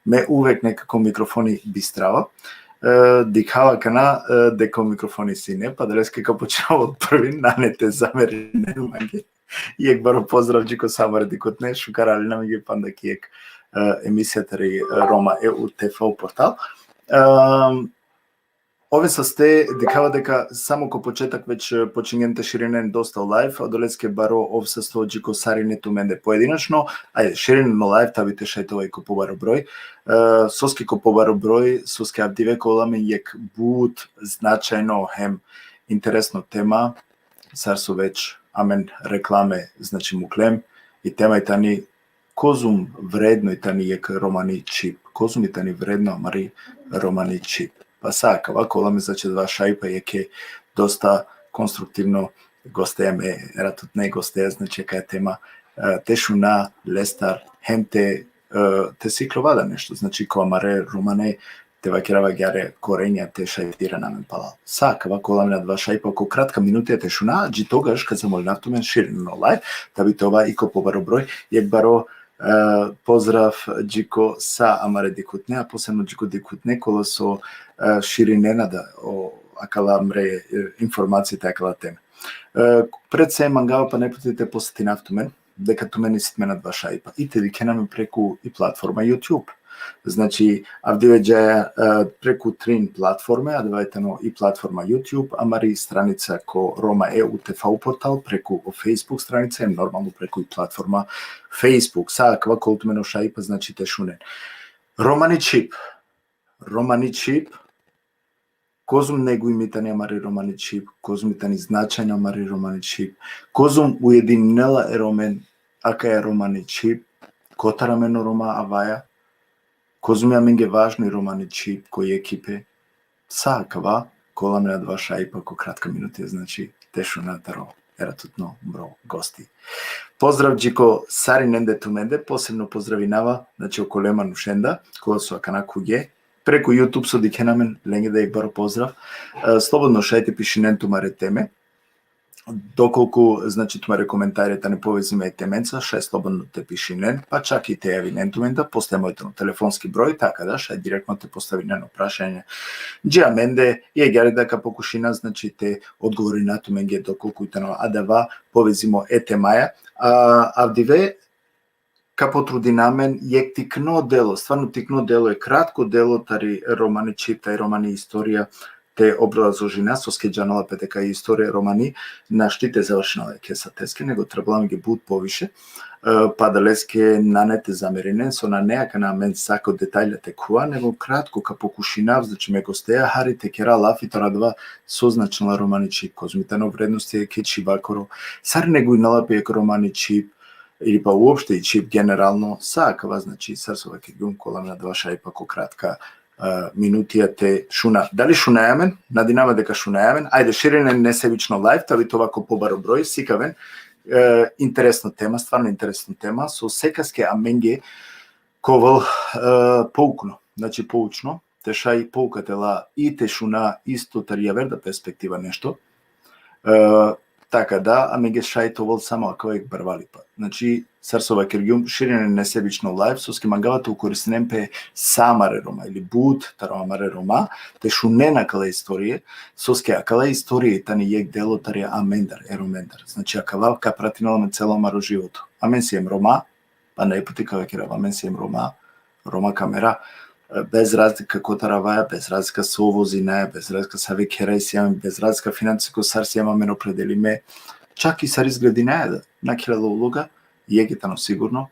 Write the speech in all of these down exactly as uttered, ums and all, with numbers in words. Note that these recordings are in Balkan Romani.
Me uvek nekako mikrofoni bistrava. E, dikhava akana, e, deka o mikrofoni sine, pa adaleske ka počnava od prvi, nane te zamerinen mange. Jekh baro pozdrav dži ko sa amare dikhutne, šukar alena mange panda ki jekh, e, emisija tari, e, Roma E U T V portal. Em, Oven saste, dikhava deka samo ko početak već, e, počingjen te širinen dosta o live, odoleske baro ov sasto dži ko sarine tumende pojedinačno, ajde, širinen o live, tabi te šaj te ova i ko pobaro broj. E, soske ko pobaro broj, soske avdive ka ovel amen jekh but značajno hem interesno tema, sar so već amen reklame, znači, muklem, i tema i tani kozum vredno i tani jekh romani čhib, kozum i tani vredno amari romani čhib. Pa sa akava ka ovel amen, znači, adava šajipa, jekhe dosta konstruktivno gosteja, me ratutne gosteja, znači, akaja tema, e, te šuna lestar, hem te, e, te sikljova da nešto, znači, ko amare romane, te vakerava agjaar, korenja te šaj te iran amen palal. Sa akava ka ovel amen adava šajipa ko kratka minutija te šuna, dži togaš ka zamolinav tumen širinen o live, tabi te ova i ko pobaro broj, jekh baro, e, pozdrav dži ko sa amare dikhutne, a posebno dži ko dikhutne kola so, e, širinena da o akala amare, e, informacije te akala teme. E, pred se mangava pana jekh puti te potsetinav tumen, deka tumen isi tumen adava šajipa i te dikhena amen preku i platforma YouTube. Znači, avdive džaja, e, preku trin platforme, adava tano i platforma YouTube, amari stranica ko Roma E U T V portal, preku o Facebook stranica, hem normalno preku i platforma Facebook. Sa akava ka ovel tumen o šajipa, znači, te šunen. Romani čhib. Romani čhib. Kozum neguimi tani amari romani čhib, kozum i tani značajna amari romani čhib, kozum ujedinela e Romen akaja romani čhib, kotar amen o Roma avaja, kozum i amenge važno i romani čhib ko jekhipe. Sa akava ka ovel amen adava šajipa ko kratka minutija, znači, te šuna taro e ratutno bro gosti. Pozdrav dži ko sarinende tumende, posebno pozdravinava, znači, okolen manušen da, kola so akana khuvge, preku YouTube so dikhena amen, lenge da jekh baro pozdrav. E, slobodno šaj te pišinen tumare teme. Dokolku, znači, tumare komentari tane povezime e temenca, šaj slobodno te pišinen, pa čak i te javinen tumen da, postoji moj tano telefonski broj, taka da šaj direktno te postavinen o prašanje dži amende, i agjaar da ka pokušina, znači, te odgovorina tumenge dokolku i tano adava povezimo e temaja. A, avdive, ka potrudina amen jekh tikno delo, stvarno tikno delo, e kratko delo tari romani čhib, tari romani istorija te obrazložina, soske džanela pe deka i istorija romani našti te završinel jekhe sateske, nego trebela amenge but poviše. E, pa adaleske nane te zamerinen, so nane akana amen sako detalja te khuva, nego kratko ka pokušinav, znači, me gosteja hari te kera lafi taro adava so značinela romani čhib, kozum i tano vrednosti jekhe čhibakoro, sar neguinela pe jekh romani čhib, ili pa uopšte i čhib generalno, sa akava, znači, sar so vakergjum, ka ovel amen adava šajipa ko kratka, e, minutija te šuna. Dali šunaja amen? Nadinava deka šunaja amen. Ajde, širinen nesebično live, tabi te ova ko pobaro broj, sikav amen, e, interesno tema, stvarno interesno tema, so sekaske amenge ka ovel, e, poukno, znači, poučno, te šaj pouka te la i te šuna isto tari javer da perspektiva nešto. E, taka da, amenge šaj te ovel samo akava jekh barvalipa. Znači, sar so vakergjum, širinen nesebično live, soske mangava te ukoristinen pe sa amare Roma, ili but taro amare Roma, te šunen akala istorije, soske akala istorije tani jekh delo tari amendar, e Romendar. Znači, akava ka pratinel amen celo amaro životo. Amen siem Roma, pa naj puti ka vakerav, amen siem Roma, Roma kamera, e, bez razlika kotar avaja, bez razlika so vozinaja, bez razlika save kheraj siem, bez razlika finansijsko sar siem amen opredelime, čak i sar izgledinaja da, na kerela uloga, jekh tano sigurno,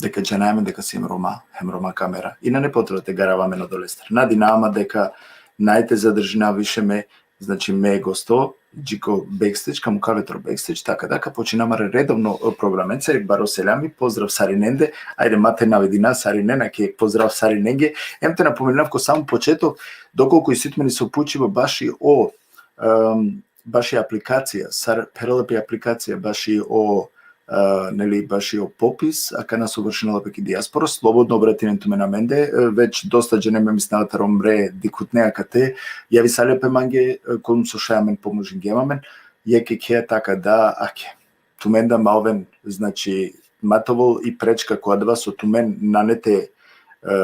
deka džanaja amen deka siem Roma, hem Roma kamera. I nane potreba te garava amen odolestar. Nadinava ma deka naj te zadržina više me, znači, me gosto, dži ko backstage, ka mukav le taro backstage, taka da, ka počina amare redovno, e, programencar, jekh baro seljami, pozdrav sarinende, ajde, ma te navedina sarinen, ake jekh pozdrav sarinenge, em te napomenav ko samo početok, dokolku isi tumen iso pučiba baši o, em, baši aplikacija, sar pherela pe aplikacija, baši o, e, neli, baši o popis, akana so vršinela pe ki dijaspora, slobodno obratinen tumen amende, e, već dosta džene me mislinava taro mre dikhutne akate, javisalja pe mange, e, kobor so šaj amen pomožingjem amen, jekh jekhe, taka da, ake. Tumen da ma oven, znači, ma te ovel i prečka ko adava so tumen nane te, e,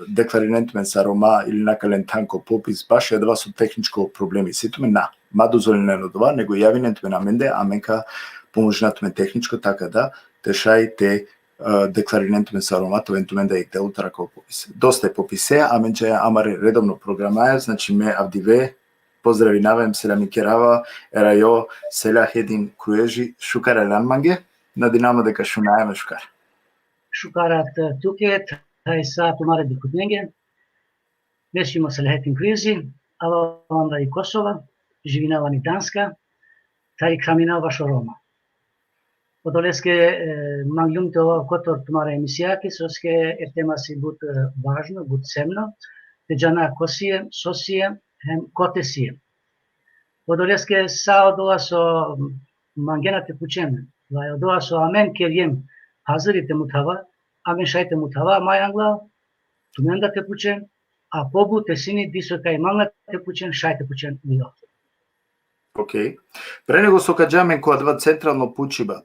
deklarinen tumen sar Roma ili na ka len than ko popis, baši adava so tehničko problemi isi tumen, na, ma dozvolinen odova, nego javinen tumen amende, amen ka pomožina tumen tehničko, taka da, te šaj te, e, deklarinen tumen sar Roma, te oven tumen da jekh delo taro akava popis. Dosta e popise, amen džaja amare redovno programaja, znači, me avdive pozdravinava hem selami kerava e rajo Selahedin Krueži, šukar aljan mange, nadinava ma deka šunaja me šukar. Šukar rat tuke, thaj sa tumare dikhutnenge. Me sijum o Selahedin Krueži, avava mandari Kosova, živinava ani Danska, thaj khraminava vašo Roma. Odoleske, e, mangljum te ovav kotor tumare emisijake, soske e tema si but, e, važno, but semno, te džana ko siem, so siem, hem kote siem. Odoleske sa odova so mangena te pučen, vaj odova so amen kerjem haziri te muthava, amen šaj te muthava, ma anglal tumen da te pučen, a pobut te sine diso kaj mangla te pučen, šaj te pučen i ov. Okej. Pre nego so ka dža amen ko adava centralno pučiba,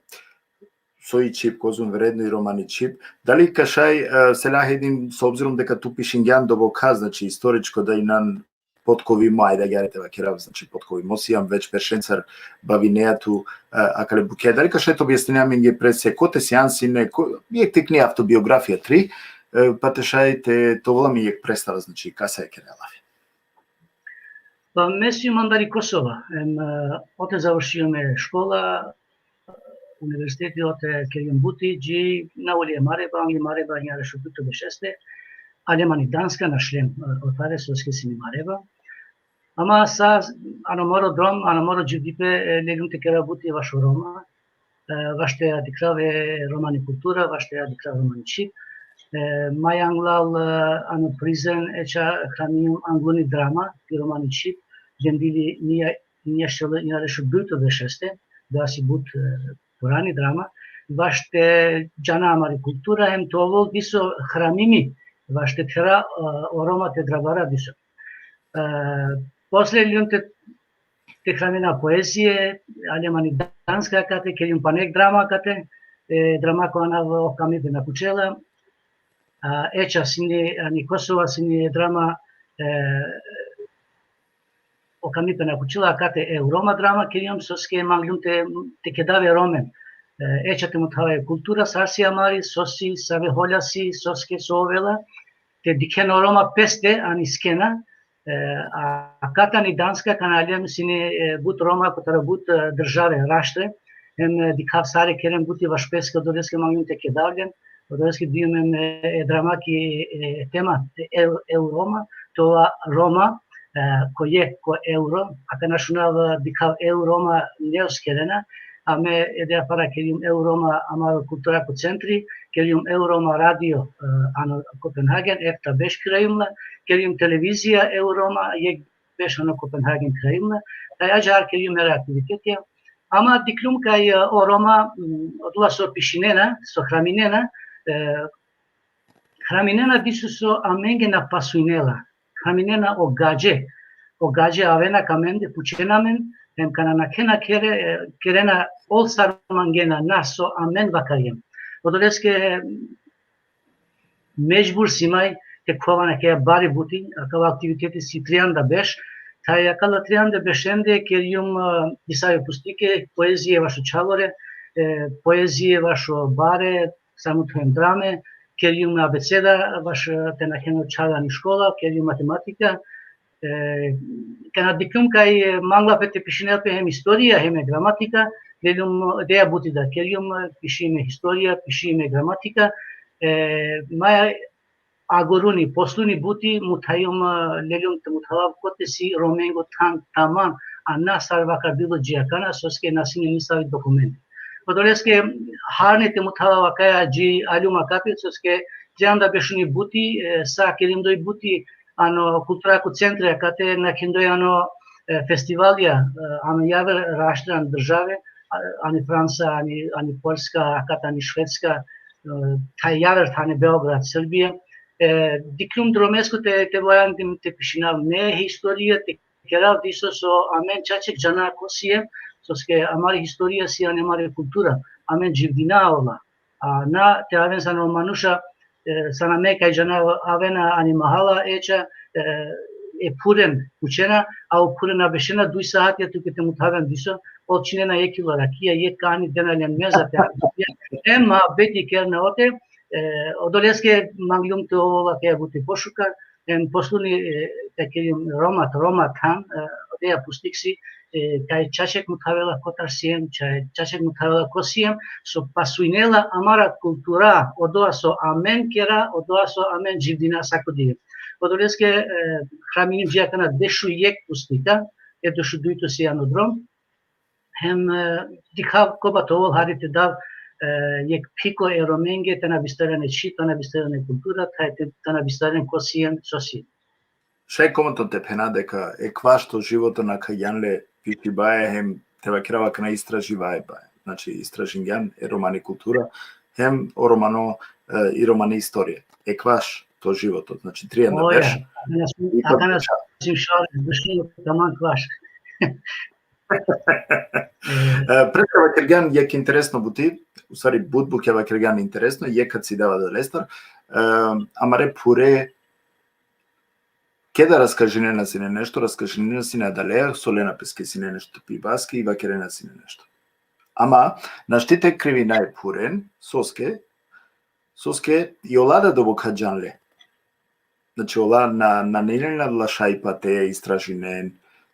so i čhib, kozom vredno i romani čhib, dali ka šaj, e, Selahedin, s obzirom deka tu pišingjan dobokha, znači, istoričko da inan potkovimo, ajde agjaar te vakerav, znači, potkovimo sijam već peršencar bavinea tu, e, akale bukja. Dali ka šaj te objasnine amenge pre se, kote sian sine, ko, jekh tikni avtobiografija tri, e, pa te šaj te, te ovel amen jekh predstava, znači, kasa e kere alavi. Pa me sijum mandari Kosova, em, e, ote završijum e škola, univerziteti, ote kerjum buti, dži na uli e mareba, angli mareba, injare šubito bešeste, aljem ani Danska, našlem, e, otare, soske sine mareba. Ama sa, ano moro drom, ano moro dživdipe, e, leljum te kerav buti vašo Roma, e, vaš te adikhrav e romani kultura, vaš te adikhrav romani čhib. E, ma anglal, e, ano Prizen, e, ča hramijum angluni drama, pi romani čhib, Dendili nija, nija šel, injare šubito bešeste, da si but, e, purani drama, vaš te džana amari kultura, hem te ovel diso hramimi, vaš te thera, e, o Roma te drabara diso. E, posle leljum te, te hramina poezije, aljem ani Danska kate, kerjum pana jekh drama kate, e, drama ko anav O kamipe na kučela, a, e ča sine, ani Kosova sine drama, e, O kamipe na kučela, kate e Roma drama kerjum, soske mangljum te, te kedav e Romen. E, e ča te muthava e kultura, sar si amari, so si, save holja si, soske so ovela, te dikhen o Roma peste ani skena, e, a, a kate ani Danska, kana aljem sine, e, but Roma, kotar but, e, države, raštre, hem, e, dikhav sare keren buti vaš peske, odoleske mangljum te kedav len, odoleske dijum hem, e, e drama ki, e, tema, e, e, Eu Roma, te ova Roma, e, ko jekh, ko euro, akana šunav, e, dikhav Eu Roma, neos kerena, a me ede afara kerjum Eu Roma, amaro kulturako centri, kerjum Eu Roma radio, e, ano Kopenhagen, efta beš kirajum la, kerjum televizija Eu Roma, jekh beš ano Kopenhagen kirajum la, taj ađahar kerjum mere aktivitetija. Ama dikhljum kaj, e, o Roma, m, odola so pišinena, so hraminena, e, hraminena diso so amenge na pasujnela. Hraminena o gadže. O gadže avena ka amende, pučena amen, hem kana nakhena khere, e, kerena ol sar mangena, na so amen vakarjem. Odoleske, mejbur sijum te khuvav akava bari buti, akava aktiviteti si trianda berš, thaj akala trianda beršende kerjum, e, disave pustike, poezije vašo čhavore, e, poezije vašo bare, samo thojom drame, kerjum abeceda, vaš, e, te nakhen o čhave ani škola, kerjum matematika, e, kana dikhljum kaj, e, mangla pe te pišinel pe hem istorija, hem e gramatika, leljum, e, deja buti da kerjum, e, pišim e istorija, pišim e gramatika, e, ma agoruni, posluni buti, muthajum, e, leljum te muthavav kote si Romengo than tamam, a na sar vakardilo dži akana, soske na sine nisavi dokument. Odoleske harni te muthavav akaja dži aljum akapi, soske trianda beršuni buti, e, sa kerindoj buti, ano kulturako centri akate nakhindoj ano, e, festivalja, e, ano javer raštre ano države, a, ani Franca, ani, ani Poljska, akate ani Švedska, e, thaj javer thane Beograd, Srbija. E, dikhljum dromesko te, te valjani te pišinav me istorija, te kerav diso so amen čaček džana ko siem, soske amari istorija si ani amari kultura, amen dživdina ola. A na te aven sar o manuša, e, sar amen kaj džana avena ani mahala, e ča, e, e phuren pučena, a o phure na bešena duj saatja tuke te muthaven diso, ol činena jek kilo rakija, jek kani dena len meza te, em muhabeti kerna ote, e, odoleske mangljum te ovel akaja buti pošukar, em posluni, e, te kerjum Roma, Roma than, e, odeja pustik si, e, kaj čaček muthavela kotar siem, ča-, čaček muthavela ko siem, so pasujnela amara kultura, odoa so amen kera, odoa so amen dživdina sako dive. Odoleske, e, hraminim dži akana dešujek pustika, e dešudujto si ano drom, hem, e, dikhav kobor te ovel hari te dav, e, jek phiko e Romenge, te na bistaren e čhib, te na bistaren e kultura, thaj te, te na bistaren ko siem, so siem. Šaj komotan te phena deka ekvaš to životo nakhajan le pišibaja hem te vakerav akana istraživaja baja. Znači, istražingjan e romani kultura, hem o romano, e, i romani istorija. Ekvaš to životo, znači, trianda Oja, berš. Akana sum, I pa akana sum šar, dušno, taman kvaš. E, pred ka vakergjan jek interesno buti, u stvari but bukja vakergjan interesno, jek ka cidava adalestar, e, amare phure, keda raskažinena sine nešto, raskažinena sine adale, so lena peske sine nešto pibaske i vakerena sine nešto. Ama, našti te krivina e phuren, soske, soske i ola da dobo ka džanle. Znači, ola na, na nane len adala šajipa te istražinen,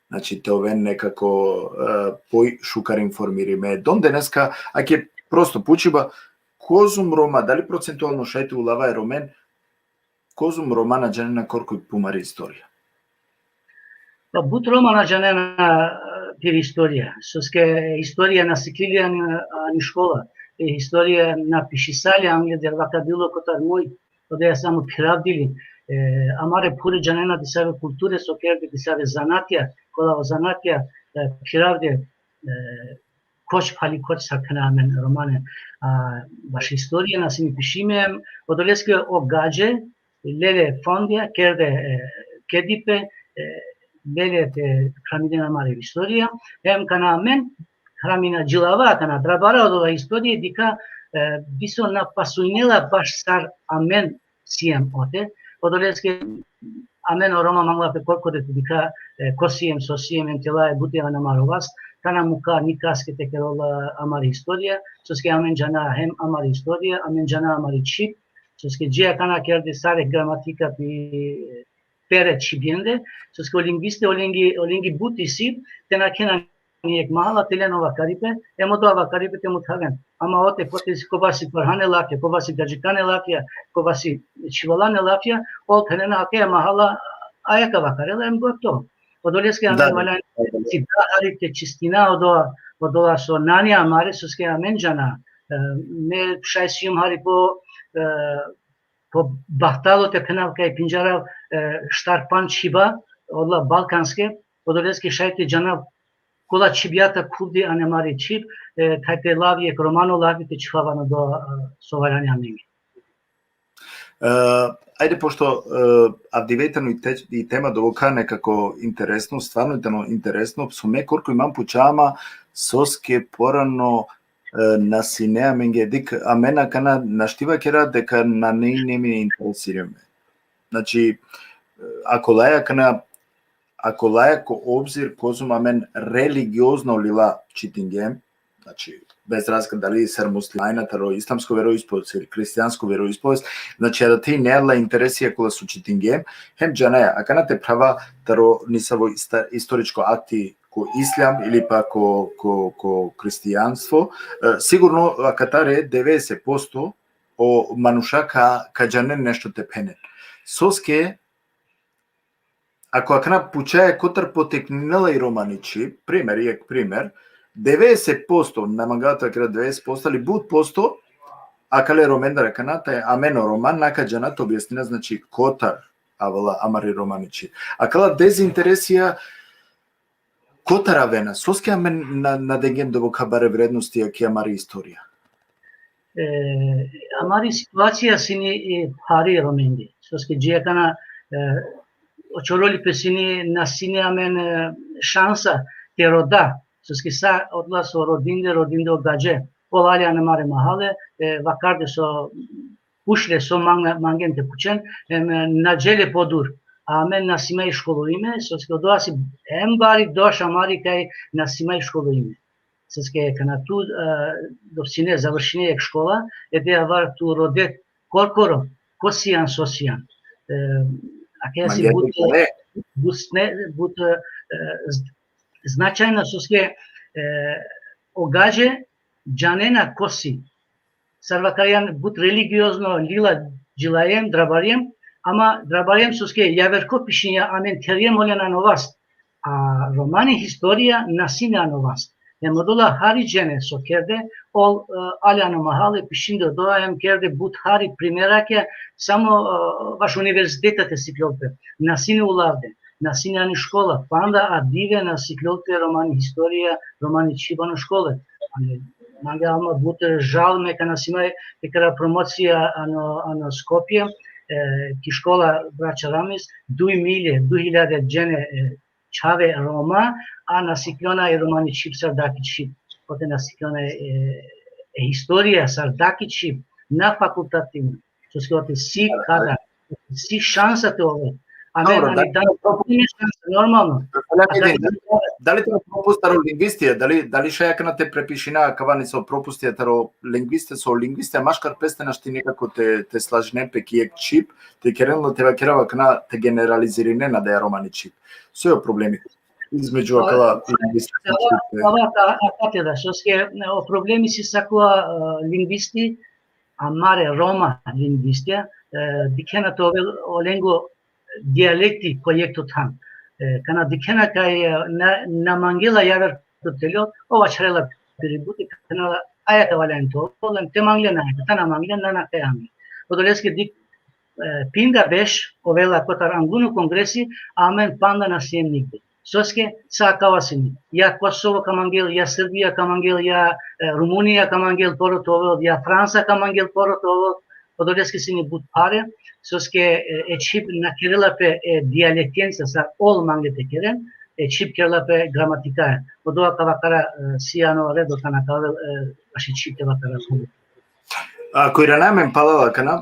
znači, te oven nekako, e, pošukar informirime. Dom deneska, ake prosto pučiba, kozom Roma, dali procentualno šaj te ulava e Romen, kozom Roma na džanena korkori pumari istorija? Pa but Roma na džanena, e, piri istorija. Soske istorija na siklilja ani, ani škola. E, istorija na pišisalja angleder vakadilo kotar muj, odeja samo phiravdili. E, amare phure džanena disave kulture, so kerde disave zanatja, kola o zanatja, e, phiravde, e, koč phali koč sa khena amen Romane, a, baš istorija na sine pišime, odoleske o gadže, lele fondja, kerde, e, kedipe, e, lele te hraminen amare istorija, hem kana amen hramina džilava, kana drabara odola istorija, dikha, e, diso na pasujnela baš sar amen siem ote, odoleske amen o Roma mangla pe korkori te dikha, e, ko siem, so siem, em tela e buti ana amaro vas, kana muka nikaske te kerol amari istorija, soske amen džana hem amari istorija, amen džana amari čhib, soske dži akana kerde sare gramatika pi pere čhibjende, soske o lingviste, olengi, olengi but isi, te nakhen ani jek mahala, te len o vakaripe, em odoa vakaripe te muthaven. Ama ote kote si, kobasi parhane lafja, kobasi gadžikane lafja, kobasi čhivalane lafja, ol phenena akaja mahala, aja ka vakarela, em gotovo. Odoleske amen valjani si da hari te čistina odoa, odoa so nane amare, soske amen džana. E, me šaj sijum hari po, e, po bahtalo te phenav kaj pindžarav, e, štar pandž hiba, odola balkanske, odoleske šaj te džanav kola čhibjata khuvdi ani amari čhib, e, thaj te lav jek romano lafi te čhivav ano do, e, so valjani amenge. E, ajde, pošto e, avdive tano i, te, i tema dovolka nekako interesno, stvarno tano interesno, so me korkori man pučama, soske porano e, na sine amenge, dik, amen akana našti vakera deka nane, nane me interesirime. Znači, e, ako laja akana, ako laja ko obzir kozom amen religiozno lila čitingjem, znači, bez razlika dali ser muslimanja, taro islamsko veroispovest ili hristijansko veroispovest, znači, adate i nane la interesija kola so čitingjem, hem džanaja, akana te phrava taro nisavo ista-, istoričko akti ko islam ili pa ko, ko, ko hristijanstvo, e, sigurno akatare devedeset posto o manuša ka, ka džanen nešto te phenen. Soske, ako akana pučaja kotar potekninela i romani čhib, primer, jekh primer, devedeset posto, na mangava te vakera devedeset posto, ali but posto, akale Romendar akana, te amen o Roma, na ka džana te objasnina, znači, kotar avela amari romani čhib. Akala dezinteresija kotar avena, soske amen na, na dengjem dovolka bare vrednostija ki amari istorija. E, amari situacija sine i phari Romendi. Soske dži akana, e, o čorolipe sine, na sine amen, e, šansa te roda. Soske sa odola so rodinde, rodinde o gadže. Ola ale ano amare mahale, e, vakarde so pučle so mang-, mangen te pučen, em, na džele podur. A amen na sime i školoime, soske odova si em bari doš amari kaj na sime i školoime. Soske kana tu, e, dopsine, završine jekh škola, ede avar tu rode korkoro, ko sian, so sian. E, akaja si but, but, but, e, z-, značajno, soske, e, o gadže džanena ko si. Sar vakarjan, but religiozno lila, džilajem, drabarjem, ama drabarjem soske javerko pišinja, amen kerjem olen ano vas. A romani historija na sine ano vas. Em odola hari džene so kerde, ol, e, ale ano mahale, pišinde odola, em kerde but hari primerake, samo, e, vaš univerziteta te siklol pe. Na sine ulavde, na sine ani škola, panda adive na siklol pe romani historija, romani čhib ano škole. Ani, mange alma but žal me kana sime te kera promocija ano, ano Skopje, e, ki škola Braća Ramiz, duj milje, duj hiljade džene, e, čhave Roma, a na siklona i romani čhib sar daki čhib. Ote na siklona, e, e historija sar daki čhib, na fakultativno. Soske ote si kadar, si šansa te ove. Amen, dobro, ani dali, dan, propust, šansa, normalno. Dali, dali, dali tano propust taro lingvistija, dali, dali šaj akana te prepišina, kava niso propustija taro lingvistija, so lingvistija maškar peste našti nekako te, te slažinen pe ki jekh čhib, te keren la, te vakerav akana, te generalizirinen adaja romani čhib. So i o problemi između akala lingvistija? Kava, kava, ka-, akate da, soske, e, o problemi si sa kola, e, lingvisti, amare Roma lingvistija, e, dikhena te ovel olengo dijalekti ko jekh than. E, kana dikhena kaj, e, na, na mangela javer to teljo, ov ačharela piri buti, kana la, aja te valjani to, olen te manglen aja, te na manglen, na, na kaj angi. Odoleske dik, e, pinda beš ovela kotar angluno kongresi, amen panda na siem nigde. Soske sa akava sine. Ja Kosovo ka mangel, ja Srbija ka mangel, ja, e, Rumunija ka mangel poro te ovel, ja Fransa ka mangel poro te ovel, odoleske sine but phare, soske, e, e čhib na kerela pe e dialektenca sar ol mangle te keren, e čhib kerela pe gramatikaja. Odova ka vakara, e, si ano redo kana ka ovel, e, vaši čhib te vakara. Ako irana amen palal akana,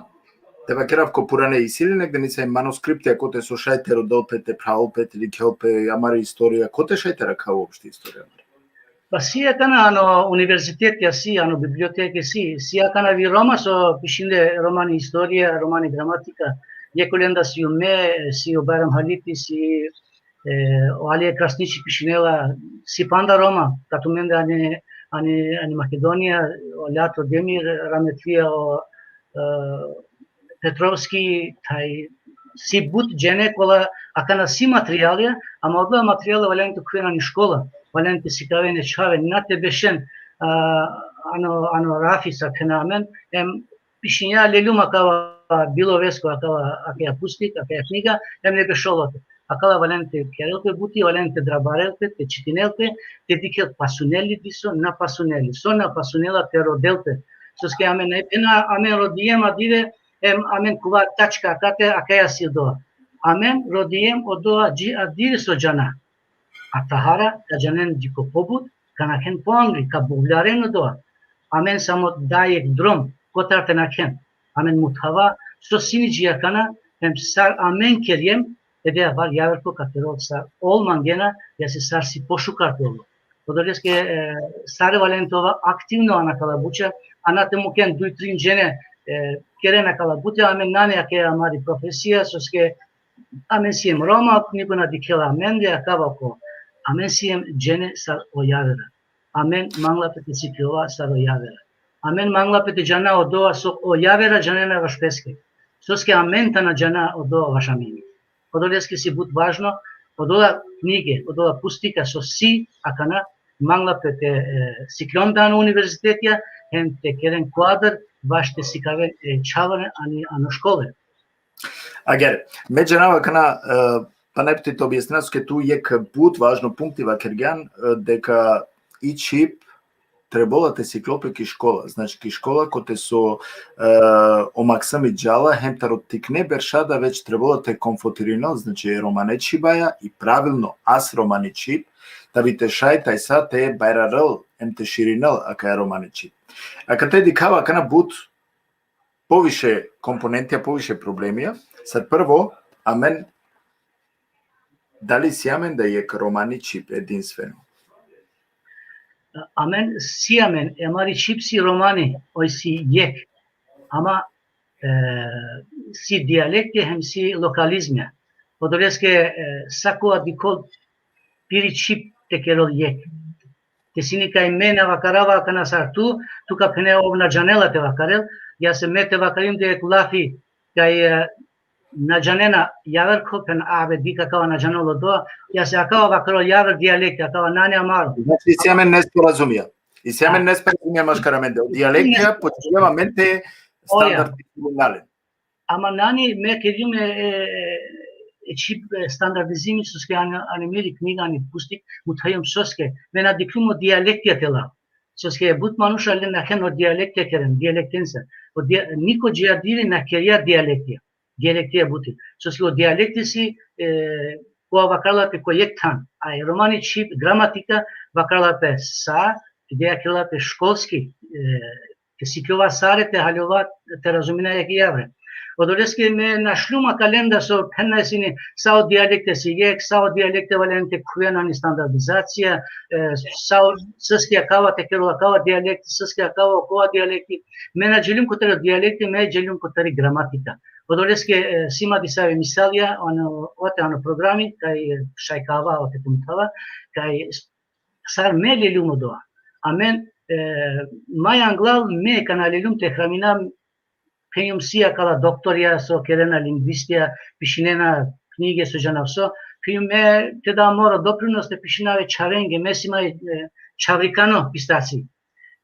te vakerav ko purane, isi li negde nisave manuskriptija kote so šaj te rodel pe, te phravel pe, te likhel pe amari istorija, kote šaj te rakha uopšte istorija amari? Pa si akana ano univerzitetija si, ano biblioteke si, si akana vi Roma so pišinde romani istorija, romani gramatika, jekh olendar si me, si o Bajram Halipi, si, e, o Alija Krasnići pišinela, si panda Roma, ka tumende ani, ani, ani Makedonija, o Ljato Demir, rametlija o, e, Petrovski, thaj si but džene kola akana si materijalija, ama odola materijalija valjani te khuven ani škola, valjani te sikaven e čhave, na te bešen, a, ano, ano rafi sar phena amen, em pišinja, leljum akava Bilovesko, akava, akaja pustika, akaja knjiga, em ne bešol ote. Akala valjani te kerel pe buti, valjani te drabarel pe, te čitinel pe, te dikhel pasunel li diso, na pasunel li. So na pasunela te rodel pe. Soske amen, e, na, amen rodiem adive, Em amen kuva tačka akate, akaja si odoa. Amen rodiem odoa dži adiri so džana. A tahara ka džanen dži ko pobut, ka nakhen poangri, ka buvljaren odoa. Amen samo da jek drom, kotar te nakhen. Amen muthava, so sini dži akana, em sar amen kerjem, ede avar javer ko ka kerol sar ol mangena, ja si sar si pošukar te ol. Odoleske, e, sare valen te ova aktivno ana kala buča, ana te muken duj trin džene, e, kerena kala buča, amen nane ake amari profesija, soske amen siem Roma, niko na dikhela amende, akava ko. Amen siem džene sar o javera. Amen mangla pe te sikljova sar o javera. Amen mangla pe te džana odoa so o javera džanena vaš peske. Soske amen tana džana odoa vaš amen. Odoleske si but važno, odola knjige, odola pustika so si akana, mangla pe te, e, sikljon dan univerzitetija, hem te keren kuadar, vaš te sikaven, e, čhavane ani ano škole. Agjaar, me džanava akana, e, pana pe te objasninav, soske tu jek but važno punkti vakergjan, e, deka i čhib trebola te sikljol pe ki škola, znači ki škola kote so, e, o maksimi džala, hem taro tikne berša da već trebola te konfrontirinel, znači romane čhibaja i pravilno as romani čhib, da bi te šaj tajsa te bajrarel, hem te širinel akaja romani čhib. Akate dikhava akana but poviše komponentija, poviše problemija. Sar prvo, amen, dali si amen da jek romani čhib edinstveno? Amen si amen, e amari čhib si romani, oj si jek. Ama, e, si dialekti hem si lokalizmi. Odoleske, e, sako adikol piri čhib te kerol jek. Te sini kaj me na vakarava akana sar tu, tu ka phene ov na džanela te vakarel, ja se me te vakarim de jek lafi, kaj, e, na džanena javer ko phen ave dika akava na džanol odoa, ja se akava vakarol javer dialekti, akava nane amaro. Znači, isi amen nesporazumija. Isi amen nesporazumija maškar amende. O dialektija počinjava amen te standardizirinen. Ama nani me kergjum e, e, e čhib, e, standardizimi, soske ani, ani miri knjiga, ani pustik, muthagjum soske, me na dikhljum o dialektija te la. Soske but manuša len nakhen o dialektija keren, dialektensa. O dia-, niko dži adiri na kerja dialektija. Dialektija buti. Soske o dialekti si, e, ko vakarla pe ko jek than. A e romani čhib gramatika vakarla pe sa, ideja kerla pe školski, e, te sikljova sare, te haljova, te razumina jek javre. Odoleske me našljum akalenda so phenena sine, sa o dialekti si jek, sa o dialekti valen te khuven ani standardizacija, e, sa o, soske akava te kerol akava dialekti, soske akava okova dialekti. Me na dželjum kotar o dialekti, me dželjum kotar i gramatika. Odoleske, e, si ma disave misalija, ano, ote ano programi, kaj, e, šaj ka ava, ote te muthava, kaj sar me leljum odoa. Amen, e, maj anglal me kana leljum te hramina, phengjum si akala doktorja so kerena lingvistija, pišinena knjige so džanav so, phengjum me te da moro doprinos te pišinav e čhavenge, me si maj, e, čhavrikano pisasi.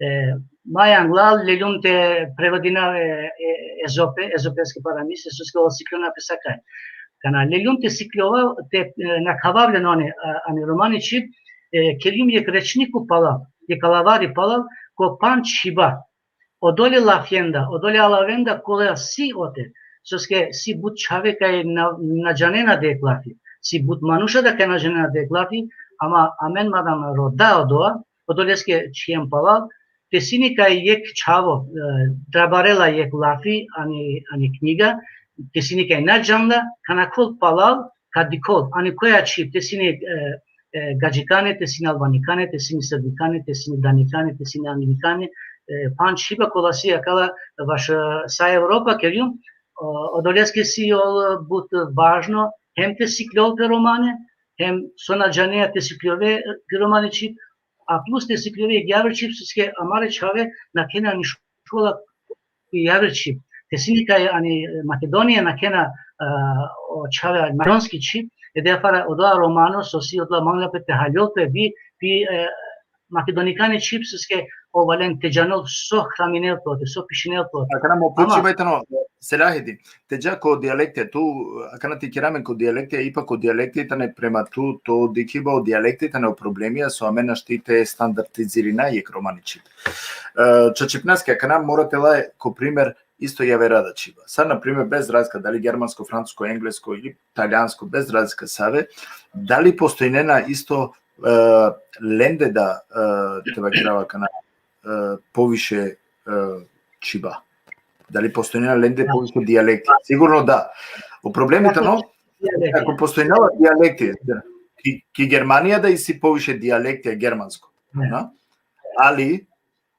E, maj anglal leljum te prevodinav e, e, Ezope, Ezopeske paramise, soske ol sikljona pe sa kaj. Kana leljum te sikljova, te, e, nakhavav len ani, a, ani romani čhib, e, kergjum jek rečniku palal, jek alavari palal, ko pandž čhiba. Odole lafjenda, odole alavenda kola si ote, soske si but čhave kaj na, na džanena de jek lafi, si but manuša da kaj na džanena de jek lafi, ama amen madam roda odoa, odoleske čhijem palal, te sini kaj jek čhavo, e, drabarela jek lafi, ani, ani knjiga, te sini kaj na džanla, ka nakhol palal, ka dikhol, ani koja čhib, te sini, e, e, gadžikane, te sini albanikane, te sini srbikane, te sini danikane, te sini anglikane, e, pandž čhiba kola si akala vaš, e, sa Evropa kergjum, o, odoleske si ol but važno, hem te sikljol pe romane, hem so na džanea te sikljove, e, pe romani čhib, a plus te sikljove javer čhib, soske amare čhave nakhena ani škola javer čhib. Te sini kaj ani Makedonija nakhena, a, o čhave makedonski čhib, ede afara odoa romano, so si odola mangla pe te haljol pe vi, pi, e, makedonikani čhib, soske ov valen te džanol so hraminel pe ote, so pišinel pe ote. Akana mo pučiba tano, Selahedin, te dža ko dialekte, tu, akana te kera amen ko dialekte, ipak ko dialekte tane prema tu, to dikhiba o dialekte tane o problemija, so amen našti te standardizirina jek romani čhib. E, čačipnaske, akana mora te la ko primer isto javera da čiba. Sad, na primer, bez razlika dali germansko, francusko, englesko ili talijansko, bez razlika save, dali postojnena isto, e, lende da, e, te vakerav akana, e, poviše, e, čiba? Dali postojnena lende poviše dijalekti? Sigurno da. O problemi tano, ako postojnela dijalekti, ki, ki Germanija da isi poviše dijalekti, e, germansko, na? Ali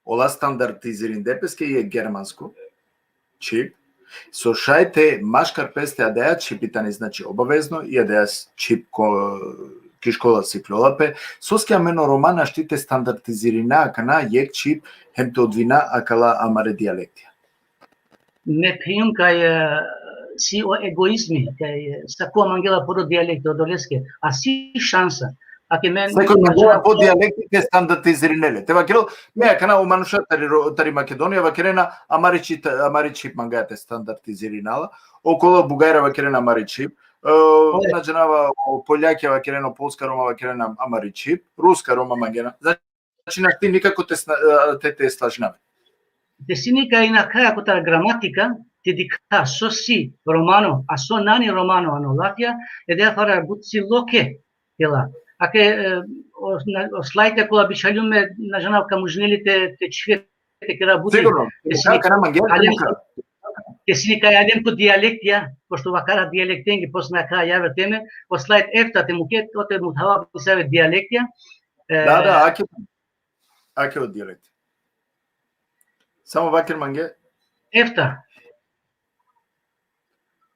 ola standardizirinde peske e germansko čhib, so šaj te maškar peste adaja čhibi tani, znači, obavezno, i adaja čhib ko, ki škola sikljola pe, soske amen o Roma našti te standardizirina akana jekh čhib hem te odvojina akala amare dijalektija? Me phenjum kaj, e, si o egoizmi, kaj, e, sako mangela po dijalekti, odoleske, a si šansa. Ake men... Sako mangela po dijalekti te standardizirinel le. Te vakerel, me akana o manuša tari ro-, tari Makedonija vakerena amari čhib, amari čhib mangaja te standardizirina la. Okola Bugajra vakerena amari čhib. E, na džanava, o Poljakija vakerena, o Polska Roma vakerena amari čhib, Ruska Roma mangena. Znači, našti nikako te sna-, e, te, te slažina amen. Te sine kaj i na kraja kotar gramatika, te dikha so si romano, a so nani romano ano lafija, e de afara but si loke tela. Ake, e, o, na, o slajdi kola bičhaljum me, na džanav ka mužine li te, te čhive, te kera but. Sigurno. Te sine kaj, akana mangea te mukha. Te sine kaj alen ko dijalektija, pošto vakara dijalektenge, posle na kraja javer teme, o slajd efta te mukhe, ote mukhava bisave dijalektija. E, da, da, ake, ake o dijalekti. Samo vaker mange. Efta.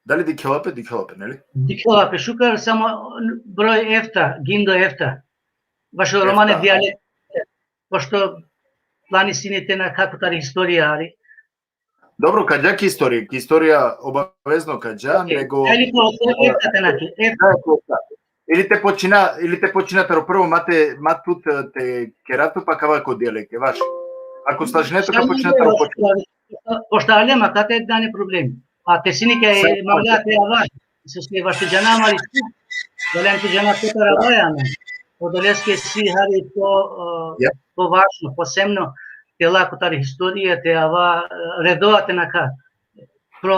Dali dikhela pe, dikhela pe, neli? Dikhela pe, šukar, samo broj efta, gindo efta. Vašo romane dijalekti. Pošto plani sine te nakha kotar istorija hari. Dobro, ka dža ki istorija, ki istorija obavezno ka dža, nego... Ili te počina, ili te počina taro prvo, ma te, ma tut te kera tu, pa ka ava ko dijalekti, vaš. Ako slažine tu, ka počina taro počina. Pošto alem akate, nane problemi. A te sine kaj mangea te ava, soske vaš te džana amari čhib, valjani te džana kotar avaja amen. Odoleske si hari po, e, po važno, posebno, te la kotar istorija, te ava, e, redoa te nakha. Pro...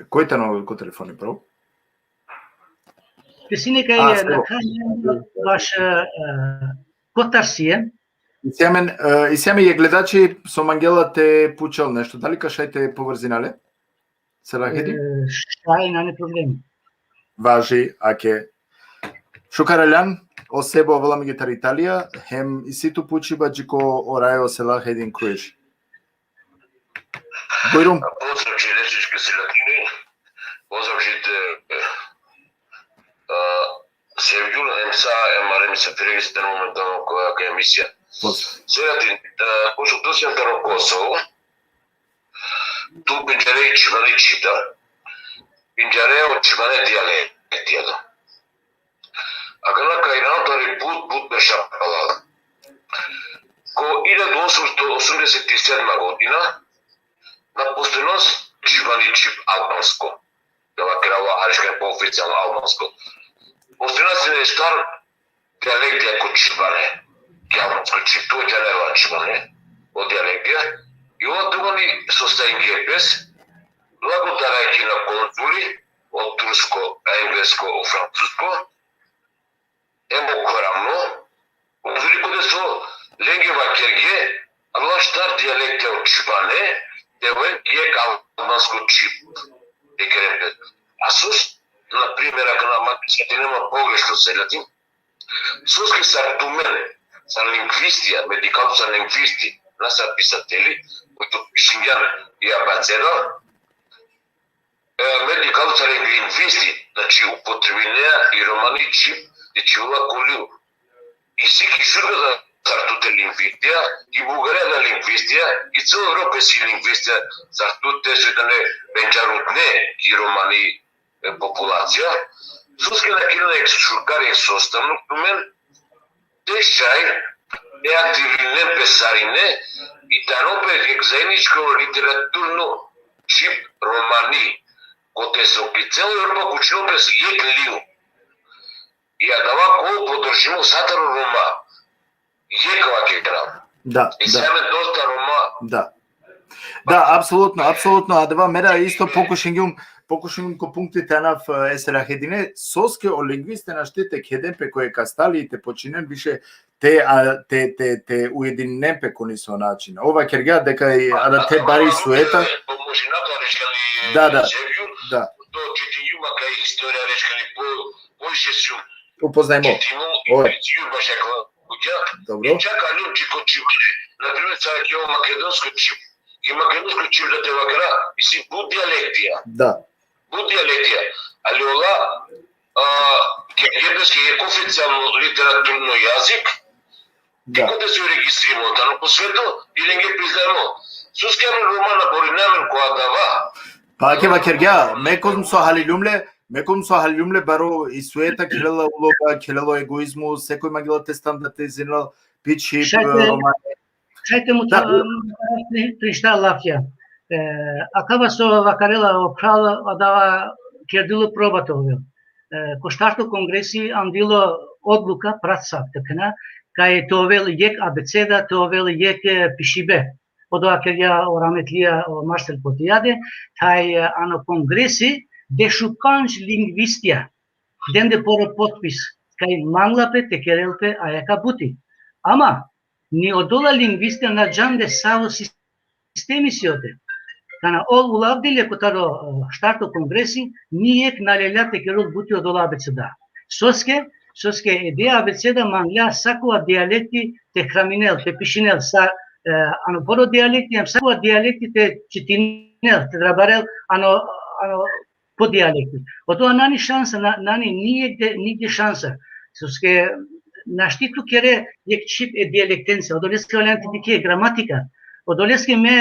Koj tano ko telefoni, pro? Te sine kaj nakha, vaš, e, kotar si e. Isi amen, e, isi amen jekh gledači so mangela te pučel nešto. Dali ka šaj te povrzina le? Selahedin? E, šaj, nane problem. Važi, ake. Šukar aljan, o Sebo avela amenge tari Italija, hem isi tu pučiba dži ko oraja o Selahedin Kruiš. Bujrum. Pozdrav dži Lečičke Selahatini, pozdrav dži te, e, e, Sevgjul, hem sa amare misafirenge tano momentalno ko, ko emisija. Pozdrav. Selahatin, e, pošto tu si tano Kosovo, tu pindžare i čhibane čhib da, pindžare o čhibane dijalektija da. Akana ka irana tari but, but berša palal. Ko iljadu osamsto osamdeset sedma godina, na postojnela čhibani čhib albansko. Da vakerava ariška po oficijalno albansko. Postojnela sine štar dijalektija ko čhibane. Ki albansko čhib, tu džanela čhibane, o dijalektija. I ova tugani so sa ingepes, blagodarajki na konzuli, o tursko, englesko, o francusko, hem o Koramno, uzuri kote so lenge vakerge, ala štar dijalektija o čhibane, te oven jekh albansko čhib. Te keren pe. A sos, na primer, akana ma, te nema pogrešno, Selahatin. Soske sar tumen, sar lingvistija, me dikhav sar lingvisti, na sar pisateli, koj to pišingjan i abeceda, e, me dikhav sar lingvisti, znači, upotrebinea i romani čhib, te čhivela ko liu. I si ki Šutka da sar tute lingvistija, i Bugarija da lingvistija, i celo Evropa si lingvistija, sar tute so tane pendžarutne ki romani, e, populacija. Soske na kerena jekh šukar, jekh sostavno tumen, te šaj, te aktivirinen pe sarine, i te anen pe jekh zajedničko literaturno čhib romani, kote so ki celo Evropa ka učinel pe jekh liu. I adava ka podržimo sa taro Roma. Jekh vakerav. Da, da. Isi amen dosta Roma. Da. Da, apsolutno, apsolutno. Adava mera isto pokušingjum, pokušingjum ko punkti te anav, e, e Selahaddine, soske o lingviste našti te kheden pe ko jekh astali, te počinen više te, a, te, te, te ujedininen pe ko niso način. Ov vakergja deka i, adate bari sueta. Da, da, da. Upoznajmo. Dobro. I čak aljum dži ko čhibare, na primer, sar ki o makedonsko čhib. I makedonsko čhib da te vakera, isi but dijalektija. Da. But dijalektija. Ali ola, a, kergje peske jekh oficijalno literaturno jazik, da. Kote si registririmo, tano po sveto, i lenge priznajmo. Soske amen Roma na borinamen ko adava. Pa ake vakergja, me kozom so haliljum le, me kozom so haliljum le, baro i sueta khelela uloga, khelela o egoizmu, sekoj mangela te standardizinel pi čhib, e, Romane. Šaj te mutha, da, e, tri-, tri-štar lafija. E, akava so vakerela o phral, adava kerdilo proba te ovel. E, ko štarto kongresi andilo odluka, pratsa te phena, kaj te ovel jekh abeceda, te ovel jekh, e, pišibe. Odova kergja o rahmetlija o Marsel Potijade, taj, e, ano kongresi dešupandž lingvistija dende poro potpis, kaj mangla pe te kerel pe ajaka buti. Ama, ni odola lingvistija na džande savo sistemi si ote. Kana ov ulavdile kotaro, e, štarto kongresi, ni jekh na lelja te kerel buti odola abeceda. Soske, soske ede abeceda mangla sakova dijalekti te hraminel, te pišinel sa, e, ano poro dijalekti, em sakova dijalekti te čitinel, te drabarel, ano, ano po dijalekti. Odova nani šansa, na-, nani nigde, nigde šansa. Soske našti tu kere jekh čhib e dijalektenca, odoleske valjani te dikhe gramatika. Odoleske me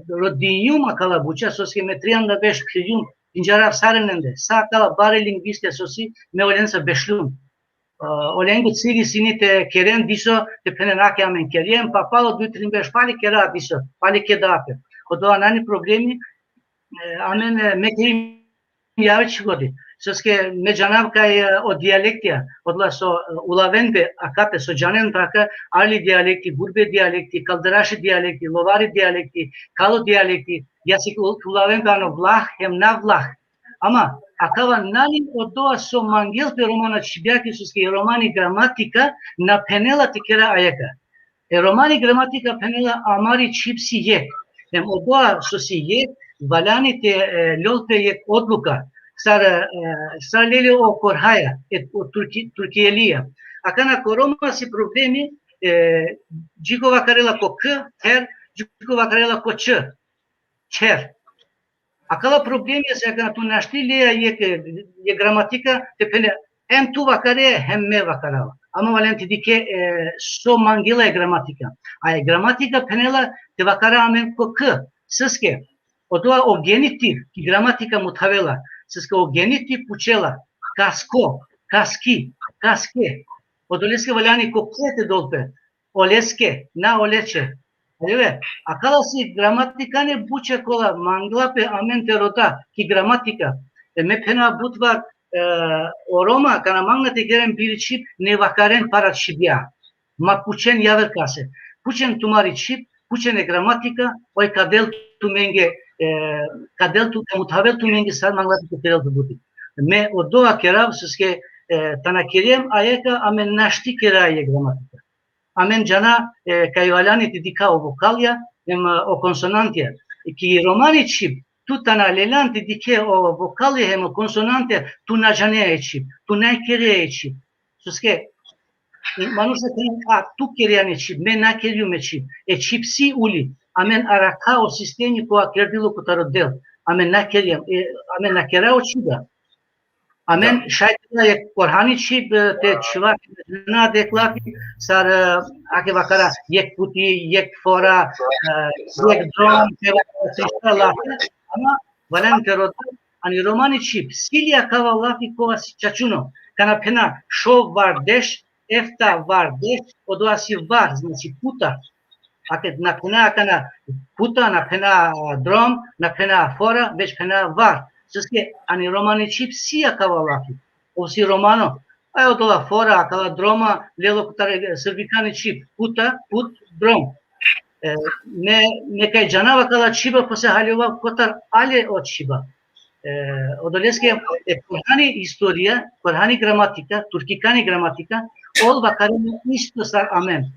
rodinjum akala buča, soske me trianda berš philjum, pindžarav sarinende, sa akala bare lingvistija so si, me olenca bešljum. E, olengo cilji sine te keren diso, te phenen ake amen kerjem, pa palo duj trin berš pali kera diso, pali keda pe. Odova nani problemi, e, amen, e, me kerim jave čhibodi. Soske me džanav kaj, e, o dijalektija, odola so, e, ulaven pe akate, so džanen pe aka, arli dijalekti, gurbe dijalekti, kalderaši dijalekti, lovari dijalekti, kalo dijalekti, ja si ul-, ulaven pe ano vlah, hem na vlah. Ama akava nani odova so mangel pe romana čhibjake, soske romani gramatika na phenela te kera ajaka. E romani gramatika phenela amari čhib si jekh. Em odova so si jekh, valjani te, e, lol pe jekh odluka. Sar, e, sar lele o korhaja, e, o Turki-, Turkielija. Akana ko Roma si problemi, e, dži ko vakarela ko k, ther, dži ko vakarela ko č, čher. Akala problemi si akana, tu našti leja jekh, jekh gramatika, te phene, em tu vakare, hem me vakarava. Ama valjani te dikhe, e, so mangela e gramatika. A e gramatika phenela te vakara amen ko k, soske. Odova o genitiv, ki gramatika muthavela, soske o genitiv pučela, kasko, kaski, kaske. Odoleske valjani ko k te dol pe. Oleske, na oleče. Alive, akala si gramatikane buča kola mangla pe amen te roda, ki gramatika. E, me phena but var, e, o Roma, kana mangla te keren biri čhib, ne vakaren para čhibja. Ma pučen javer kase. Pučen tumari čhib, pučen e gramatika, oj ka del tumenge, e, ka del tu, ka muthavel tumenge sar mangla te kerel tu buti. Me odova kerav, soske, e, tana kerjem ajaka, amen našti kera e gramatika. Amen džana, e, kaj valjani te dikha o vokalja, em, e, o konsonantja. Ki romani čhib, tu tana lelan te dikhe o vokalja hem o konsonantja, tu na džane e čhib, tu na kere e čhib. Soske, i manuša phene, a, tu kerjan e čhib, me na kerjum e čhib. E čhib si uli, amen arakha o sistemi kova kerdilo kotaro del. Amen na kerjam, e, amen na kera o čhiba. Amen šaj te da jekh korhani čhib, e, te čhiva na dek lafi, sar, e, ake vakara jekh puti, jekh fora, e, jekh drom, te vakara tri-štar lafi, ama valjani te roda, ani romani čhib, si li akava lafi kova si čačuno, kana phena šov var deš, efta var deš, odova si var, znači puta. Ake na phena akana puta, na phena, a, drom, na phena fora, već phena var. Soske ani romani čhib si akava lafi. Ov si romano. A odola fora, akala droma, lelo kotare, e, srbikani čhib. Puta, put, drom. E, me, me kaj džanava kala čhiba, posle haljova kotar ale o čhiba. E, odoleske, e, korhani istorija, korhani gramatika, turkikani gramatika, ol vakarena isto sar amen.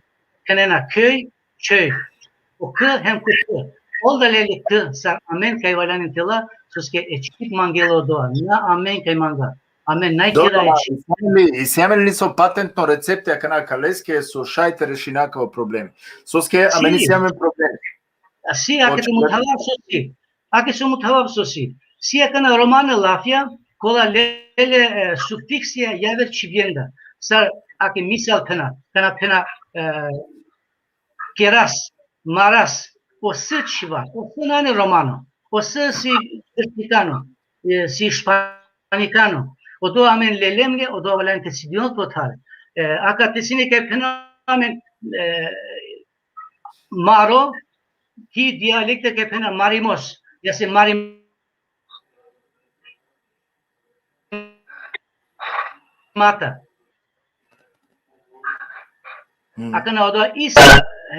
Khenena köy, čöy. O k hem ko k. Ol da lele k sar amen kaj valjani tela, soske e čhib mangela odoa, na amen kaj manga. Amen naj kera e čhib. Dobro, ma, isi amen, isi amen niso patentno recepti akana kaleske so šaj te rešina akava problemi. Soske amen isi amen problemi. A si, ake te mutava so si. Ake so mutava so si. Si akana romane lafija, kola lele, e, sufiksija javer čhibjenda. Sar ake misal phena, kana phena, e, keras, maras, o s čhiva, o s nane romano, o s si grčikano, e, si španikano. Odo amen lelem le, odo valjani te sidinol po thar. E, akate sine kaj phena amen, e, maro, ki dialekte kaj phena marimos, ja se marim-, mata. Hmm. Akana odo isto,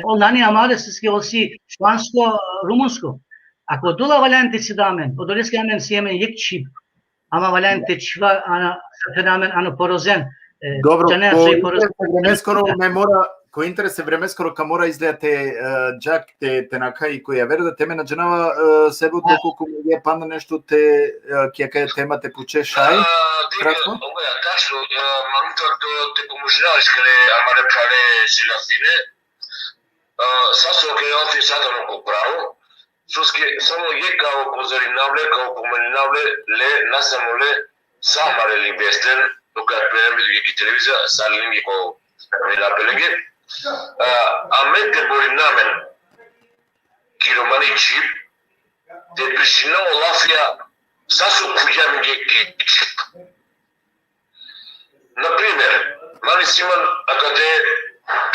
ol nane amare, soske ol si špansko, rumunsko. Ako odola valjani te sida amen, odoleske amen si amen jekh čhib. Ama valjani te čhiva, ana, sa phena amen ano porozen. E, dobro, džanea ko so i porozen. Interes e vremeskoro me mora, ko interes e vremeskoro ka mora izgleda te, e, dža te, te nakha i ko javer da te me na džanava, e, Sebo, dokolku mangea panda nešto te, e, ki akaja tema te puče šaj? A, dikh, kratko? Ovoja, tačno, e, mangutar to te pomožinav le amare phrale si lafine. E, sa so kerela ti sa tano ko pravo. Soske samo jekh ka upozorinav le, ka opomeninav le, le, na samo le, sa amare lingvestar, dok ka prembi ki televizija, sa lingvi ko, e, la pelenge. A, amen te borina amen ki romani čhib, te pišina o lafija, sa so khuvgja amenge ki čhib. Na primer, man isi man akate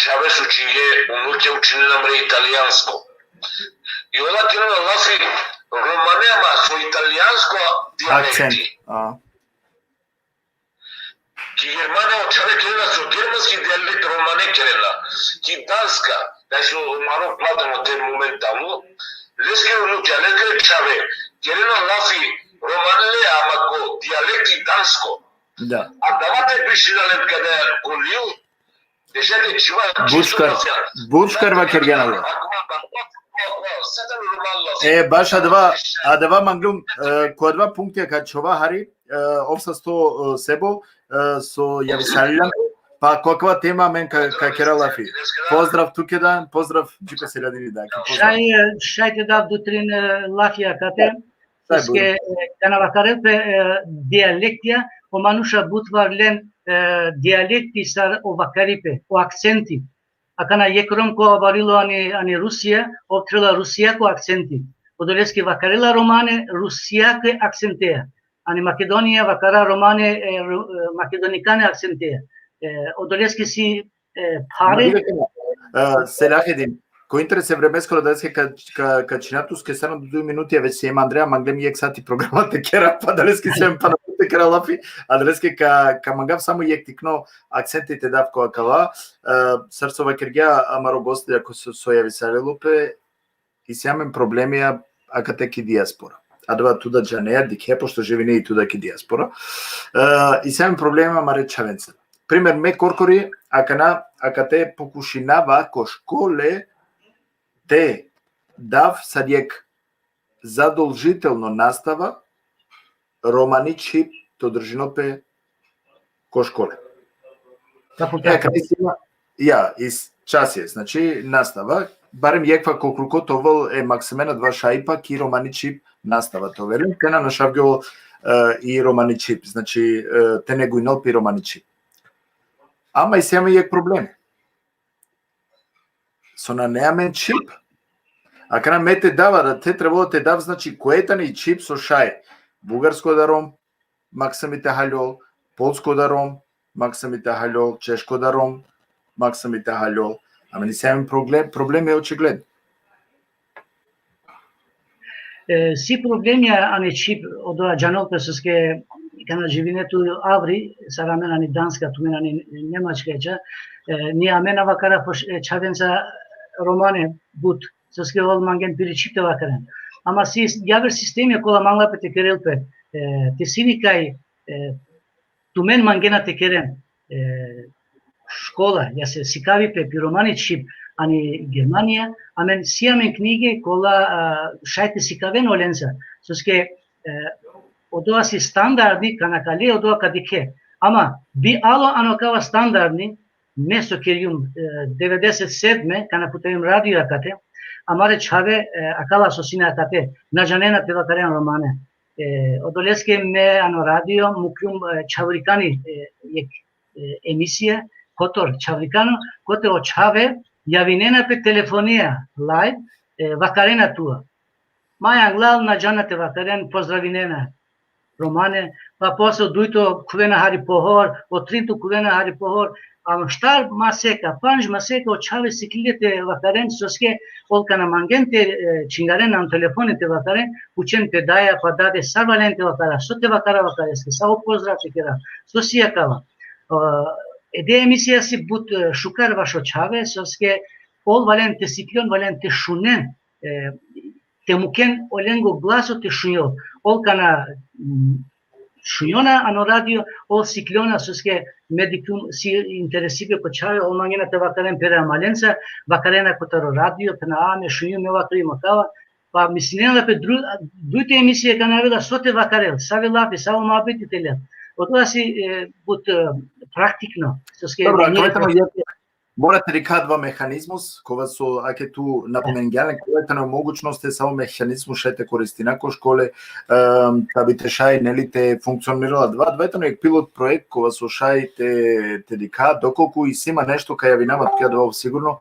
čhave so učinge, unukja učinena amare italijansko. I ola kerena lafi romane, ama so italijansko dijalekti. Akcent, a. Ki Germanija o čhave kerena so germanski dijalekt romane kerena. Ki Danska, daj so maro platan o te momentalno, leske unukja, leske čhave, kerena lafi romane le, ama ko dijalekti dansko. Da. Adava te pišina len kada ko lil, te šaj te čhiva. Bučkar, bučkar vakergjan adava. E, baš adava, adava manglum, e, ko adava punktija ka čhova hari, e, ov sasto, e, Sebo, e, so javisalilan, pa ko akava tema amen ka, ka kera lafi. Pozdrav tuke da, pozdrav, džikos Seljadini da, pozdrav. Šaj, e, šaj te dav du trin, e, lafija akate. Soske, e, kana vakarel pe, e, dialektija, o manuša but var len, e, dialekti sar o vakaripe, o akcenti. Akana jekh Rom ko varilo ani, ani Rusija, ov kerela rusijako akcenti. Odoleske vakarela romane rusijake akcenteja. Ani Makedonija vakara romane, e, ru-, e, makedonikane akcenteja. E, odoleske si, e, phare. Ma, e, Selahedin, ko interes e vremeskoro, adaleske ka, ka, ka čhinav tuske samo duj minuti, a već siem Andreja, manglem jekh sati programa te kera, pa adaleske siem pana te kera lafi, adaleske ka, ka mangav samo jekh tikno akcenti te dav ko akava, e, sar so vakergja amaro gosti, ako so, so javisalilo pe, isi amen problemija akate ki dijaspora. Adava tu da džanea, dikhe, pošto živine i tu da ki dijaspora. E, isi amen problema amare čhavenca. Primer, me korkori, akana, akate pokušinava ko škole te dav sar jekh zadolžitelno nastava, romani čhib te održinol pe ko škole. Fakultet. E, kada isi, ja, iz časija, znači, nastava, barem jekh vakar koliko te ovel e maksimena dva šajipa ki romani čhib nastava te ovel, te na našavgjol, e, i romani čhib, znači, e, te neguinol pe i romani čhib. Ama isi amen jekh problemi. So nane amen čhib. Akana me te dav, a te trebela te dav, znači, koj tani čhib so šaj. Bugarsko da Rom, maksimi te haljol, polsko da Rom, maksimi te haljol, češko da Rom, maksimi te haljol. Amen isi amen problem, problemi očigledno. E, si problemija ani čhib, odoa džanol pe soske kana živine tu avri, sar amen ani Danska, tumen ani Nemačka, ča, e, ni amen avakara poš-, e, čhavenca romane but, soske ol mangen piri čhib te vakaren. Ama si javer sistemi kola mangla pe te kerel pe, e, te sini kaj, e, tumen mangena te keren, e, škola, ja se sikavi pe pi romani čhib ani Germanija, amen si amen knjige kola, a, šaj te sikaven olenca, soske, e, odova si standardni, kana kali odova ka dikhe. Ama bi alo ano kava standardni, me so kerjum, e, devedeset sedme, kana putevjum radio akate, amare čhave, e, akala so sine akate, na džanena te vakaren romane. E, odoleske me ano radio mukljum, e, čhavrikani, e, jek, e, emisija, kotor čhavrikano, kote o čhave javinena pe telefonija, live, e, vakarena tua. Maj anglal na džana te vakaren, pozdravinena romane, pa posle o dujto khuvena hari pohor, o trinto khuvena hari pohor, a štar maseka, pandž maseka o čhave siklile te vakaren, soske ol kana mangen te, e, čingaren ano telefoni te vakaren, pučen pe daja, pa dade, sar valjani te vakara, so te vakara vakareske, savo pozdrav te kera, so si akava. O, ede emisija si but, e, šukar vaš o čhave, soske ol valjani te sikljon, valjani te šunen, e, te muken olengo glaso te šunjon. Ol kana, mm, šunjona ano radio, ol sikljona, soske me dikhljum si interesibe ko čhave, ol mangena te vakaren pere amalenca, vakarena kotaro radio, phena a me šunjum, me vakri mo kava, pa mislinena pe dru-, dujte emisija kana avela so te vakarel, save lafi, savo muhabeti te lel. Odova si, e, but, e, praktikno, soske dobro, mora te dikha adava mehanizmus, kova so ake tu napomengjan, kova tano mogućnost te savo mehanizmus šaj te koristina ko škole, em, da bi te šaj, neli, te funkcionirela adava, adava tano jek pilot projekt kova so šaj te, te dikha, dokolku isi ma nešto ka javina ma tuke adava sigurno,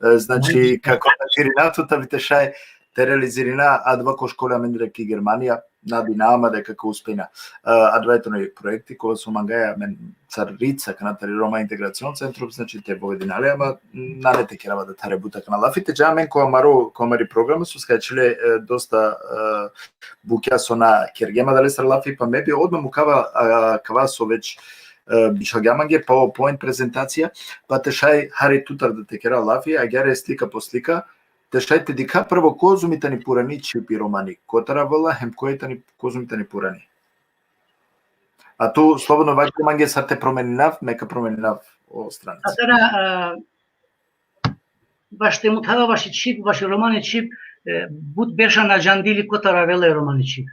e, znači, kako da čirina tu, da bi te šaj te realizirina adava ko škole amendar ki Germanija, nadinama deka ka uspejna. E, adava tano jek projekti kova so mangaja amen car Rica, kana tari Roma Integracion Centrum, znači te bovedinale, ama nane te kerava da tare buta kana lafi, te dža amen ko amaro, ko amari programa, so skačile, e, dosta, e, bukja so na kergjem adalestar lafi, pa me bi odma mukava, a, kava so već, e, bičhalgja mange, PowerPoint prezentacija, pa te šaj hari tutar da te kera lafi, agjaar e slika po slika, te šaj te dikha prvo kozumi tani purani čhib i romani, kotar avela, hem koj tani, kozumi tani purani. A tu slobodno vakir mange sar te promeninav, me ka promeninav o stranica. Akana, a, baš te muthava vaši čhib, vaši romani čhib, e, but berša na džandili kotar avela e romani čhib.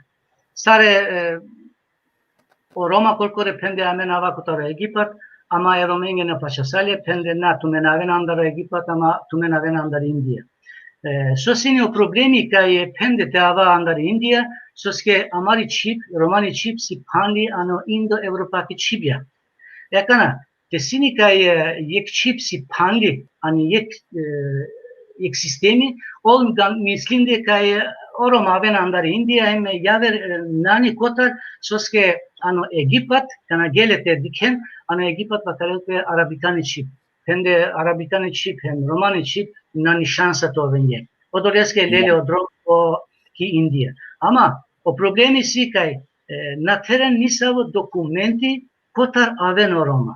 Sare, e, o Roma korkore phende amen ava kotar Egipat, ama e Romenge na pačasale, phende na, tumen aven andar Egipat, ama tumen aven andar Indija. E, so sine o problemi kaj phende te ava andar Indija, soske amari čhib, romani čhib si phanli ano indo-evropaki čhibja. E akana, te sini kaj, e, jek čhib si phanli, ani jek, e, jek sistemi, ol ga mislinde kaj, e, o Roma aven andar Indija, hem javer, e, nane kotar, soske ano Egipat, kana gele te dikhen, ano Egipat vakarel pe arabikani čhib. Phende arabikani čhib, hem romani čhib, nane šansa te oven jek. Odoleske lele o drom ko ki Indija. Ama, o problemi si kaj, e, na theren nisavo dokumenti kotar aven o Roma.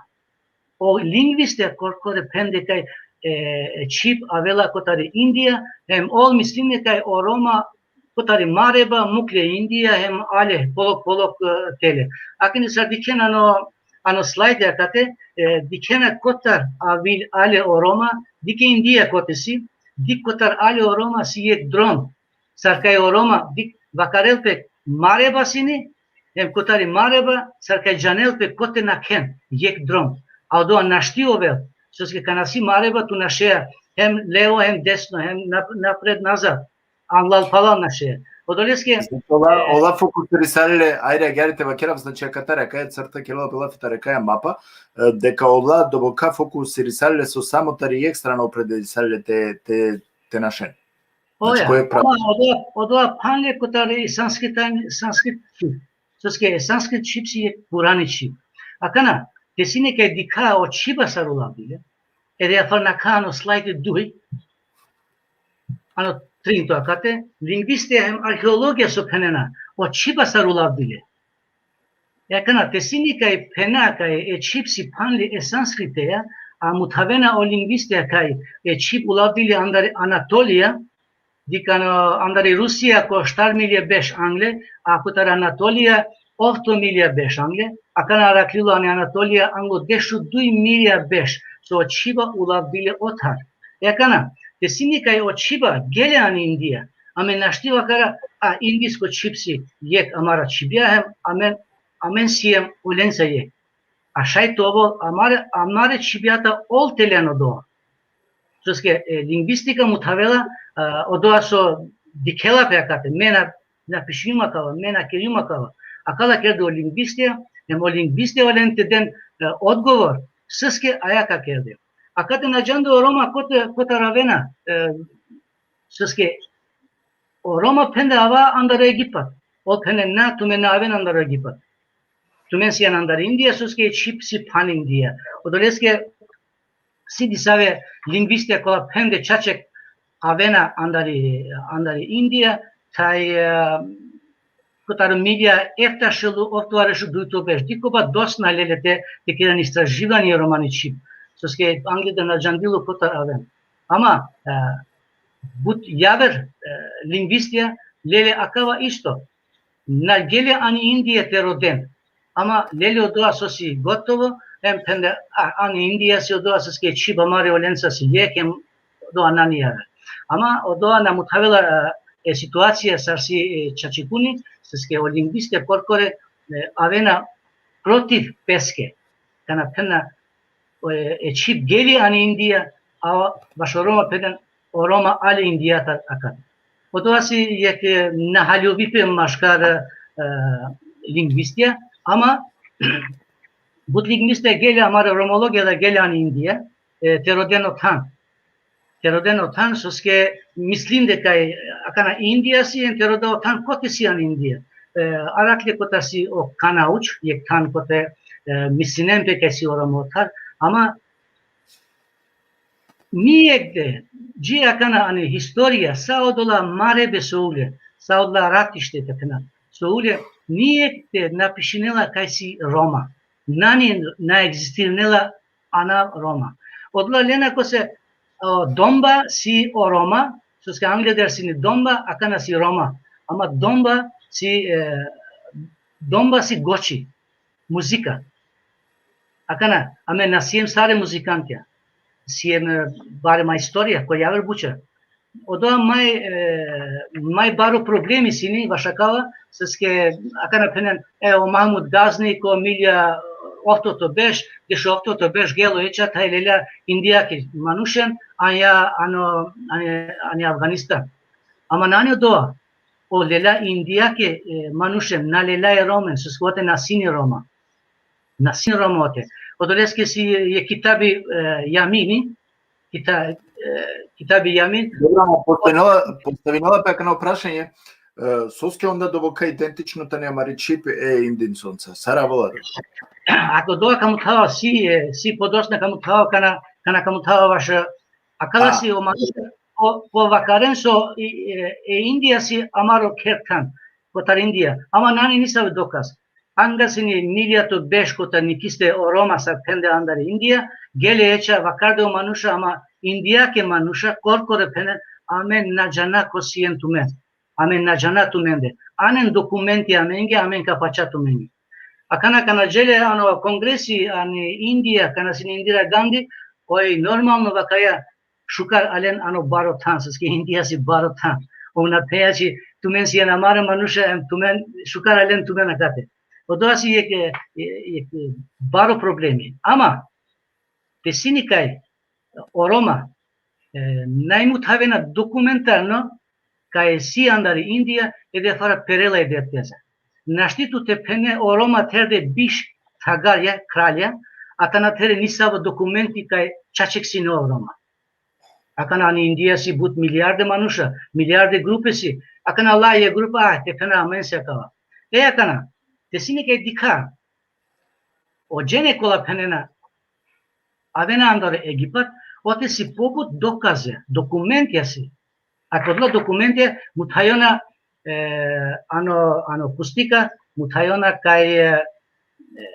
O lingviste korkore phende kaj, e, e čhib avela kotari Indija, hem ol misline kaj o Roma kotari mareba mukle Indija, hem ale polok, polok, e, tele. Akana sar dikhen ano, ano slajdi akate, e, dikhena kotar avil ale o Roma, dikhe Indija kote si, dikh kotar ale o Roma si jek drom. Sar kaj o Roma, dikh, vakarel pe mareba sine, hem kotari mareba, sar kaj džanel pe kote nakhen, jek drom. A odova našti ovel, soske kana si mareba tu našea, hem levo, hem desno, hem nap-, napred, nazad, anglal, palal našea. Odoleske, ola, e, ola fokusirisale, ajde, agjaar te vakerav, znači, akatar akaja crta, kerela pe lafi tari akaja mapa, e, deka ola doboka fokusirisale so samo tari jek strana opredelisale te, te, te našen. Znači, oja, koj e pravo? Ama odova, odova phanle kotari sanskritan, sanskrit čhib. Soske sanskrit čhib si jek purani čhib. Akana, te sine kaj dikha o čhiba sar ulavdile, ede afar nakha ano slajdi duj, ano trinto akate, lingviste hem arheologija so phenena, o čhiba sar ulavdile. E akana, te sine kaj phena kaj e čhib si phanli e sanskriteja, a muthavena o lingvistja kaj e čhib ulavdile andar Anatolija, dikh ano andar Rusija ko štar milje beš angle, a kotar Anatolija ofto milja beš angle, akana araklilo ani Anatolija anglo dešuduj milja beš, so o čhiba ulavdile otar. E akana, te sine kaj o čhiba gele ani Indija, amen našti vakara, a indijsko čhib si jekh amara čhibja hem, amen, amen siem olenca jekh. A šaj te ovel, amare, amare čhibjata ol te len odova. Soske, e, lingvistika muthavela, a, odova so dikhela pe akate, me na, na pišinjum akava, me na kerjum akava. Akala kerde o lingvistja, hem o lingvistja olen te den, e, odgovor, soske aja ka kerde. Akate na džande o Roma kote, kotar avena, e, soske o Roma phende ava andar Egipat. Ol phende na, tumen na aven andar Egipat. Tumen sian andar Indija, soske čhib si phan Indija. Odoleske si disave lingvistja kola phende čaček avena andar, andar Indija, taj, e, kotar milja eftašel u oftovardeš u dujto beš. Dikh oba dosna lele te, te keren istraživanje romani čhib. Soske angleder na džandilo kotar aven. Ama, e, but javer, e, lingvistja lele akava isto. Na gele ani Indija te roden. Ama lele odova so si gotovo, hem phende, a, ani Indija si odova soske čhib amare olenca si jekh, hem odova nane javer. Ama odova na muthavela, e, e situacija sar si, e, čačikuni, soske o lingvistja korkore, e, avena protiv peske. Kana phena, e, e čhib gele ani Indija, a bašo Roma phenden, o Roma ale Indijatar akate. Odova si jekh, e, nahaljovipe maškar, e, lingvistja, ama but lingvistja gele, amare romologja da gele ani Indija, e, te roden othan. Te roden othan, soske mislinde kaj akana Indija si, hem te roda othan kote si ani Indija. E, arakhle kotar si o Kanauč, jekh than kote, e, mislinen pe kaj si o Roma otar, ama nijekde, dži akana ani historija, sa odola marebe so ule, sa odola ratište te phena, so ule, nijekde na pišinela kaj si Roma. Nane, na egzistirnela ana Roma. Odola lena kose, o, Domba si o Roma, soske angleder sine Domba, akana si Roma. Ama Domba si, e, Domba si goči, muzika. Akana, amen na siem sare muzikantja. Siem, e, bare ma istorija, ko javer buča. Odova maj, e, maj baro problemi sine, vaš akava, soske akana phenen, e, o Mahmud Gazni ko milja oftoto beš, dešoftoto beš gelo eća, taj lela Indijake manušen, anja, ano, anja, anja Afganistan. Ama nane odova, o lela Indijake, e, manušen, na lela e Romen, soske ote na sine Roma. Na sine Roma ote. Odoleske si e kitabi, e, Jamini, kita-, e, kitabi Jamin. Dobro, ama postavinela, postavinela pe akana prašanje, e, soske onda doboka identično tani amari čhib e Indinsonca. Sar avela? Ako dova ka muthava si, e, si podosna ka muthava kana, kana ka muthava vaš, e, akala si o manuša, po, po vakaren so, i, e, e Indija si amaro kher than, kotar Indija. Ama nane nisave dokaz. Anga sine miljato beš kotar nikiste o Roma sar phende andar Indija, gele eća vakarde o manuša, ama Indijake manuša, korkore phene, amen na džana ko sien tumen. Amen na džana tumende. Anen dokumenti amenge, amen ka pača tumenge. Akana kana džele ano kongresi ani Indija, kana sine Indira Gandhi, oj normalno vakaja šukar alen ano baro than, soske Indija si baro than. Ona phenđa či tumen sien amare manuša, em tumen šukar alen tumen akate. Odova si jekh, e, jekh baro problemi. Ama, te sine kaj o Roma, e, naj muthavena dokumentarno, kaj si andar Indija, e de fara perela e de teza. Našti tu te phene o Roma terde biš thagarja, kralja, a tana terde nisavo dokumenti kaj čaček sine o Roma. Akana ani Indija si but milijarde manuša, milijarde grupe si, akana laja grupa, a, te phena amen si akava. E akana, te sine kaj dikha, o džene kola phenena, avena andar Egipat, ote si pobut dokaze, dokumentja si. A kodola dokumentja muthajona, e, ano, ano pustika, muthajona kaj, e, e,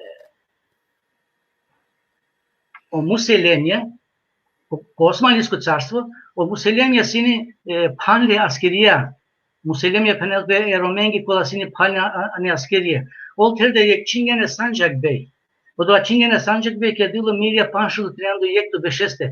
o Muselemija, ko, ko Osmanlijsko carstvo, o Muselemija sini, e, phanle askerija. Muselemija phenel pe e Romengi kola sini phanle a-, ani askerija. Ol terde jekh čhingena Sandžak bej. Odova čhingena Sandžak bej kerdilo milja pandž šel u trianda u jekh to bešeste.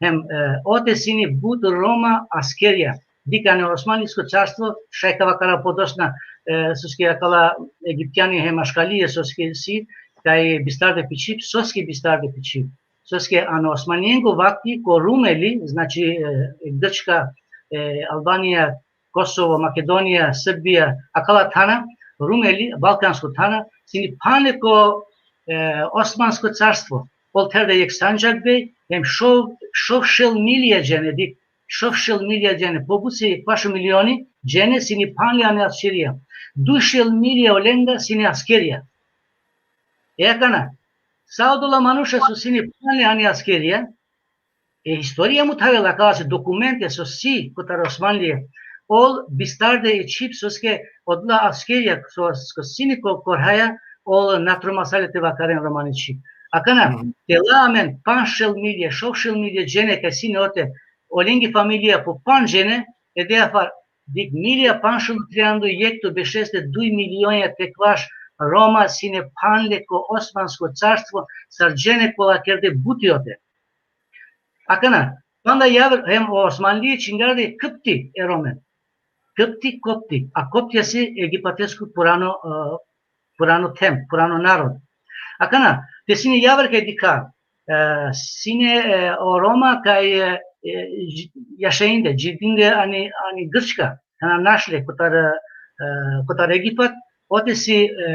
Hem, e, ote sini but Roma askerija. Dikh, ano Osmanlijsko carstvo, šaj ka vakara podosna, e, soske akala Egiptjani hem aškalije, soske si, kaj bistarde pi čhib, soske bistarde pi čhib. Soske ano Osmanlijengo vakti ko Rumeli, znači, e, Grčka, e, Albanija, Kosovo, Makedonija, Srbija, akala thana, Rumeli, balkansko thana, sini phanle ko, e, Osmansko carstvo, ol terde jekh Sandžak bej, hem šov, šov šel milja džene, dikh, šov šel milja džene, pobusi pašo milioni džene sini phanle ani askerija. Duj šel milja olenga sini askerija. E akana, sa odola manuša so sini phanle ani askerija, e, istorija muthavela, akala si dokumente so si kotar Osmanlije, ol bistarde i čhib soske odola askerija so, so sini ko, korhaja, ol na tromasale te vakaren romani čhib. Akana, Mhm. te la amen pandž šel milje, šov šel milje džene kaj sini ote, olengi familija po pandž džene, e de afar, dikh, milja pandž šel u trianda u jekh to bešeste duj milionja te kvaš Roma sine phanle ko Osmansko carstvo, sar džene kola kerde buti ote. Akana, panda javer hem o Osmanlije čhingjarde Kipti e Romen. Kipti, Kopti. A Koptija si Egipatesko purano, e, purano them, purano narodo. Akana, te sine javer kaj dikha, e, sine, e, o Roma kaj, e, e, dž-, jašainde, dživdinde ani, ani Grčka, kana našle kotar, e, kotar Egipat, ote si, e,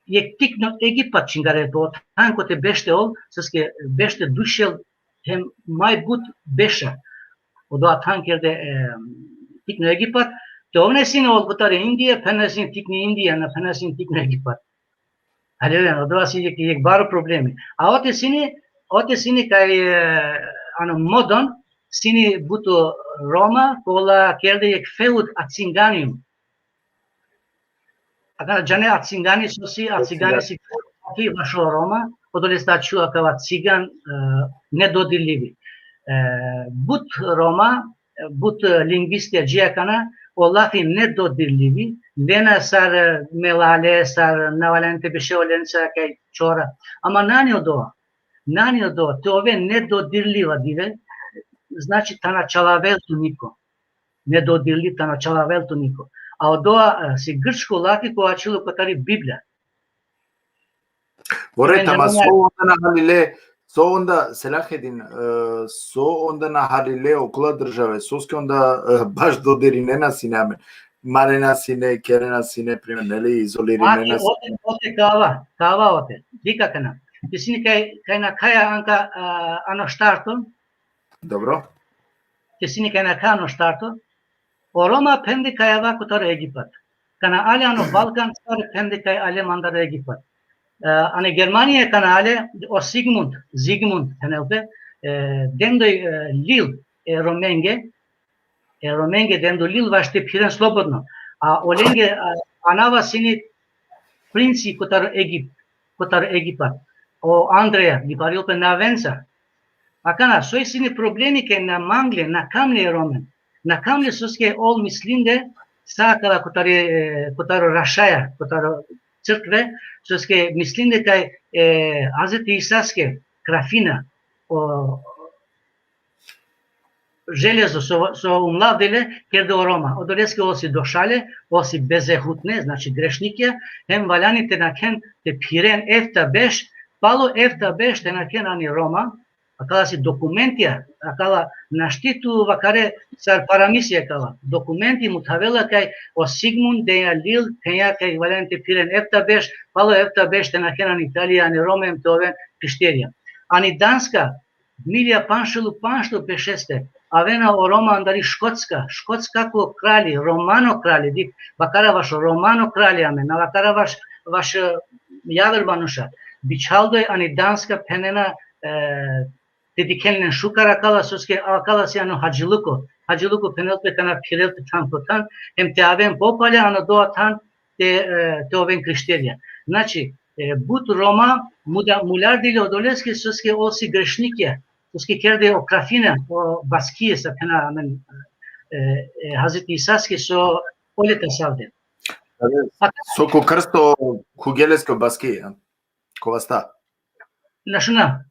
jekh tikno Egipat čhingjarde, o than kote bešti ol, soske bešti duj šel hem maj but beša. Odova than kerde, e, tikno Egipat, te oven sine ol kotar Indija, phenena sine tikni Indija, na phenena sine tikno Egipat. Ali, odova si jekh, jekh baro problemi. A ote sine, ote sine kaj, e, ano Modon, sine but Roma, kola kerde jekh feud Acinganium. Akana džane Acingani so si, Acingani si, ki vašo Roma, odoleste ačhilo akava cigan, e, nedodirljivi. E, but Roma, e, but, e, lingvistija dži akana, o lafi nedodirljivi, lena sar, e, melale, sar na valjani te beše olenca kaj čora. Ama nani odova, nani odova, te ove nedodirljiva dive, znači te na čalavel tu niko. Nedodirljiv, te na čalavel tu niko. A odova, e, si grčko lafi kova ačhilo kotar i Biblija. Vore, tama so onda na halile, so onda, Selahedin, e, so onda na halile okola države, soske onda, e, baš dodirinena sine amen. Marena sine, kerena sine, primer, neli, izolirinena sine. Ote, ote kava, kava ote. Dikh akana. Te sine kaj, kaj nakhaja anka, a, ano štarto. Dobro. Te sine kaj nakhaja ano štarto. O Roma phende kaj ava kotar Egipat. Kana ale ano Balkan, sar phende kaj ale mandar Egipat. E, ani Germanija kana ale, o Sigmund, Zigmund, phenel pe, e, dendoj, e, lil, e, Romenge, e, Romenge dendoj lil vaš te phiren slobodno. A olenge, a, anava sine princi kotar Egip-, kotar Egipat. O Andreja, giparil pe Navenza. Akana, soj sine problemi kaj na mangle, na kamle e Romen. Na kamle soske ol mislinde, sa akala kotar, e, kotar rašaja, kotar crkve, soske mislinde kaj, e, Hazreti Isaske krafina, o, železo so, so umlavdele, kerde o Roma. Odoleske ol si došale, ol si bezehutne, znači grešnikija, hem valjani te nakhen te phiren efta beš, palo efta beš te nakhen ani Roma, akala si dokumentija, akala našti tu vakare sar paramisi akala. Dokumenti muthavela kaj o Sigmund dendoj lil, phenja kaj valjani te phiren efta beš, palo efta beš te nakhen ani Italija, ani Roma, hem te oven Krišterija. Ani Danska, milja pandž šel u pandžto bešeste, avena o Roma andari Škotska, Škotska ko kralji, romano kralji, dikh, vakara vaš romano kralji amen, na vakara vaš, vaš, e, javer manuša. Bičhaldoj ani Danska phenena, e, te dikhen len šukar akala, soske akala si ano hadžiluko. Hadžiluko phenel pe kana phirel pe than po than, hem te aven popalja ano dova than te, e, te oven Krišterija. Znači, e, but Roma muda-, muljardile odoleske soske ov si grešnikija, soske kerde o krafina, o baskije, sa phena amen, e, e, Hazreti Isaske so ole tasavde. So ko krsto khuvgje leske o baski, a? Ko vasta. Na šuna.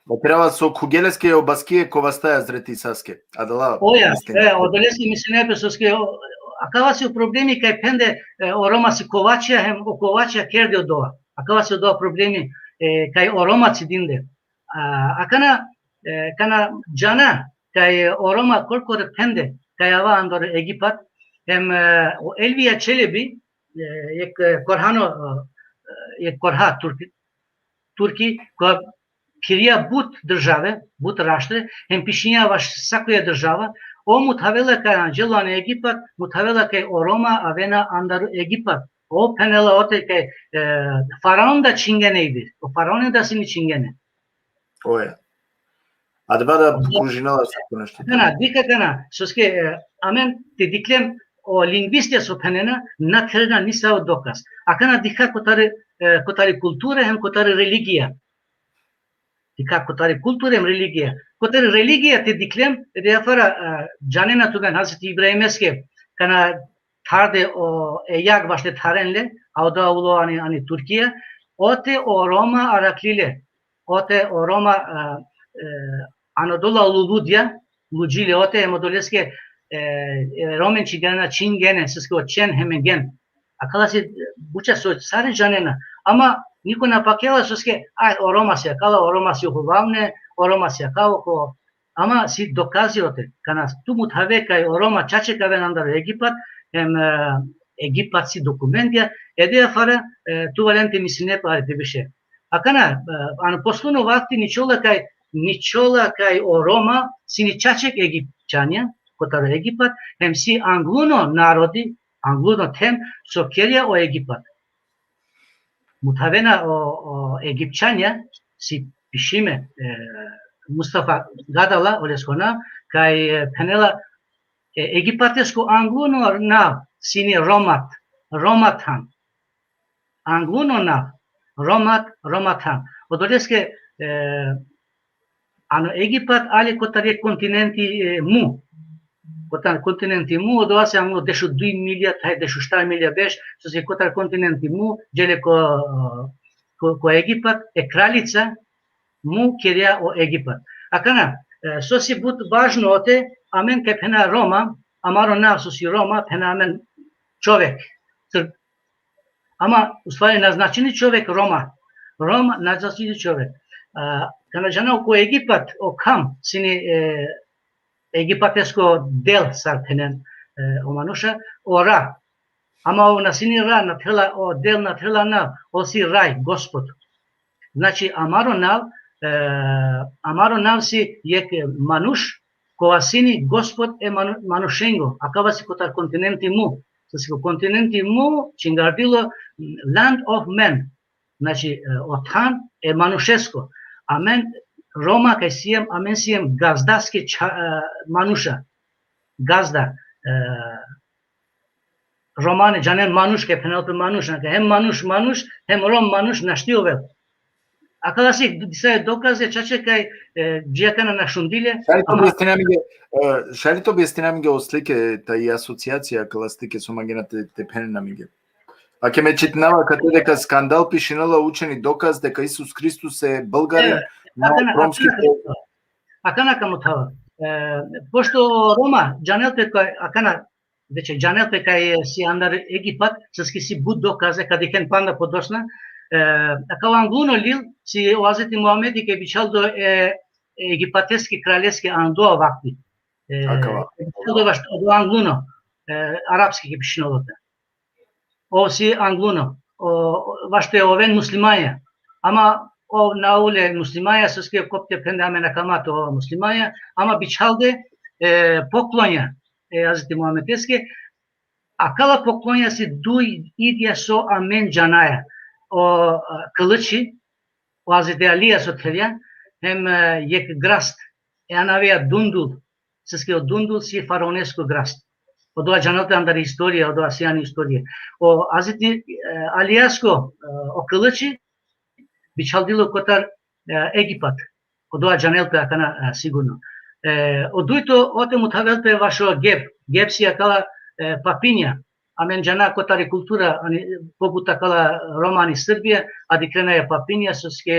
Vatrava so khuvgje leske o baski ko vasta e Hazreti Isaske. Adala. Oja, e, odoleske misline pe soske, o, akava si o problemi kaj phende, e, o Roma si kovačija, hem o kovačija kerde odova. Akava si odova problemi, e, kaj o Roma cidinde. A, akana, e, kana džana, kaj o Roma korkore phende, kaj ava andar Egipat, hem, e, o Elvija Čelebi, e, jek, e, korhano, e, jek korha Turki, Turki, koja phirja but države, but raštre, hem pišinja vaš sakoja država, o muthavela kaj anđelo ano Egipat, muthavela kaj o Roma avena andar Egipat. O phenela ote kaj, e, faraon da čhingene idi, o faraoni da sine čhingene. Oja. Adava da pružinela sako nešto. Kana, dikha kana, soske, e, amen te dikhlem o lingvistija so phenena, na therena nisavo dokaz. Akana dikha kotari, e, kotari kultura hem kotari religija. Dikha kotari kultura hem religija. Kotari religija te dikhlem, e, diafara, e, džanena tumen Hazreti Ibrahimeske, kana tharde o, e, jag vaš te tharen le, a odova ulo ani, ani Turkija, ote o Roma arakhli le, ote o Roma, e, e, ano odola luludja, ludžile ote, hem odoleske, e, e, Romen čhingena čhingene, soske o čhen hemengen. Akala si buča so sare džanena, ama niko na pakela soske, aj, o Roma si akala, o Roma si hovavne, o Roma si akavo, ko, ama si dokazi ote, kana tu muthave kaj o Roma čače ka aven andar Egipat, hem, e, Egipat si dokumentija, e diafara, e, tu valjani te misline pe ari te više. Akana, e, ano posledno vakti ničola kaj, ničola kaj o Roma sine čače Egipćanja, kotar Egipat, hem si angluno narodi, angluno them, so kerja o Egipat. Muthavena o, o Egipćanja, si pišime, e, Mustafa Gadala, olesko nav, kaj, e, phenela, e, egipatesko angluno nav sine Romat, Romathan. Angluno nav, Romat, Romathan. Odoleske, e, ano Egipat ale kotar jek kontinenti, e, Mu. Kotar kontinenti Mu, odova si anglo dešuduj milja, thaj dešuštar milja beš, soske kotar kontinenti Mu, džele ko, ko, ko Egipat, e kraljica Mu kerja o Egipat. Akana, e, so si but važno ote, amen kaj phena Roma, amaro nav so si Roma, phena amen čovek, Srb. Ama, u stvari, na značini čovek Roma. Roma na značini čovek. A, kana džana ko Egipat, o kham, sine, e, egipatesko del, sar phenen, e, o manuša, o Ra. Ama ov na sine Ra, na therela, o del na therela nav, ov si Raj, Gospod. Znači, amaro nav, e, amaro nav si jek manuš, kova sine Gospod e manu-, manušengo, akava si kotar kontinenti Mu. Soske kontinenti Mu čhingardilo land of men, znači, e, o than e manušesko. Amen, Roma kaj siem, amen siem gazdaske čha-, e, manuša. Gazda, e, Romane, džanen manuš, kaj phenel pe manuš, na, kaj hem manuš, manuš, hem Rom manuš našti ovel. Akala si, disa e dokaze, čače kaj, e, dži akana na šundile. Šaj li te objasnine amenge, e, šaj li te objasnine amenge o slike, ta i asocijacija, akala slike so mangena te, te phenen amenge. Ake me čitinava kate deka skandal pišinela učeni dokaz deka Isus Hristos e Bългарин, e, na, akana, romski, akana, akana ka muthava. E, pošto Roma, džanel pe kaj, akana, veće džanel pe kaj si andar Egipat, soske si but dokaze, ka dikhen panda podosna. E, akava angluno lil, si o Hazreti Muhamedi kaj bičhaldo e, egipateske kraljeske ando vakti. E, akava. Bičhaldo vaš-, o angluno, e, arapski kaj pišinela pe. Ov si angluno, o, vaš te oven muslimanja. Ama ov na ule muslimanja, soske kop te phende amen akama te ova muslimanja, ama bičhalde, e, poklonja e Hazreti Muhamedeske, akala poklonja si duj idja so amen džanaja. O, e, kılıči, o Hazreti Alija so therja, hem, e, jek grast, e anaveja Dundul, soske o Dundul si faraonesko grast. Odova džanel pe andari istorija, odova si ani istorija. O Hazreti, e, Alijasko, e, o kılıči, bičhaldilo kotar, e, Egipat. Odova džanel pe akana, e, sigurno. E, o dujto, ote mutavel pe vašo Geb. Geb si akala, e, papinja. Amen džana kotar i kultura, ani, pobut akala Roma ani Srbija, a dikrena e papinja, soske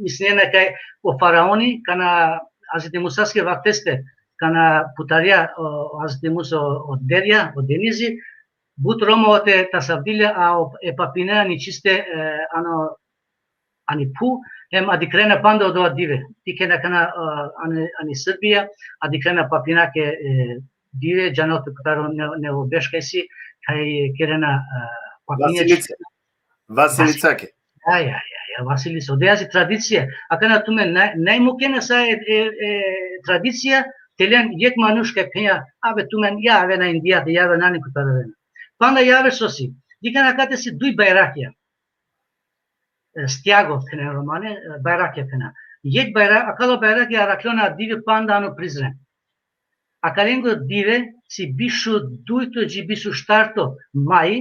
mislinena kaj o faraoni, kana Hazreti Musaske vakteste, kana putarja, o, Hazreti Musa o, o derja, o denizi, but Roma ote tasavdilja, a o, e papinja ani čiste, e, ano, ani phu, hem a dikrena panda odova dive. Dikhena kana, e, ani, ani Srbija, a dikrena papinja ke, e, dive, džanel pe kotar o ne, nevo beš kaj si, kaj kerena, e, papinja. Vasilica. Vasilicake. Ja, ja, ja, ja, Vasilis, odova si tradicija. Akana tumen naj, naj mukena sa e, e, e, tradicija, te len jekh manuš kaj phenja, abe tumen, ja, avena Indija, ja, avena nani kotar avena. Panda jave so si. Dikhena akate si duj bajrakja. E, stjago phena romane, e, bajrakja phena. Jekh bajra-, akala bajrakja araklona dive panda ano Prizren. Akalengo dive si bišu dujto dži bišu štarto maj,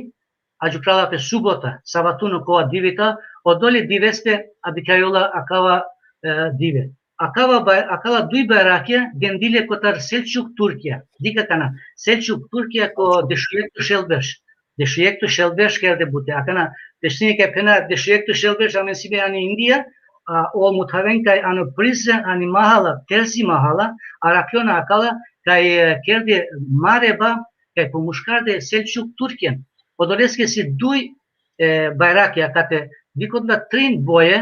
adžukrela pe subota, savatuno kova dive ka, odole diveste adikajola akava, e, dive. Akava baj-, akala duj bajrakja dendile kotar Selčuk Turkija. Dikh akana, Selčuk Turkija ko dešujekto šel berš. Dešujekto šel berš kerde bute. Akana, te sine kaj phena dešujekto šel berš, amen sime ani Indija, a, o mutaven kaj ano Prizren, ani mahala, terzi mahala, araklona akala, kaj, e, kerde mareba, kaj po muškarde Selčuk Turkija. Odoleske si duj, e, bajrakja akate, dikh odola trin boje,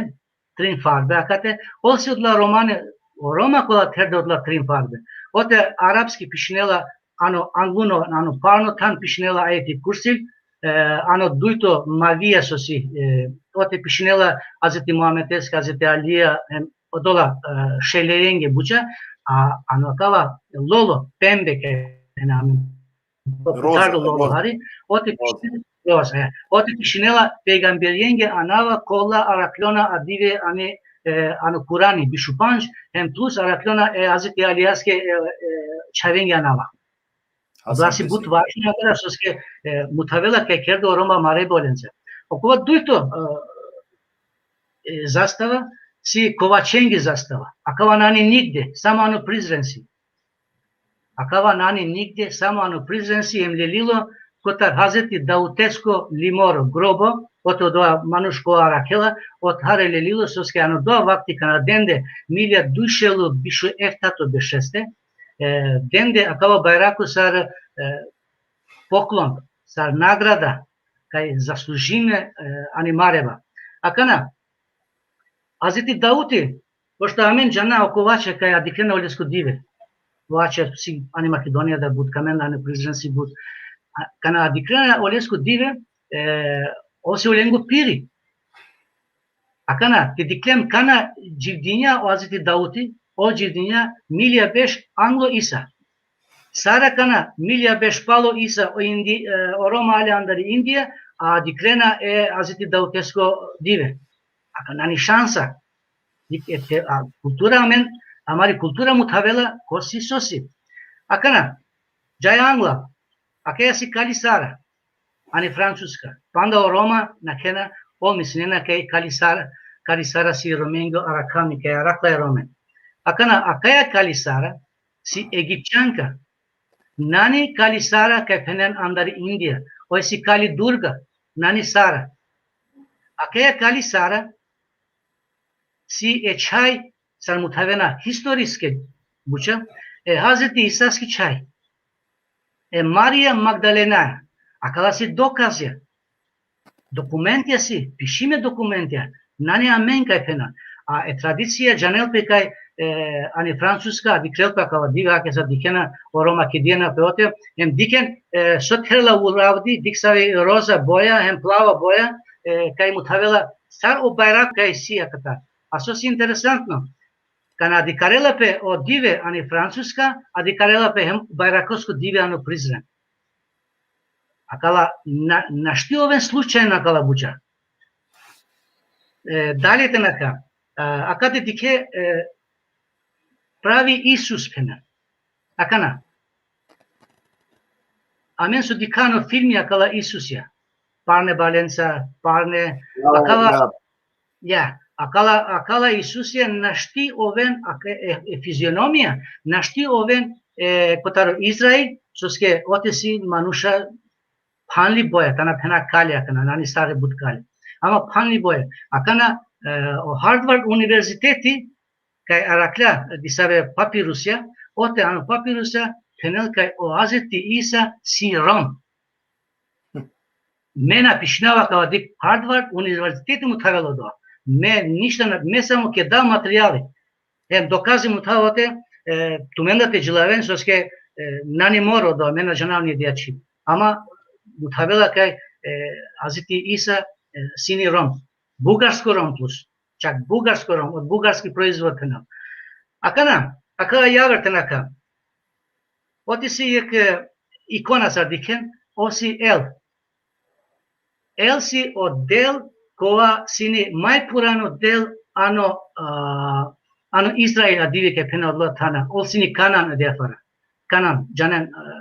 trin farbe akate, ol si odola romane, o Roma kola therde odola trin farbe. Ote arapski pišinela ano angluno, ano parno than pišinela Ajeti Kursi, e, ano dujto mavija so si, e, ote pišinela Hazreti Muhamedeske, Hazreti Alija, em, odola, e, šelejenge buča, a ano akava lolo, pembe kaj phena amen. Roza, roza. Hari, ote pišinela, roza, ja. Ote pišinela pejgamberenge anava kola araklona adive ani, e, ano Kurani, bišu pandž, hem plus araklona e Hazreti Alijaske, e, e, čhavenge anava. Odova si but važno, soske, e, mutavela kaj kerdo o Roma mareba olenca. Okova dujto, e, e, zastava, si Kovačengi zastava. Akava nani nigde, samo ano Prizren si. Akava nani nigde, samo ano Prizren si, em lelilo kotar Hazreti Dautesko limoro, grobo, ote odova manuš ko arakhela, othare lelilo, soske ano dova vakti kana dende milja duj šel u bišu eftato bešeste, e, dende akava bajrako sar, e, poklon, sar nagrada, kaj zaslužime, e, ani mareba. Akana, Hazreti Dauti, pošto amen džana o Kovače kaj adikrena olesko dive. Kovače si ani Makedonija da but, ka amen da ani Prizren si but. A, kana adikrena olesko dive, e, ov si olengo piri. Akana, te diklem kana dživdinja o Hazreti Dauti, ov dživdinja milja beš anglo Isa. Sar akana milja beš palo Isa o Indi-, e, o Roma ale andari Indija, a dikrena e Hazreti Dautesko dive. Akana nani šansa. Dik-, e, te, a, kultura amen, amari kultura mutavela ko si so si. Akana, džaja angla, akaja si Kali Sara, ani Francuska. Panda o Roma nakhena, ov mislinena kaj Kali Sara, Kali Sara si Romengo arakami, kaj arakla e Romen. Akana, akaja Kali Sara si Egipćanka. Nani Kali Sara kaj phenen andar Indija, oj si Kali Durga, nani Sara. Akaja Kali Sara si e čhaj, sar mutavena historiske buča, e Hazreti Isaski čhaj. E Marija Magdalena, akala si dokazja. Dokumentja si, pišime dokumentja, nani amen kaj phena. A e tradicija džanel pe kaj, e, ani Francuska, dikrel pe akava dive, ake sa dikhena, o Roma kidena pe ote, em dikhen, e, so therla uravdi, dikh savi roza boja, hem plava boja, e, kaj mutavela, sar o bajrak kaj si akata. A so si interesantno, kana adikarela pe o dive ani Francuska, adikarela pe hem bajrakosko dive ano Prizren. Akala na, našti oven slučajno akala buča. E, dalje te nakha, a, akate dikhe, e, pravi Isus phena. Akana. amen so dikhana o filmi akala Isusija. Parne balenca, parne, Bravo, akala, bravo. ja, akala, akala Isusija našti oven ake, e, e fizionomija, našti oven, e, kotaro Izrael, soske ote si manuša phanli boja, tana phena kali akana, nani sare but kali. Ama phanli boja. Akana, e, o Harvard Univerziteti, kaj arakhla disave papirusija, ote ano papirusija, phenel kaj o Hazreti Isa si Rom. Me na pišinava akava, dikh, Harvard Univerziteti muthavela odova. Me ništa na, me samo ke da materijali. Hem dokazi muthava ote, e, tumen da te džilaven, soske, e, nani mor odova, me na džanav ni dija čhib. Ama muthavela kaj, e, Hazreti Isa, e, sine Rom. Bugarsko Rom plus. Čak bugarsko Rom, od bugarski proizvod phena. Akana, akava javer te nakha. Oti si jekh, e, ikona sar dikhen, ol si El. El si o del kova sine maj purano del ano, a, ano Izrael, adive kaj phena odola thana. Ol sine Kanan, adija fara. Kanan, džanen, a,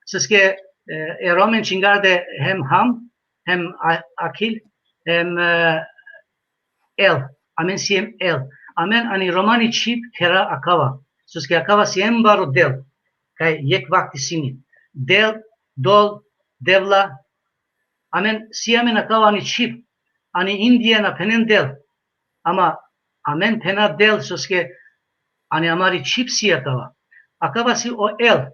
soske, e, e Romen čingarde hem Ham, hem A-, Akhil, hem, e, El. Amen siem El. Amen ani romani čhib khera akava. Soske akava si em baro del. Kaj jekh vakti sine. Del, Dol, Devla. Amen si amen akava ani čhib. Ani Indija na phenen del. Ama amen phena del soske ani amari čhib si akava. Akava si o El.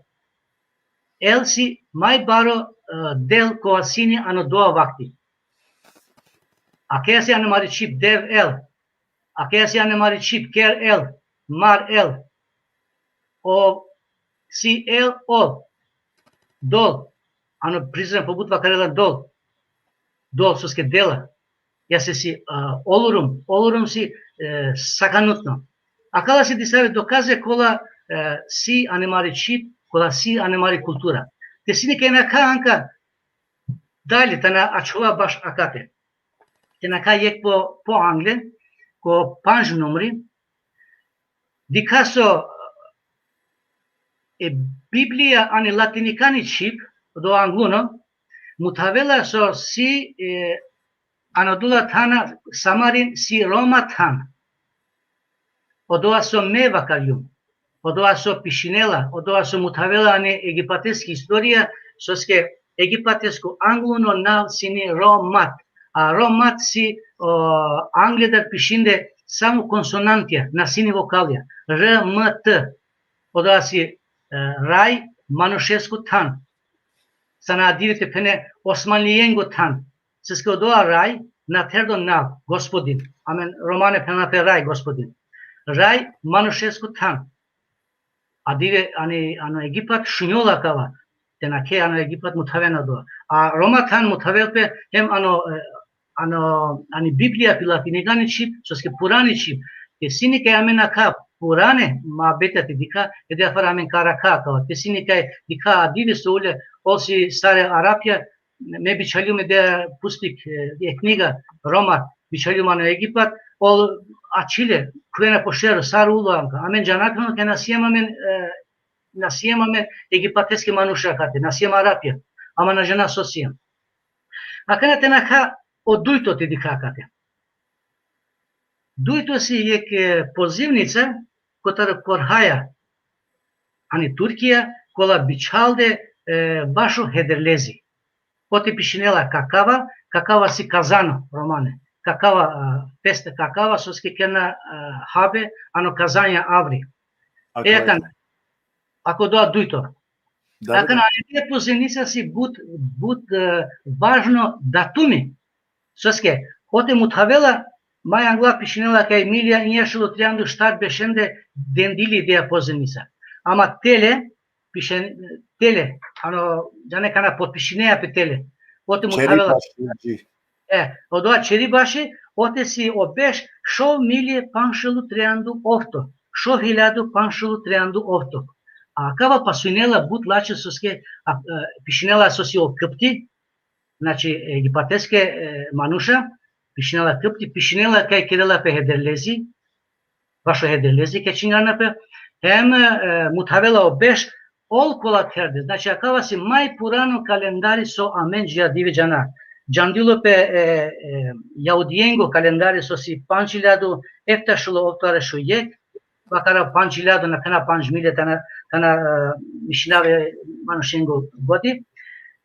El si maj baro, e, del kova sine ano dova vakti. Akaja si ani amari čhib Dev El. Akaja si ani amari čhib Ker El, Mar El. O si El, Ol. Dol. Ano Prizren pobut vakarela Dol. Dol, soske dela. Ja se si, a, olurum, olurum si, e, sakanutno. Akala si disave dokaze kola, e, si ani amari čhib, kola si ani amari kultura. Te sine kaj nakha anka dalje, te na ačhova baš akate. Te nakha jekh po, po angle, ko pandž numri, dikha so e Biblija ani latinikani čhib, do angluno, muthavela so si, e, ano odola thana, Samarin si Roma than. Odova so me vakarjum. Odova so pišinela, odova so muthavela ani egipateski istorija, soske egipatesko angluno nav sine Romat. A Romat si, o, angleder pišinde samo konsonantija, na sine vokalija. R, M, T. Odova si, e, raj manušesko than. Sar na adive te phene Osmanlijengo than. Soske odova raj, na therdo nav, gospodin. Amen romane phena pe raj, gospodin. Raj manušesko than. Adive ani, ano Egipat šunjola akava. Te nakhe ano Egipat muthavena odova. A Roma than muthavel pe hem ano, e, ano, ani Biblija pi latinikani čhib, soske purani čhib. Te sine kaj amen nakha purane muhabetja te dikha, ede afar amen ka arakha akava. Te sine kaj dikha adive so ule, ol si sare Arapja, me bičhaljum ede puspik, e, e knjiga Roma, bičhaljum ano Egipat, ol ačhile, khuvena po šero, sar ulo anka. Amen džana pe kaj na siem amen, e, na siem amen egipateske manuša akate, na siem Arapja, ama na džana so siem. Akana te nakha o dujto te dikha akate. Dujto si jekh, e, pozivnica, kotar korhaja, ani Turkija, kola bičhalde, e, bašo Hederlezi. Ote pišinela Kakava, Kakava si kazano romane. Kakava, a, peste Kakava, soske kerna, a, habe, ano kazanja avri. Ako E, akana, ako odova dujto. Da, da, Akana, da. Ani te pozivnica si but, but, e, važno datumi. Soske, ote muthavela, maj angla pišinela kaj milija injašel u trianda u štar bešende dendili ideja pozivnica. Ama tele, pišen, tele, ano, džane kana potpišineja pe tele. Ote Čeri muthavela. baši, znači. E, odova čeri baši, ote si o beš šov milje pandžšel u trianda u ofto, šov hiljadu pandžšel u trianda u ofto. A akava pasunela but lačhe soske, a, e, pišinela so si o Kipti, znači, egipateske, e, manuša, pišinela Kipti, pišinela kaj kerela pe Hederlezi, bašo Hederlezi kaj čingarna pe, hem, e, muthavela o beš, ol kola therde. Znači, akava si maj purano kalendari so amen dži adive džana. Džandilo pe, e, e, jaudiengo kalendari so si panč iljadu efta šel ofto arešu jek, vakara panč iljadu, na kana panč milje, tana, tana, e, mišljave manušengo godi.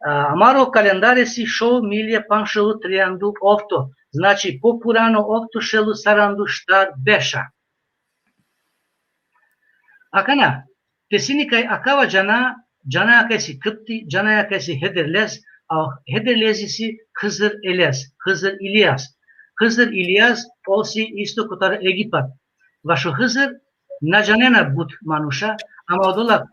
A, amaro kalendari si šov milje panč šel triandu ofto. Znači, po purano ofto šel sarandu štar beša. Akana, te sine kaj akava džana, džanaja kaj si Kipti, džanaja kaj si Hederlez, a Hederlezi si Hızır Elez, Hızır İlyas. Hızır İlyas, ol si isto kotar Egipat. Vašo Hızır, na džanena but manuša, ama odola,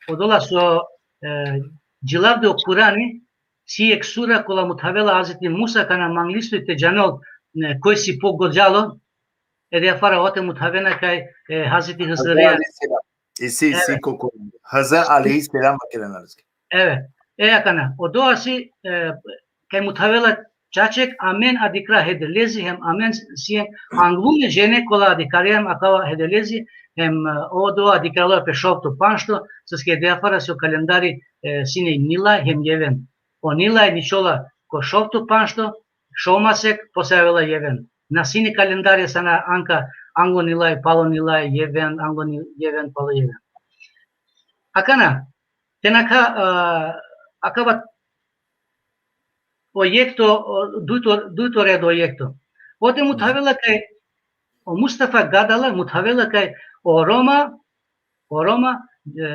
odola so, e, džilavde o Kurani, si jek sura kola muthavela Hazreti Musa, kana manglisto te džanol, e, koj si po godžalo, e diafara ote muthavena kaj, e, Hazreti Hızırija. Alejhi selam. Isi, isi, evet. Koko. Hazar alejhi selam vakerena leske. Evet. E akana, odoa si, e, kaj muthavela čaček, amen adikra Hederlezi, hem amen sien anglune džene kola adikareja hem akava Hederlezi, hem, e, odoa adikralo pe šovto panšto, soske e diafara si o kalendari, e, sine Nilaj hem Jeven. O Nilaj ničhola ko šovto panšto, šov masek, posle avela Jeven. Na sine kalendari sana anka, anglo Nilaj, palo Nilaj, Jeven, anglo Ni-, Jeven, palo Jeven. Akana, te nakha, a, akava o jekto, o, dujto, dujto redo o jekto. Ote muthavela kaj o Mustafa Gadala muthavela kaj o Roma, o Roma, e,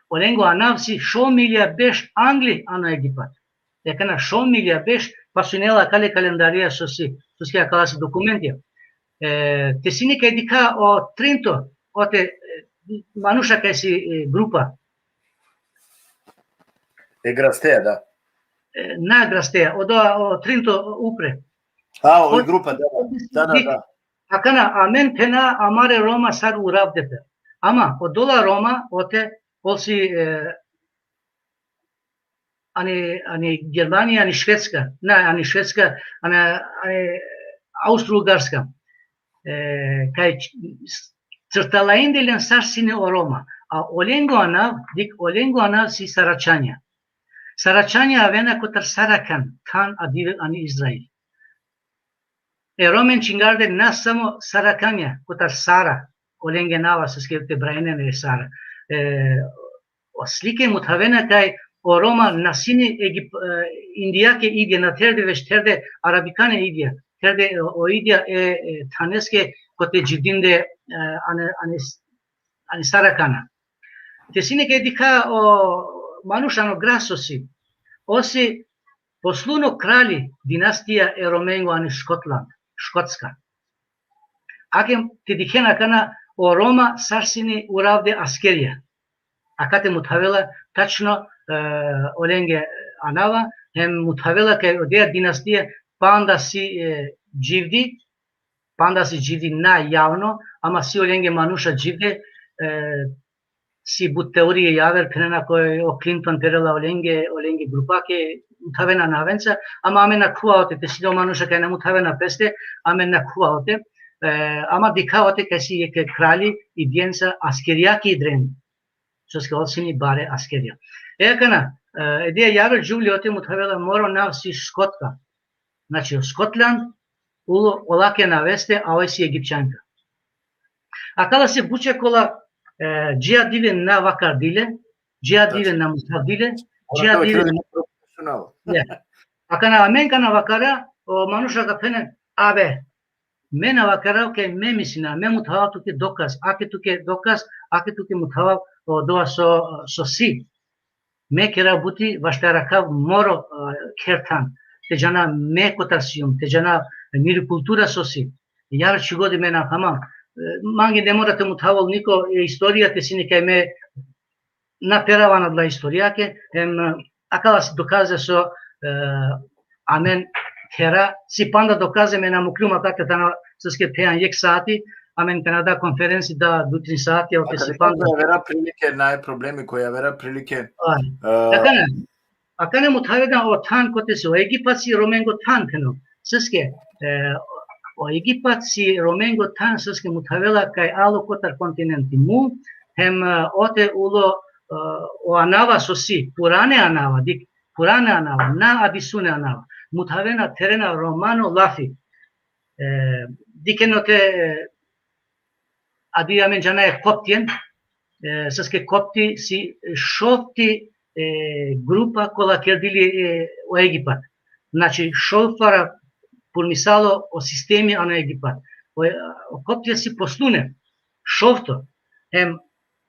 olengo anav si šov milja beš angli ano Egipat. E akana šov milja beš, pasunela akale kalendarija so si, soske akala si dokumentija. E, te sine kaj dikha o trinto, ote, e, manuša kaj si, e, grupa. E Grastea, da. E, na Grastea, odoa, o trinto upre. A, o grupa, da, da, da, da. Akana, amen phena amare Roma sar uravde pe. Ama, odola Roma, ote, ol si, e, ani, ani Germanija, ani Švedska, na, ani Švedska, ani, ani Austro-Ugarska. E, kaj č-, crtalainde len sar sine o Roma, a olengo anav, dikh, olengo anav si Saračanja. Saračanja avena kotar Sarakan, than adive ani Izrail. E Romen čingarde na samo Sarakanja, kotar Sara, olenge nava soske te brainen e Sara. E, o slike muthavena kaj o Roma na sine Egip-, e, indijake idija, na therde već therde arabikane idija, therde o, o idija e, e, thaneske kote dživdinde, e, ani, ani, ani Sarakana. Te sine kaj dikha o manuš ano grah so si, ol si posluno kralji dinastija e Romengo ani Škotland, Škotska. Ake te dikhen akana o Roma sar sine uravde askerija. Akate muthavela tačno, e, olenge anava, hem muthavela kaj odeja dinastija panda si, e, dživdi, panda si dživdi na javno, ama si olenge manuša dživde, e, si but teorije javer, phenena kaj o Clinton perela olenge, olenge grupake, muthavena navenca, ama amen nakhuva ote, te sine o manuša kaj na muthavena peste, amen nakhuva ote, e, ama dikha ote kaj si jekh kralji i dienca askerijaki idren, soske ol sine bare askerija. E akana, e, edija jaro džuvli ote muthavela moro nav si Škotka. Znači, o Škotland, ulo olake naveste, a oj si Egipćanka. Akala si buča kola, e, dži adive na vakardile, dži adive na muthavdile, dži adive na profesional. Ja. Akana amen kana vakara, o manuša ka phene, abe, me na vakarav kaj me mislina, me muthavav tuke dokaz, ake tuke dokaz, ake tuke muthavav odoa so, so si. Me kerav buti vaš te arakhav moro, e, kher than. Te džana me kotar sijum, te džana miri kultura so si. Jaro čhigodi me na hama. E, mange ne mora te muthavol niko, e, istorija te sine kaj me na perav adala istorijake, hem, e, akala si dokaze so, e, amen khera, si panda dokaze, me na mukljum akate tana, soske phejan jekh saati, amen kana da konferenci da duj trin saati, oke si panda. Akana avera prilike, nane problemi, koj avera prilike. Aj. E, akana, akana muthavena o than kote si, o Egipat si Romengo than pheno. Soske, e, o Egipat si Romengo than, soske muthavela kaj alo kotar kontinenti. Mu, Hem e, ote ulo e, o anava so si, purane anava, dikh, purane anava, na adisune anava. Muthavena, therena romano lafi. E, dikhen ote, e, adi amen džanaja koptien, e, soske kopti si šovti e, grupa kola kerdili e, o Egipat. Znači, šov fara purmisalo o sistemi ano Egipat. O, e, o koptija si poslune, šovto. Hem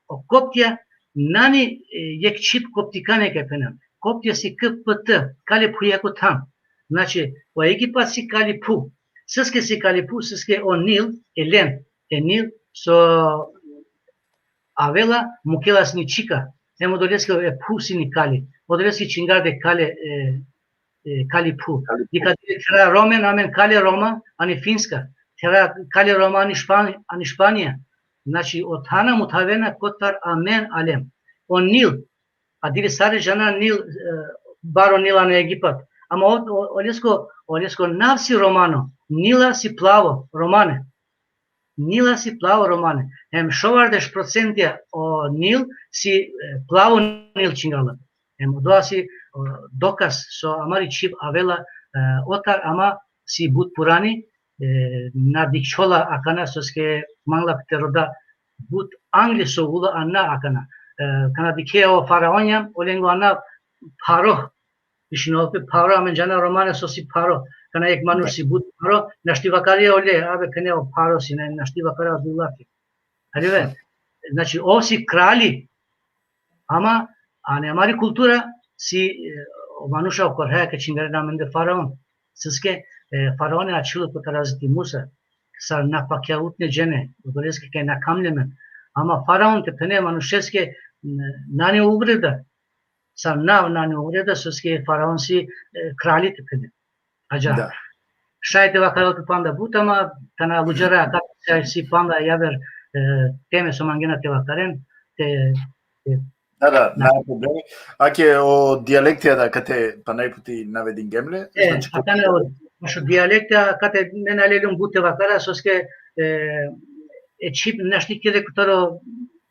o koptija nani e, jekh čhib koptikane kaj phenena. Koptija si K P T, kale phujako than. Znači, o Egipat si kali phu. Soske si kali phu, soske o Nil, e len, e Nil, so avela, mukela sine čhika. Hem odoleske e phu sine kali. Odoleske čhingarde kale, e, e, kali phu. Kali phu. Dikh, tera Romen, amen kale Roma, ani Finska. Tera kale Roma, ani Špan-, ani Španija. Znači, o thana muthavena kotar amen alem. O Nil, adili sare džana Nil, e, baro Nil ano Egipat. Ama o, o, olesko, olesko nav si romano, Nila si plavo, romane. Nila si plavo romane. Hem šovardeš procentija o Nil si, e, plavo Nil čhingala. Hem odova si, o, dokaz so amari čhib avela, e, otar, ama si but purani, e, na dikhjola akana, soske mangla te roda but angle so ula, a na akana. E, kana dikhe o faraonja, olengo anav pharo, pišinol pe pharo, amen džana romane so si pharo. Kana jekh manuš si but pharo, našti vakari ole, ave, kene o pharo si, na, našti vakara duj lafi. Alive, znači, ov si krali, ama, ani amari kultura si, e, o manuša okorhaja kaj čhingarena amende faraon. Soske, e, faraone ačhilo kotar Hazreti Musa, sar napakjautne džene, odoleske kaj nakham le amen. Ama faraon te phene manušeske, n-, nane uvreda, sar nav nane uvreda, soske faraon si, e, krali te phene. Ađa. Da. Šaj te vakarel pe panda but, ama tana luđara, akate si panda javer, e, teme so mangena te vakaren, te, te Da, da, na problemi. Ake o dialektija da, kate pana jekh puti navedingjem le, e, znači, akana o, bašo dialektija, kate me na lelum but te vakara, soske, e, e čhib našti kere kotaro,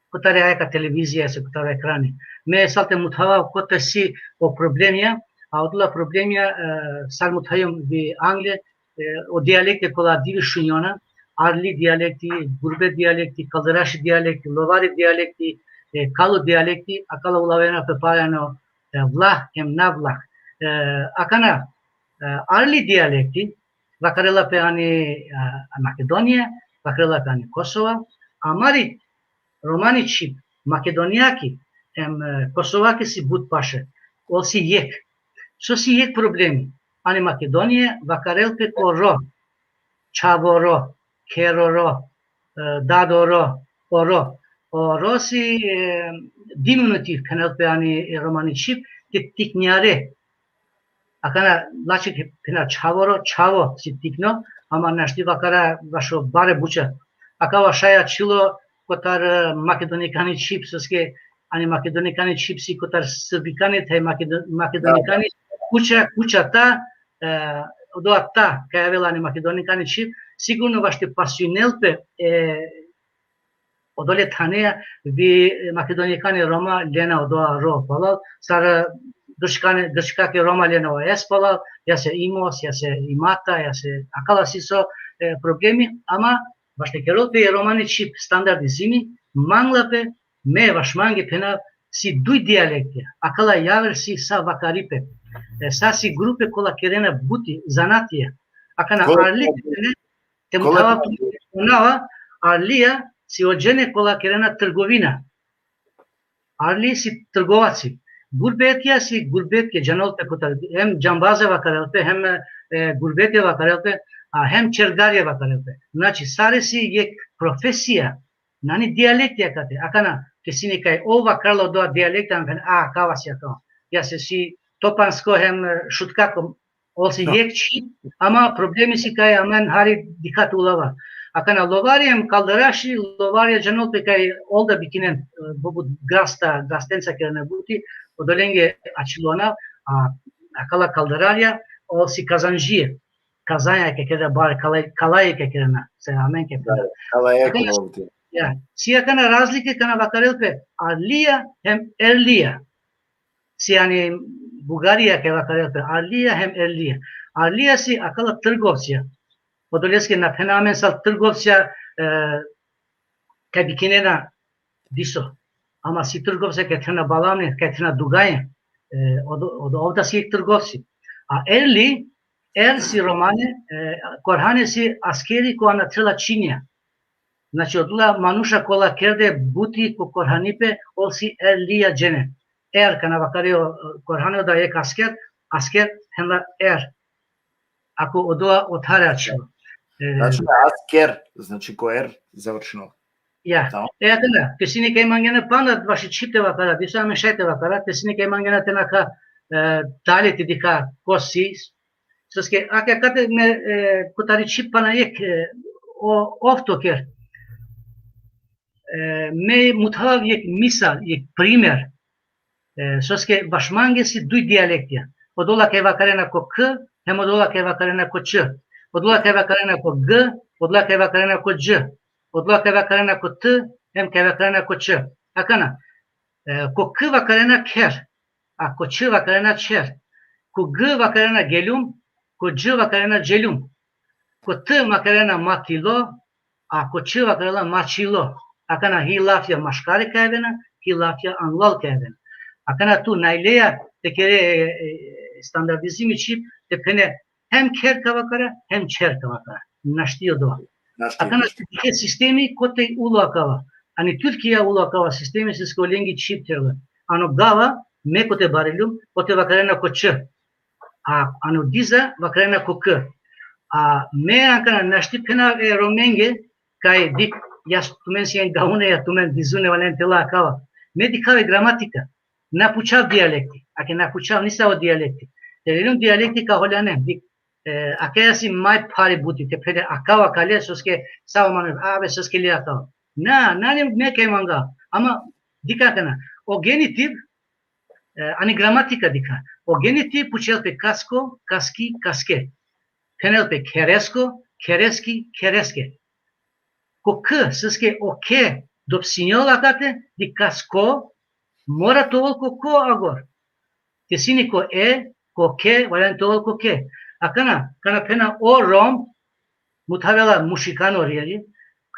kotare ajka televizija, se kotaro ekrani. Me sal te muthava kote si o problemija, a odola problemija, e, sal muthaljum vi angle, e, o dialekte kola divi šunjona, arli dialekti, gurbe dialekti, kalderaši dialekti, lovari dialekti, e, kalo dialekti, akala ulavena pe pare ano, e, vlah hem na vlah. E, akana, e, arli dialekti, vakarela pe ani, e, Makedonija, vakarela pe ani Kosova, amari romani čhib, makedonijaki, hem, e, kosovaki si but paše, ol si jekh. So si jekh problemi, ani Makedonija vakarel pe ko ro, čhavo ro, khero ro, e, dado ro, o ro. O ro si, e, diminutiv, phenel pe ani, e, romani čhib, te tiknjare. Akana lačhi phena čhavo ro, čhavo si tikno, ama našti vakara vašo bare buča. Akava šaj ačhilo kotar, e, makedonikani čhib, soske ani makedonikani čhib si kotar srbikani thaj makedo-, makedonikani, kuća, kuća ta, e, odova ta, kaj avela ani makedonikani čhib, sigurno vaš te pasjunel pe, e, odole thaneja, vi makedonikani Roma lena odova ro palal, sar, e, grčkane, grčkake Roma lena o es palal, ja se imos, ja se imata, ja se akala si so, e, problemi, ama vaš te kerol pe romani čhib standardizimi, mangla pe, me vaš mange phena si duj dialekte, akala javer si sa vakaripe, e, sa si grupe kola kerena buti, zanatija. Akana arli te phene, te muthava, arlija si o džene kola kerena trgovina. Arli si trgovaci. Gurbetja si gurbetke, džanol pe kotar, hem džambaze vakarel pe, hem, e, gurbetja vakarel pe, a hem čergarja vakarel pe. Znači, sare si jekh profesija, nani dialektija kate, akana, ke sine kaj ov vakarela odova dialekta, amen, a, kava si akava. Ja se si topansko hem, e, šutkako, ol si jekh čhib, ama problemi si kaj amen hari dikha te ulava. Akana lovari hem kalderaši, lovarja džanol pe kaj olda bikinen, e, bo-, but grasta, grastenca kerena buti, odolenge ačhilo anav, a akala kalderarja, ol si kazandžije. Kazanja ke kerena bare, kalaj-, kalaje ke kerena, se amen ke kerena. Kalaje ke kerena. Ja, si akana razlike kana vakarel pe Arlija hem Erlija. Si ani Bugarija ke vakarel pe Arlija hem Erlija. Arlija si akala trgovcija. Odoleske na phena amen sar trgovcija, e, kaj bikinena diso. Ama si trgovcija kaj thena balamne, kaj thena dugaja. E, odo, odo, ov da si trgovci. A Erli, Er si romane, e, Korhane si askeri ko ana tela činja. Znači, odola manuša kola kerde buti ko Korhanipe, ov si Erlija džene. Er, kana vakare o, e, Korhane da jek asker, asker, hem la Er. Ako odola othare ačhilo. E, Znači, asker, znači ko Er završeno. Ja. Tamam. E, akana, te sine kaj mangena pana, vaši čhib te vakara, disa amen šaj te vakara, te sine kaj mangena te nakha, e, dalje te dikha ko si, soske, ake, akate me, e, kotari čhib pana jek, e, o, ofto ker. E, me muthava jek misal, jek primer. E, soske vaš mange si duj dialektija. Odola kaj vakarena ko K, hem odola kaj vakarena ko Č. Odola kaj vakarena ko G, odola kaj vakarena ko Dž. Odola kaj vakarena ko T, hem kaj vakarena ko Č. Akana, e, ko K vakarena kher, a ko Č vakarena čher. Ko G vakarena geljum, ko Dž vakarena dželjum. Ko T vakarena matilo, a ko Č vakarena mačilo. Akana hi lafja maškare kaj avena, hi lafja anglal kaj avena. Akana tu najleja te kere, e, e, standardizimi čhib, te phene hem kher ka vakara, hem čher ka vakara. Našti odola. Našti. Akana te dikhe sistemi kote ulo akava. Ani Turkija ulo akava sistemi, soske olengi čhib tela. Ano Gava, me kote bareljum, kote vakarena ko Č. A ano Diza vakarena ko K. A me akana našti phena e Romenge, kaj dik, ja tumen sien gaune, ja tumen Dizune valen tela akava. Me dikhava gramatika. Na pučhav dialekti. Ake na pučhav nisavo dialekti. Te lelum dialekti ka holjane, dik, e, akaja si maj phari buti, te phene akava kale, soske savo mane, ave, soske le akava. Na, nane me kaj manga. Ama dikh akana. O genitiv, e, ani gramatika dikha. O genitiv pučel pe kasko, kaski, kaske. Phenel pe kheresko, khereski, khereske. Ko K, soske o K dopsinjol akate, dik kasko, mora te ovel ko ko agor. Te sine ko E, ko K, valen te ovel ko K. Akana, kana phena o Rom, muthavela mušikano riječi,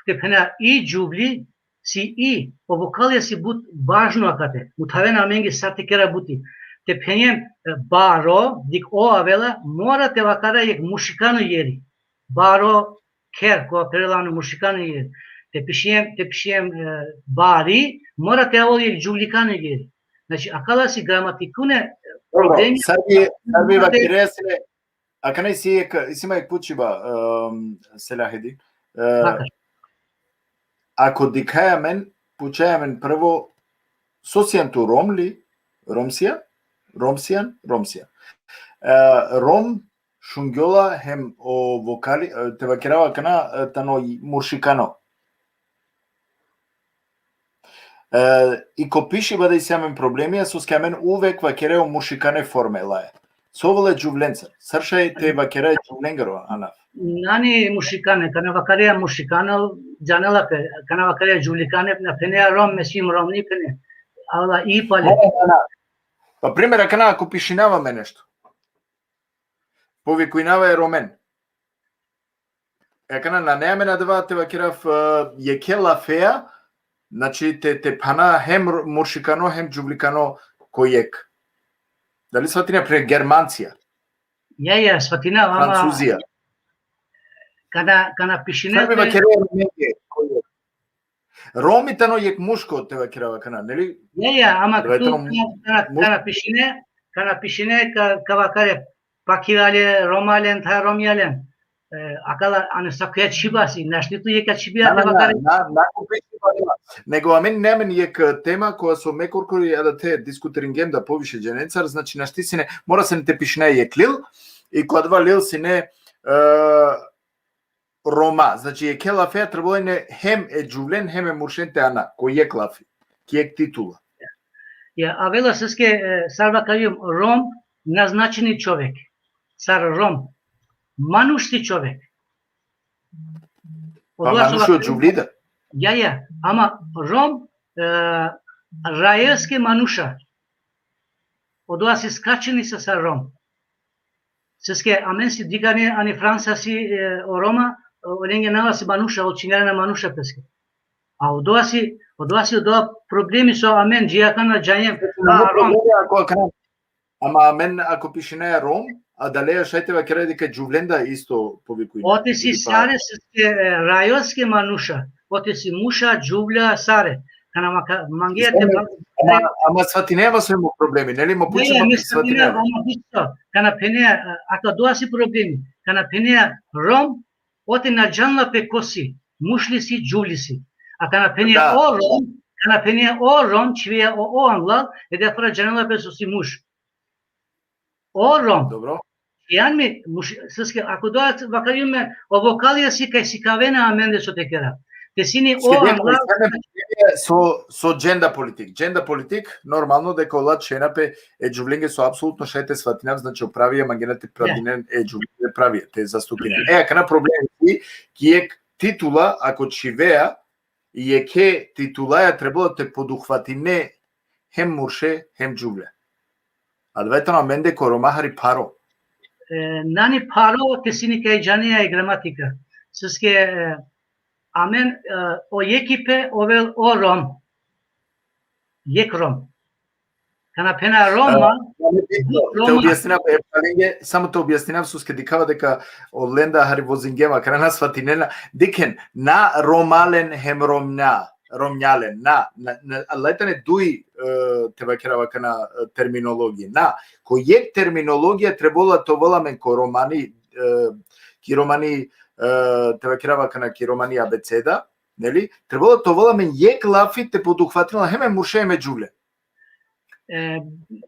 te phena i džuvli, si i, o vokalja si but važno akate. Muthavena amenge sar te kera buti. Te phenjem, e, baro, dik o avela, mora te vakara jek mušikano jeri. Baro, kher, ko perela ano mušikano jeri. Te pišem, te pišem, e, bari, mora te avel jek džuvlikano jeri. Znači, akala si gramatikune, e, Dobro, problemi. Sad bi, sad bi vakirea sine, akana isi jek, isi ma jek pučiba, um, Selahedin. E, Makar. Ako dikhaja amen, pučaja amen prvo, so sian tu, Rom li? Romsian? Romsian? Romsian. E, Rom šungjola hem o vokali, e, te vakerava akana, e, tano i muršikano. E, i ko pišiba da isi amen problemija, soske amen uvek vakere o muršikane forme laja. So ovela e džuvlencar? Sar šaj te vakera e džuvlengaro anav? Nani mušikane, kana vakarea mušikane, džanela pe, kana vakarea džuvlikane, na phenea Rom, me sim Rom, ni phene. Ala i pale. Na, na, na. Pa primer, akana ako pišinava me nešto. Povikujnava e Romen. E, akana nane amen adava te vakerav, e, jekhe lafea, znači te, te phana hem r-, muršikano, hem džuvlikano ko jek. Dali svatina, pre Germancija? Ja, ja, svatina, ama Francuzija. Kana, kana pišine Sar bi te vakere Romenge ko jek? Romi tano jek muško te vakerav akana, neli? Ja, ja, ama Adava tu tano kana, kana, muško. Kana pišine, kana pišine ka, ka vakare pakivale, Romalen, tha Romjalen. E, akala, ano sakoja čhiba si, našti tu jeka čhibija Na, te na, na, vakare. Na, na ko pišiba, nego amen, ne amen jek tema koja so me korkori adate diskutiringjem da poviše dženencar, znači našti sine, mora sine te pišine jek lil, i ko adava lil sine, e, Roma, znači jekhe lafea trebalo ine hem e džuvlen, hem e muršen te ana, ko jek lafi, ki jek titula. Ja, avela soske, e, sar vakarjum, Rom na značini čovek. Sar Rom. Manuš si čovek. Pa odola so manuš o vakari- džuvli da. Ja, ja, ama Rom, e, rajoske manuša. Odova si skraćeni sa, sa Rom. Seske amen si dikane ani Fransa si, e, o Roma, o lenge nava si manuša, o činjana manuša peske. A odova si, odova si, odova problemi so amen dži akana džanjem. Ama problemi ako akana, ama amen ako pišinaja Rom, adaleja šaj te vakera deka džuvlenda isto povikujna. Ote si sare, seske, e, rajoske manuša, ote si muša, džuvlja, sare. Kana ma ka, mange te ama, ama svatineva so imo problemi, neli? Mo pučem, svatineva. Ama bisto, kana pene, e, aka dova si problemi, kana pene Rom, ote na džanla pe ko si, muš li si, džuvli si. A kana pene o Rom, kana pene o Rom, čhiveja o, o anglal, ede afara džanela pe so si muš. O Rom. Dobro. Jan mi, muš, seske, ako dova vakarjum me, o vokalija si kaj sikavena amende so te kera. Te sini o anglal. So, so dženda politik. Dženda politik, normalno deka ola čhena pe e džuvlenge so apsolutno šaj te svatinav, znači o pravija mangena te pravdinen e džuvlenge pravija, te zastupinen. E, akana problemi si, ki jekh titula, ako čhivea, jekhe titulaja trebela te poduhvatine hem murše, hem džuvlja. Adava tano amende ko Roma hari pharo. E, nani pharo, te sini kaj džanea e gramatika. Seske, e, amen, e, o jekhipe ovel o Rom. Jekh Rom. Kana phena Roma, e, te objasninav, e, samo te objasninav, soske dikhava deka olenda hari vozingema, kana na svatinena. Dikhen, na Romalen hem Romna. Romnjalen, na, na, na, adala tane duj, e, te vakerava akana, e, terminologije. Na, ko jekh terminologija trebela te ovel amen ko romani, e, ki romani, e, te vakerava akana ki romani abeceda, neli? Trebela te ovel amen jekh lafi te poduhvatinela hem e murše hem e džuvlja. E,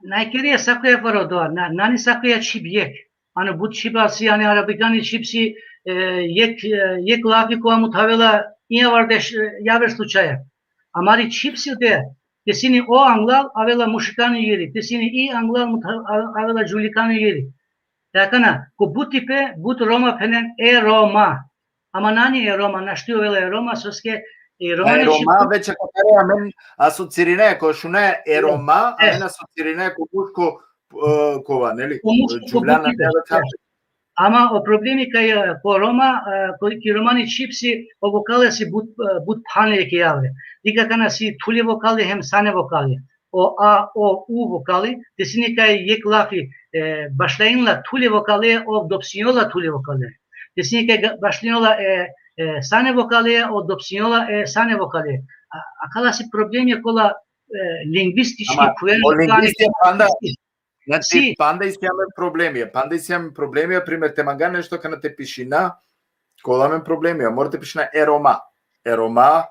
naj kerea sakoja paro dova, na, nani sakoja čhib jekh. Ano but čhiba si, ani arabikani čhib si, e, jekh, e, jekh lafi kova muthavela injavardeš, e, javer slučaja. Amari čhib si ote, te sini o anglal, avela mušikano jeri, te sini i anglal mutha-, a-, avela džuvlikano jeri. E akana, ko butipe, but Roma phenen e Roma. Ama nani e Roma, našti ovela e Roma, soske e Roma. A e Roma, već akana amen asocirinaja, ko šunaja e Roma, e, amen asocirinaja ko muško, e, kova, neli? Ko muško, ko džuvlja. Ama o problemi kaj, e, ko Roma, e, ko, ki romani čhib si, o vokale si but, e, but phane ki jave. Dikh akana si thule vokale hem sane vokale. O a, o, u vokali, te sini kaj jekh lafi, e, bašlainla thule vokale, ov dopsinjola thule vokale. Te sini kaj ga-, bašlainla, e, e, sane vokale, ov dopsinjola, e, sane vokale. A, akala si problemi kola, e, lingvistički. Ama, kuvena o lingvistija panda, znači, si. Panda isi amen problemi, panda isi amen problemi, primer, te manga nešto kana te pišina, kola amen problemi, a mora te pišina e Roma. E Roma,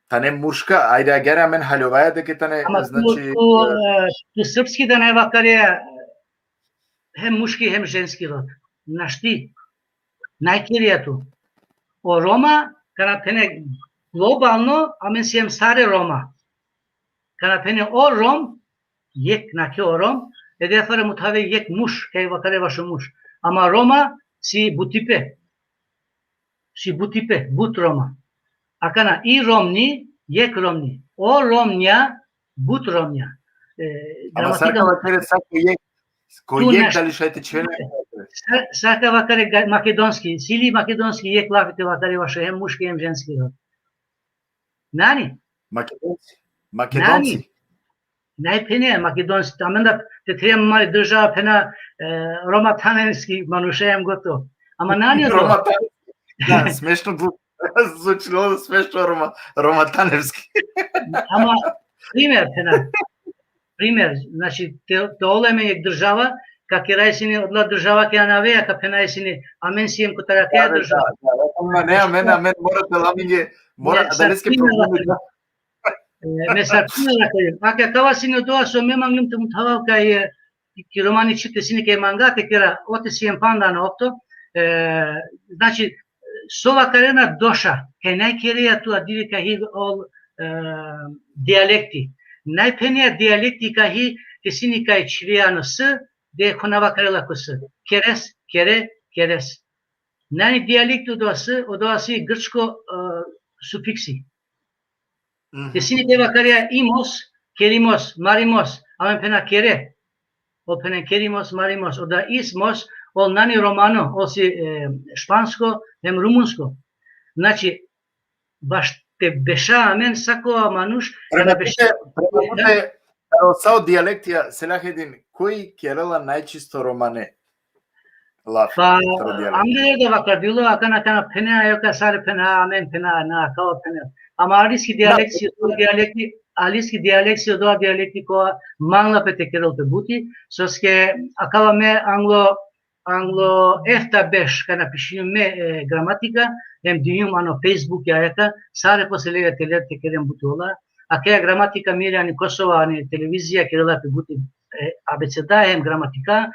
tane muška, ajde, agjaar amen haljovaja deka tane, ama znači, tu, tu, e, tu srpski da naj vakare hem muški hem ženski rod. Našti. Naj kerea tu. O Roma, kana phene globalno, amen siem sare Roma. Kana phene o Rom, jekh nake o Rom, ede afara muthave jekh muš, kaj vakare vašo muš. Ama Roma si butipe. Si butipe, but Roma. Akana i Romni, jekh Romni. O Romnja, but Romnja. E, ama gramatika sar ka vakare sa ko jekh, ko jekh dali šaj te čhivena? Sa, sar ka vakare ga-, makedonski, si li makedonski jekh lafi te vakare vašo hem muški hem ženski rod? Nani? Makedonci. Makedonci. Nani? Naj phene Makedonci, amen da te thirja amari država phena, e, Roma Tanevski, manuša hem gotovo. Ama nani o Roma Tanevski. Da, smešno bu-, zvučilo smešno Roma, Roma Tanevski. Ama primer phena. Primer, znači, te, te ola amen jekh država, ka keraja sine odola država ke anavea, ka phenaja sine, amen siem kotar akaja država. Da, da, da, ne, amen, amen mora te la amenge, mora, adaleske problemi, da. E, me sar primer da kažem. Ake akava sine odova so me mangljum te muthavav kaj, e, ki romani čhib te sine kaj manga te kera, ote siem panda ano opto, e, znači, so vakarena doša, kaj naj kerea tu adive kaj hi ol, e, dijalekti. Naj phenea dijalekti kaj hi, te sine kaj čhivea ano s, de ko na vakarela ko s. Keres, kere, keres. Nani dijalekti odova s, odova si grčko, e, sufiksi. Mhm. Te sine te vakarja imos, kerimos, marimos, amen phena kere. O phena kerimos, marimos, o da ismos, ol nani romano, ol si e, špansko, hem rumunsko. Znači, baš te beša amen sako manuš, Prema kada beša- tute, prema tute, o, sa o dijalektija, Selahedin, koj kerela najčisto romane lafi? Pa, Taro dijalekti. amde da vakardilo, akana, akana phena, ajo ka sare phena, amen phena, na, kao phena. Ama aliski dijalekti, o dijalekti, aliski dijalekti, o dijalekti ko mangla pe te kerel pe buti, soske akava me anglo, anglo efta beš, kana pišinjum me e, gramatika, hem dinjum ano Facebook ja eka, sare posle lega te ler te kerem buti ola, akaja gramatika mire ani Kosova, ani televizija kerela pe buti e, abeceda hem gramatika,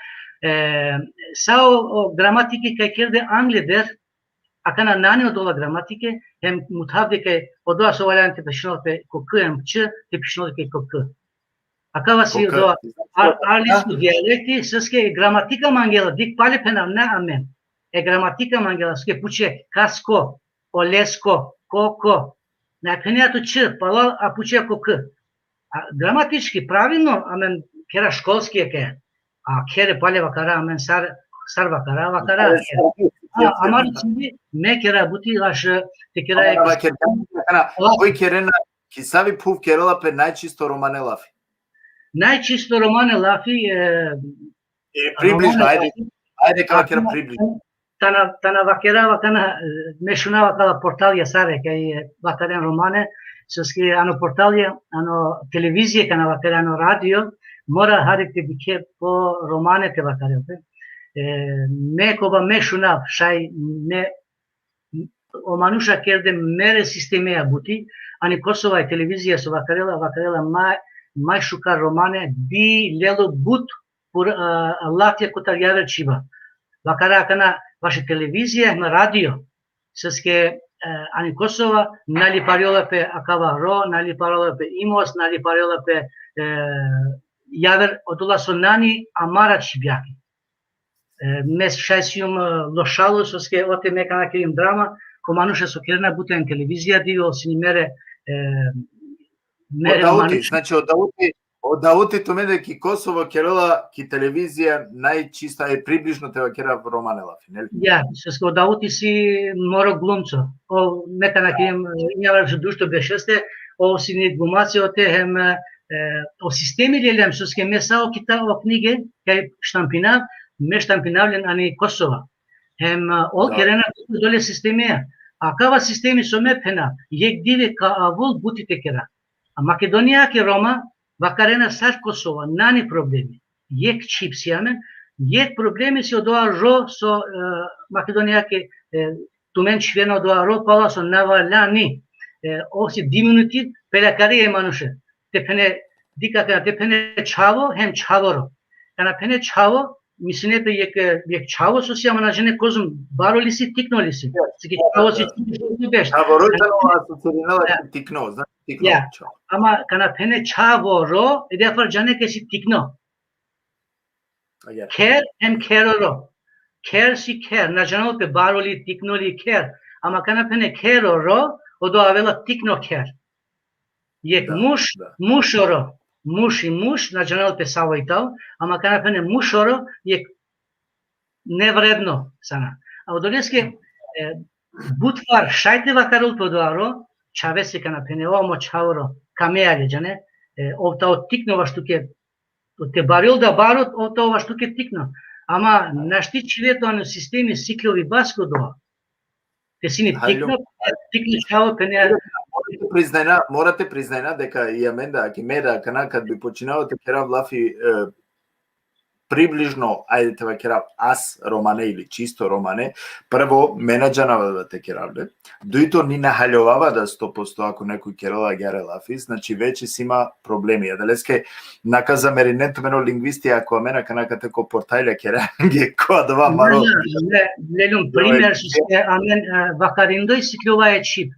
e, sa o, o gramatike kaj kerde angleder, akana nane odola gramatike, hem muthav deka odola so valjani te pišinol pe ko k hem č, te pišinol pe ko k. Akava si Ko k. odola ar, arlisko dijalekti, soske gramatika mangela, dik pale phenav na amen. E gramatika mangela, soske puče kasko, olesko, koko. Na phenea tu č, pala a puče ko k. A, gramatički, pravilno, amen kera školski e ke. A kere pale vakara, amen sar, sar vakara, vakara. A, amari čini, me kera buti laš, te kera Ama e na vakergjan, kana, koj kerena, ki savi phuv kerela pe najčisto romane lafi? Najčisto romane lafi, e, E, približno, romane ajde, lafi. Ajde, ka vakera Akana, približno. tana, tana vakera, vakana, e, me šunava kala portalja sare, kaj e, vakaren romane, soske ano portalja, ano televizije, kana vakera, ano radio, mora hari te dikhe po romane te vakare pe. E, me koba me šunav, šaj me, o manuša kerde mere sistemeja buti, ani Kosova e televizija so vakarela, vakarela maj, maj šukar romane, bi lelo but pur, a, a, lafja kotar javer čhiba. Vakara akana vaši televizija, hem radio, soske, e, ani Kosova, na liparjola pe akava ro, na liparjola pe imos, na liparjola pe, e, javer odola so nani amara čhibjaki. E, me šaj sijum, e, lošalo, soske ote me kana kerim drama, ko manuša so kerena buti ani televizija, di o sini mere, e, O mere Dauti, manuša. znači, o Dauti, o Dauti tumende ki Kosovo kerela ki televizija najčista e približno te vakera romane lafi, neli? Ja, soske o Dauti si moro glumco. O, me kana kerim, e, injavra so dušto bešeste, o sini glumaci ote hem, e, o sistemi lelem, soske me sa o kita o knjige, kaj štampinav, me štampinav len ani Kosova. Hem, e, o Da. kerena dole sistemi. Akava sistemi so me phena, jek dive ka avol buti te kera. A Makedonija ke Roma, vakarena sar Kosova, nani problemi. Jek čhib si amen, jek problemi si odoa ro so, e, Makedonija ke, e, tumen čhivena odoa ro, pala so na valjani, e, o si diminutiv, pelakari e manuše. Te phene, dika kana, te phene čhavo, hem čhavoro. Kana phene čhavo, misline pe jek, jek čhavo so si, ama na džane kozom, baro li si, tikno li si. Si ki čhavo si, tikno li si, beš. Čhavoro tano asocirinela Ja. Tikno, znaš, Tikno. Ja. Čhavo. Ama kana phene čhavoro, e de afar džane ke si tikno. Agjar. Kher hem kheroro. Kher si kher, na džanol pe baro li, tikno li, kher. Ama kana phene kheroro, odo avela tikno kher. Jek Da, muš, da. mušoro. Muš i muš, na džanol pe savo i tao, ama kana phene mušoro, jek nevredno sana. A odoleske, e, but far šaj te vakarol pe odoaro, čhavese kana phene, o mo čhavoro, kamea le džane, e, ov tao tikno vaš tuke, te barjol da baro, ov tao vaš tuke tikno. Ama našti čhive to ano sistemi siklovi basko do. Te sine Hajlo. Tikno, tikno čhavo phene. Mora te priznajna, mora te priznajna deka i amen da, ki me da, kana kad bi počinava te kerav lafi, e, približno, ajde te vakerav, as romane ili čisto romane, prvo, me na džanava da te kerav le, dujto, ni na haljovava da sto posto ako nekoj kerela agjaar lafi, znači veće si ma problemi. Adaleske na ka zamerinen tumen o lingvisti ako amen akana kate ko portalja kera, ko adava maro. Le, le, lelum primer, soske amen, e, vakarindoj sikljovaja čhib.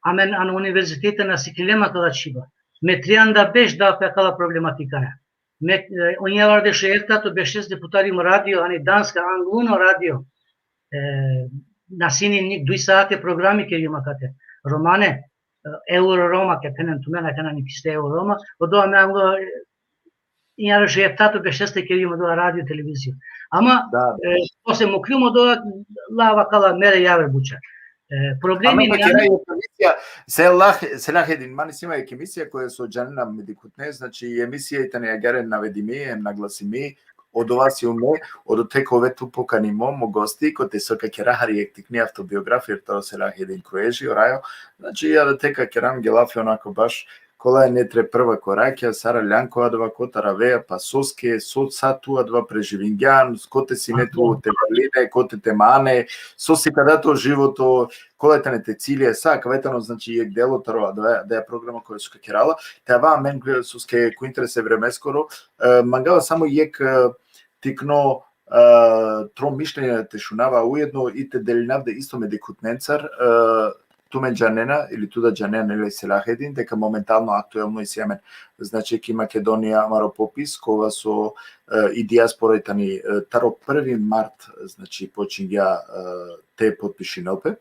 Amen ano univerzitete na siklilem akala čhiba. Me trianda beš da pe akala problematikaja. Me, e, onja vardeš eftato bešes deputarim radio, ani danska, angluno radio. E, na sine ni duj saate programi kerim akate. romane, e, Euro Roma, ke phenen tumen, akana nikiste Euro Roma, odova me ango, e, injaro še eftato pe šeste kerium odova radio televizija. Ama, da, da. E, posle mukljum odova, la vakala mere javer buča. E, problemi... Ama pa kera jek emisija, Selah, Selahedin, man isi ma jek emisija koja so džanena me dikhutne, znači, emisija i tani agare navedimi, em naglasimi, odova si ume, odote kove tu pokanimo, mo gosti, kote so ka kera hari jek tikni avtobiografija, taro Selahedin Kroeži, orajo, znači, ja da te ka keram gelafi onako baš, kola e netre prva korakja, sar aljan ko adava, kotar aveja, pa soske, so, sa tu adava preživingjan, kote sine tu te valine, kote te mane, so si ka da to životo, kola tane te cilje, sa, kave tano, znači, jek delo taro adava, da je programa koja so ka kerala, te ava amen, soske ko interes e vremeskoro, e, mangava samo jek, e, tikno, e, tro mišljenje te šunava, ujedno i te delinav da isto me dikhutnencar, e, tumen džanena, ili tu da džanena, ili Selahedin, deka momentalno aktuelno isi amen, znači, ki Makedonija amaro popis, kova so, e, i dijaspora i tani, e, taro prvi mart, znači, počingja, e, te potpišinel pe.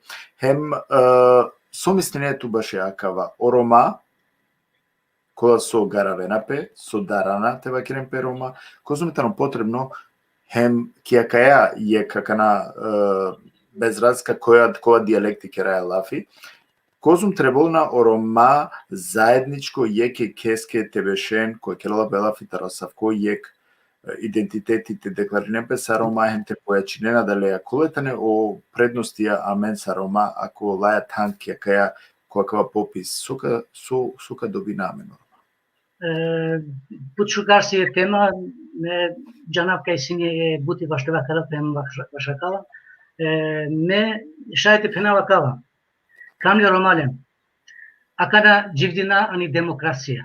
Hem, e, so misline tu baše akava, o Roma, kola so garavena pe, so darana te vakeren pe Roma, kozom tano potrebno, hem ki akaja jek akana, e, bez razlika koja, koja dijalekti keraja lafi, kozom trebol na o Roma zajedničko jek e keske te bešen, koja kerela pe lafi taro asavko jek, e, identiteti te deklarinen pe sa Roma, hem te pojačinen adaleja, kola tane o prednostija amen sa Roma, ako laja than ki akaja, ko akava popis, so ka, so, so ka dobina amen o Roma? E, but šukar si e tema, me džanav kaj sine e buti vaš te vakerav pe, vaš-, vaš akava. E, me šaj te phenav akava. Kamle Romalen, akana dživdina ani demokracija.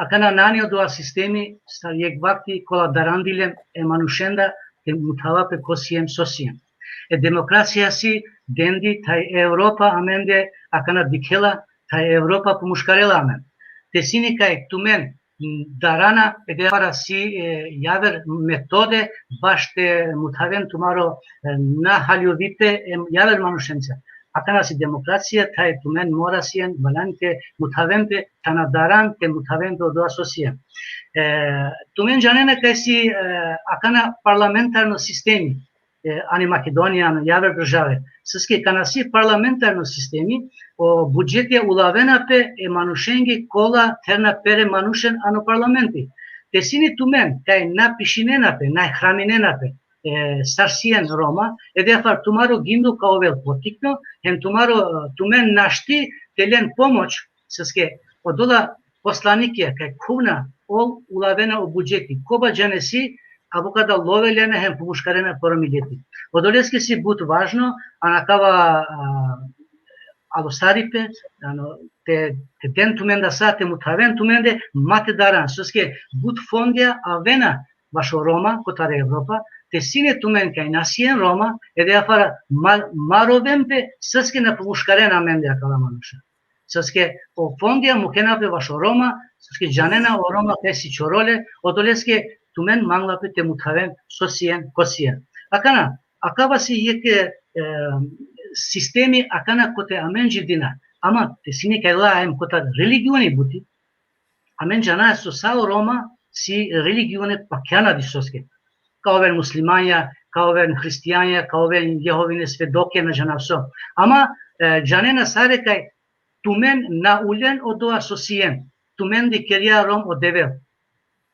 Akana nani odova sistemi, sar jek vakti kola darandilem e manušen da te muthava pe ko siem, so siem. E demokracija si dendi, thaj Evropa amende akana dikhela, thaj Evropa pomuškarela amen. Te sine kaj tumen, m, darana, e de para si, e, javer metode, baš te muthaven tumaro, e, na haljovipe, e, javer manušenca. Akana si demokracija, thaj tumen mora sien, valjani te muthaven pe, thana daran, te muthaven pe odova so sien. E, tumen džanena kaj si, e, akana parlamentarno sistemi, e, ani Makedonija, ani javer države. Soske kana si parlamentarno sistemi, o budžetija ulavena pe e manušenge kola therna pere manušen ano parlamenti. Te sine tumen, kaj na pišinena pe, na hraminena pe, e, sar sien Roma, e de afar tumaro gindo ka ovel potikno, hem tumaro, e, tumen našti te len pomoć, soske odola poslanikija, kaj khuvna, ol ulavena o budžeti, koba džanesi, a bukada love lena hem pomuškarena poro mileti. Odoleske si but važno, anakava, a, alosaripe, ano, te, te den tumen da sa, te muthaven tumende, ma te daran, soske but fondija avena vašo Roma, kotar Evropa, te sine tumen kaj na sien Roma, e de afar ma-, maroven pe, soske na pomuškaren amende akala manuša. Soske o fondija mukhena pe vašo Roma, soske džanena o Roma kaj si čorole, odoleske tumen mangla pe te muthaven so sien, ko sien. Akana, akava si jek, e, sistemi akana kote amen dživdina. Ama te sine kaj la em kotar religioni buti, amen džana so sa o Roma si religione pakjana di soske. Ka oven muslimanja, ka oven hristijanja, ka oven Jehovine svedokija, na džanav so. Ama, e, džanena sare kaj tumen na ulen odova so sien. Tumen dikerja Rom o Devel.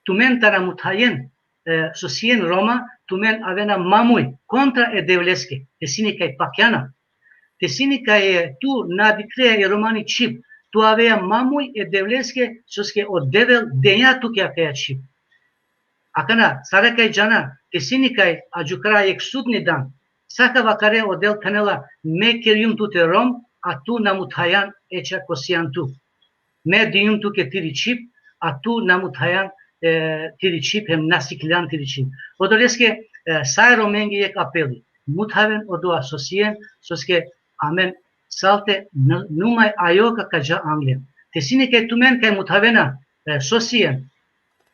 Tumen tana muthajen, e, so sien Roma, tumen avena mamuj kontra e Devleske. Te sine kaj pakjana. Te sine kaj, e, tu na dikrea e romani čhib, tu avea mamuj e Devleske, soske o Devel denja tuke akaja čhib. Akana, sare kaj džana, te sine kaj adžukara jek sudni dan, sa ka vakare o Del, phenela, me kerjum tute Rom, a tu na muthajan, eča ko sian tu. Me dinjum tuke tiri čhib, a tu na muthajan, e, tiri čhib, hem na sikljan tiri čhib. Odoleske, e, sa e Romenge jek apeli. Muthaven odova so sien, soske amen salte n-, numaj ajo ka, ka dža anglen. Te sine kaj tumen kaj muthavena, e, so sien,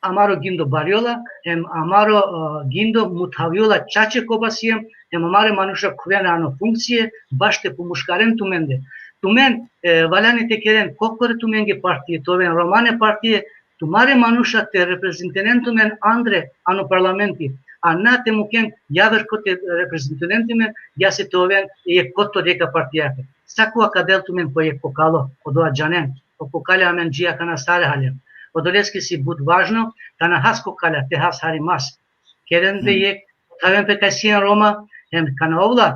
amaro gindo barjola, hem amaro, e, gindo muthavjola čače koba siem, hem amare manuša khuvena ano funkcije, baš te pomuškaren tumende. Tumen, e, valjani te keren kokore tumenge partie, te oven romane partie, tumare manuša te reprezentinen tumen andre ano parlamenti, a na te muken javer ko te reprezentinen tumen, ja se te oven jekh kotor jekh partijake. Sako ka del tumen ko jekh kokalo, odova džanen, o kokale amen dži akana sare halen. Odoleske si but važno, kana has kokala, te has hari mas. Keren pe jekh, thaven pe kaj sien Roma, hem kana ovla,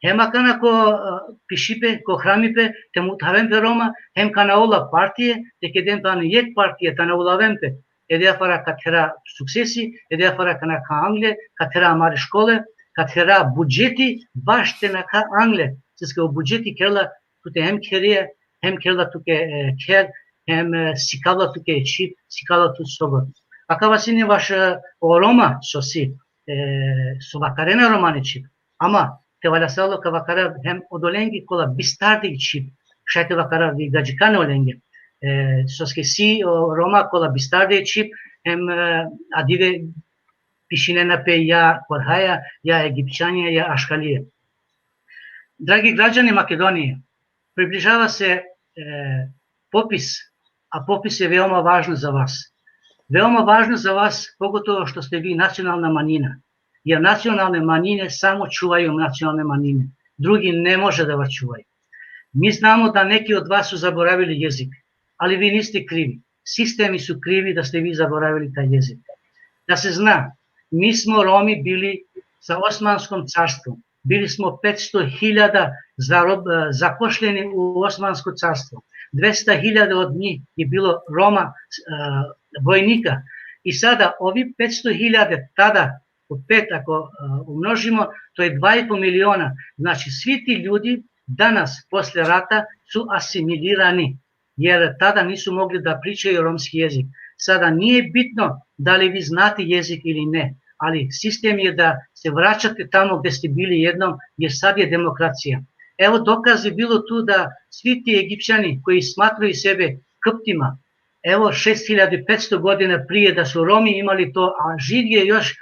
hem akana ko, e, pišipe, ko hramipe, te muthaven pe Roma, hem kana ovla partie, te keden pe ano jekh partie, te na ulaven pe. Ede afara ka thera suksesi, ede afara kana ka angle, ka thera amare škole, ka thera budžeti, baš te nakha angle. Soske o budžeti kerela tute hem kherija, hem kerela tuke, e, kher, hem, e, sikavela tuke čhib, sikavela tu so god. Akava sine vaš, e, o Roma so si, e, so vakarena romani čhib. Ama te valjasalo ka vakara hem odolenge kola bistarde i čhib. Šaj te vakara vi gadžikane olenge. E, soske si o Roma kola bistarde i čhib, hem, e, adive pišinena pe ja korhaja, ja egipćanja, ja aškalije. Dragi građani Makedonije, približava se, e, popis, a popis je veoma važno za vas. Veoma važno za vas, pogotovo što ste vi nacionalna manjina. Jer nacionalne manjine samo čuvaju nacionalne manjine. Drugi ne može da vas čuvaju. Mi znamo da neki od vas su zaboravili jezik, ali vi niste krivi. Sistemi su krivi da ste vi zaboravili taj jezik. Da se zna, mi smo Romi bili sa Osmanskom carstvom. Bili smo petsto hiljada zarob-, e, zapošljeni u Osmansko carstvo. Dvesta hiljada od njih je bilo Roma, e, vojnika. I sada ovi petsto hiljade tada, u pet ako, e, umnožimo, to je dva i po miliona. Znači, svi ti ljudi danas, posle rata, su asimilirani, jer tada nisu mogli da pričaju romski jezik. Sada nije bitno da li vi znate jezik ili ne, ali sistem je da se vraćate tamo gde ste bili jednom, jer sad je demokracija. Evo, dokaz je bilo tu da svi ti Egipćani koji smatraju sebe Kptima, evo, šest hiljada petsto godina prije da su Romi imali to, a živ je još, e,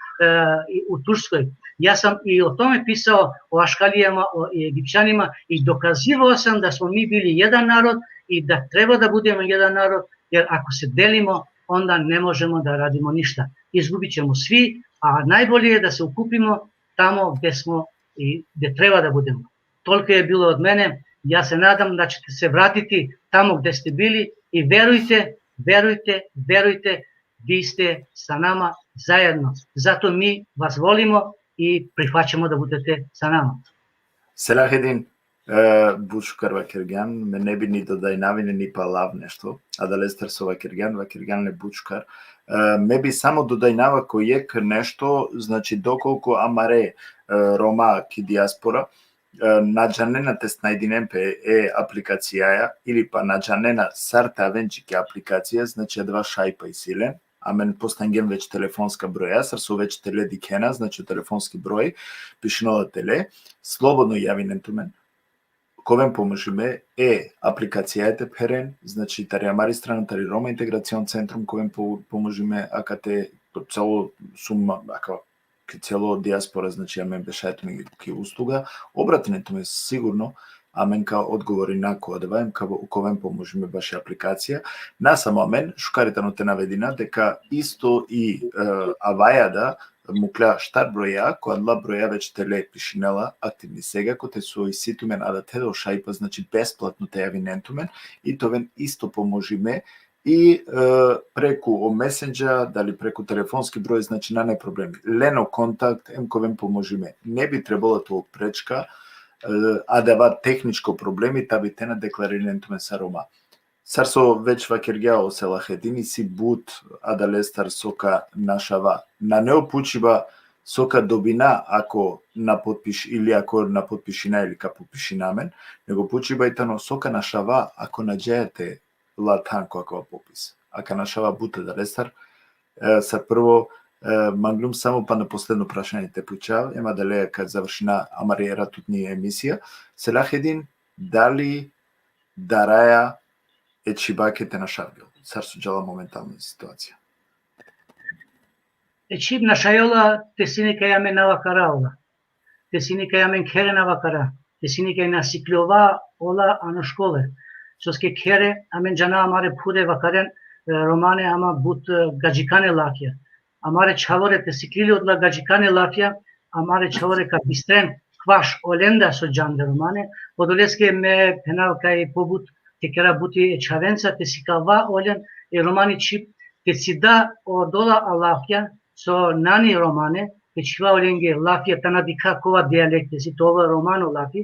i u Turskoj. Ja sam i o tome pisao, o Aškalijama, o, i Egipćanima, i dokazivao sam da smo mi bili jedan narod i da treba da budemo jedan narod, jer ako se delimo, onda ne možemo da radimo ništa. Izgubit ćemo svi, a najbolje je da se okupimo tamo gde smo i gde treba da budemo. Toliko je bilo od mene. Ja se nadam da ćete se vratiti tamo gde ste bili i verujte, verujte, verujte, vi ste sa nama zajedno. Zato mi vas volimo i prihvaćamo da budete sa nama. Selahedin, e, but šukar vakergjan, me ne bi ni dodajnavi ni palav nešto, adalestar so vakergjan, vakergjan le but šukar. E, me bi samo dodajnava ko jekh nešto, znači, dokolku amare, e, Roma ki dijaspora, e, na džanena te snajdinen pe e aplikacijaja, ili pa na džanena sar te aven dži ki aplikacija, znači, adava šajpa isi len, amen postangjem već telefonska broja, sar so već tele dikhena, znači, telefonski broj, pišinela tele, slobodno javinen tumen, ka oven pomožime, e aplikacijaja te pheren, znači, tari amari strana, tari Roma Integracion Centrum, ka oven po-, pomožime, akate celo sum, aka, ki celo dijaspora, znači, amen bešaja tumen ki usluga, obratinen tumen sigurno, amen ka odgovorina ko adava, em ka, ka oven pomožime baši aplikacija. Na samo amen, šukar i tano te navedina, deka isto i, e, avaja da, mukhlja štar broja, ko adala broja već tele pišinela aktivni sega, kote so isi tumen adate o šajpa, znači, besplatno te javinen tumen, i te oven isto pomožime, i, e, preku o Messenger, dali preku telefonski broj, znači, nane problemi. Len o kontakt, em ka oven pomožime. Ne bi trebalo te ol prečka, e, adava tehničko problemi, ta bi te na deklaririnen tumen sar Roma. Sar so već vakergja o Selahedin, isi but adalestar so ka našava. Nane o pučiba so ka dobina ako na potpiš-, ili ako na potpišina ili ka potpišina amen, nego pučiba i tano so ka našava ako na džaja te la than ko akava popis. A ka našava but adalestar, e, sar prvo, e, manglum samo pana posledno prašanje te pučav, em adaleja ka završina amari eratutni emisija. Selahedin, dali daraja e čhibake te našavgjol, sar so džala momentalno situacija? E čhib našajola te sine kaj amen na vakara ola. Te sine kaj amen khere na vakara. te sine kaj na sikljova ola ano škole. Soske khere, amen džana amare phure vakaren, e, romane ama but, e, gadžikane lafja. Amare čhavore te siklili odola gadžikane lafja, amare čhavore ka bistren kvaš olenda so džande romane, odoleske me phenav kaj pobut te kera buti e čhavenca, te sikava olen e romani čhib, te cida odola a lafja, so nani romane, te čhiva olenge lafja, te na dikha kova dialekte si, te ova romano lafi,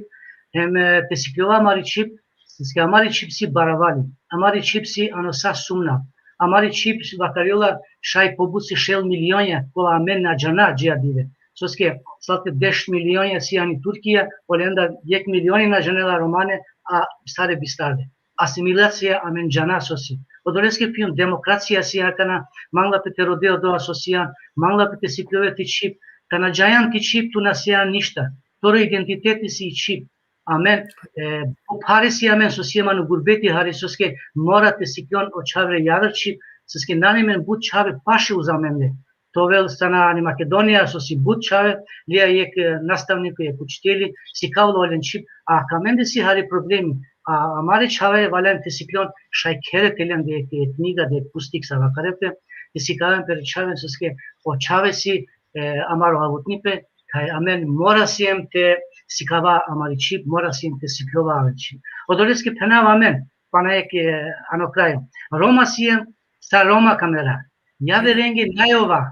hem, e, te sikljova amari čhib, soske amari čhib si baravali, amari čhib si ano sa sumna, amari čhib si vakarjola šaj pobut si šel milionja, kola amen na džana dži adive. Soske, sate deš milionja si ani Turkija, olenda jek milioni na džanela romane, a sare bistarde. Asimilacija amen džana so si. Odoleske pijum demokracija si akana, mangla pe te rode odoa so sijan, mangla pe te sikljove ti čhib, ka na džajan ti čhib tu na sijan ništa. Toro identiteti si i čhib. Amen, e, po phare si amen so si amen u gurbeti hari, soske mora te sikljon o čhavre javer čhib, soske nane amen but čhave paše uz amende. Te ovel sana ani Makedonija, so si but čhave, lija jek, e, nastavniko, jek učiteli, sikavlo olen čhib, a ka amende si hari problemi, a amare čhave valen te sikljon šaj khere te len de jek, jek knjiga, de jek pustik sa vakare pe, te sikaven pe čhaven, soske o čhave si, e, amaro avutnipe, kaj amen mora siem te sikava amari čhib, mora siem te sikljova amari čhib. Odoleske phenav amen, pana jek, e, ano kraj. Roma siem, sa Roma ka mera. Javerenge naj ova,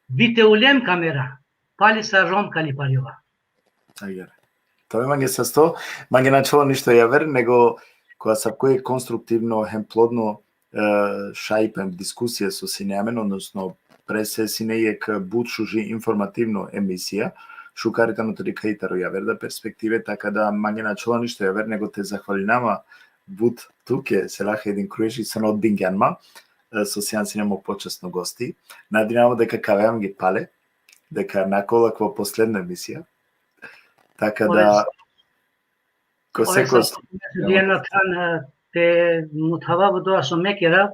vi te ulem ka mera, pali sa Rom ka liparjova. Agjaar. Tano mange sasto, mange na ačhola ništo javer, nego ko asavko jek konstruktivno hem plodno, e, šajipe, diskusija so sine amen, odnosno prese sine jek but šuži informativno emisija, šukar tano te dikha i taro javerda perspektive, taka da mange na ačhola ništo javer, nego te zahvalinama but tuke, Selahajdin Kruješić, so na odbingjan ma, e, so sian sine mo počasno gosti. Nadinama deka ka avea mange pale, deka na ka ovel akava posledno emisija. Taka da, ko sekoj slučaj, diena than, e, te muthava odoa so me kera,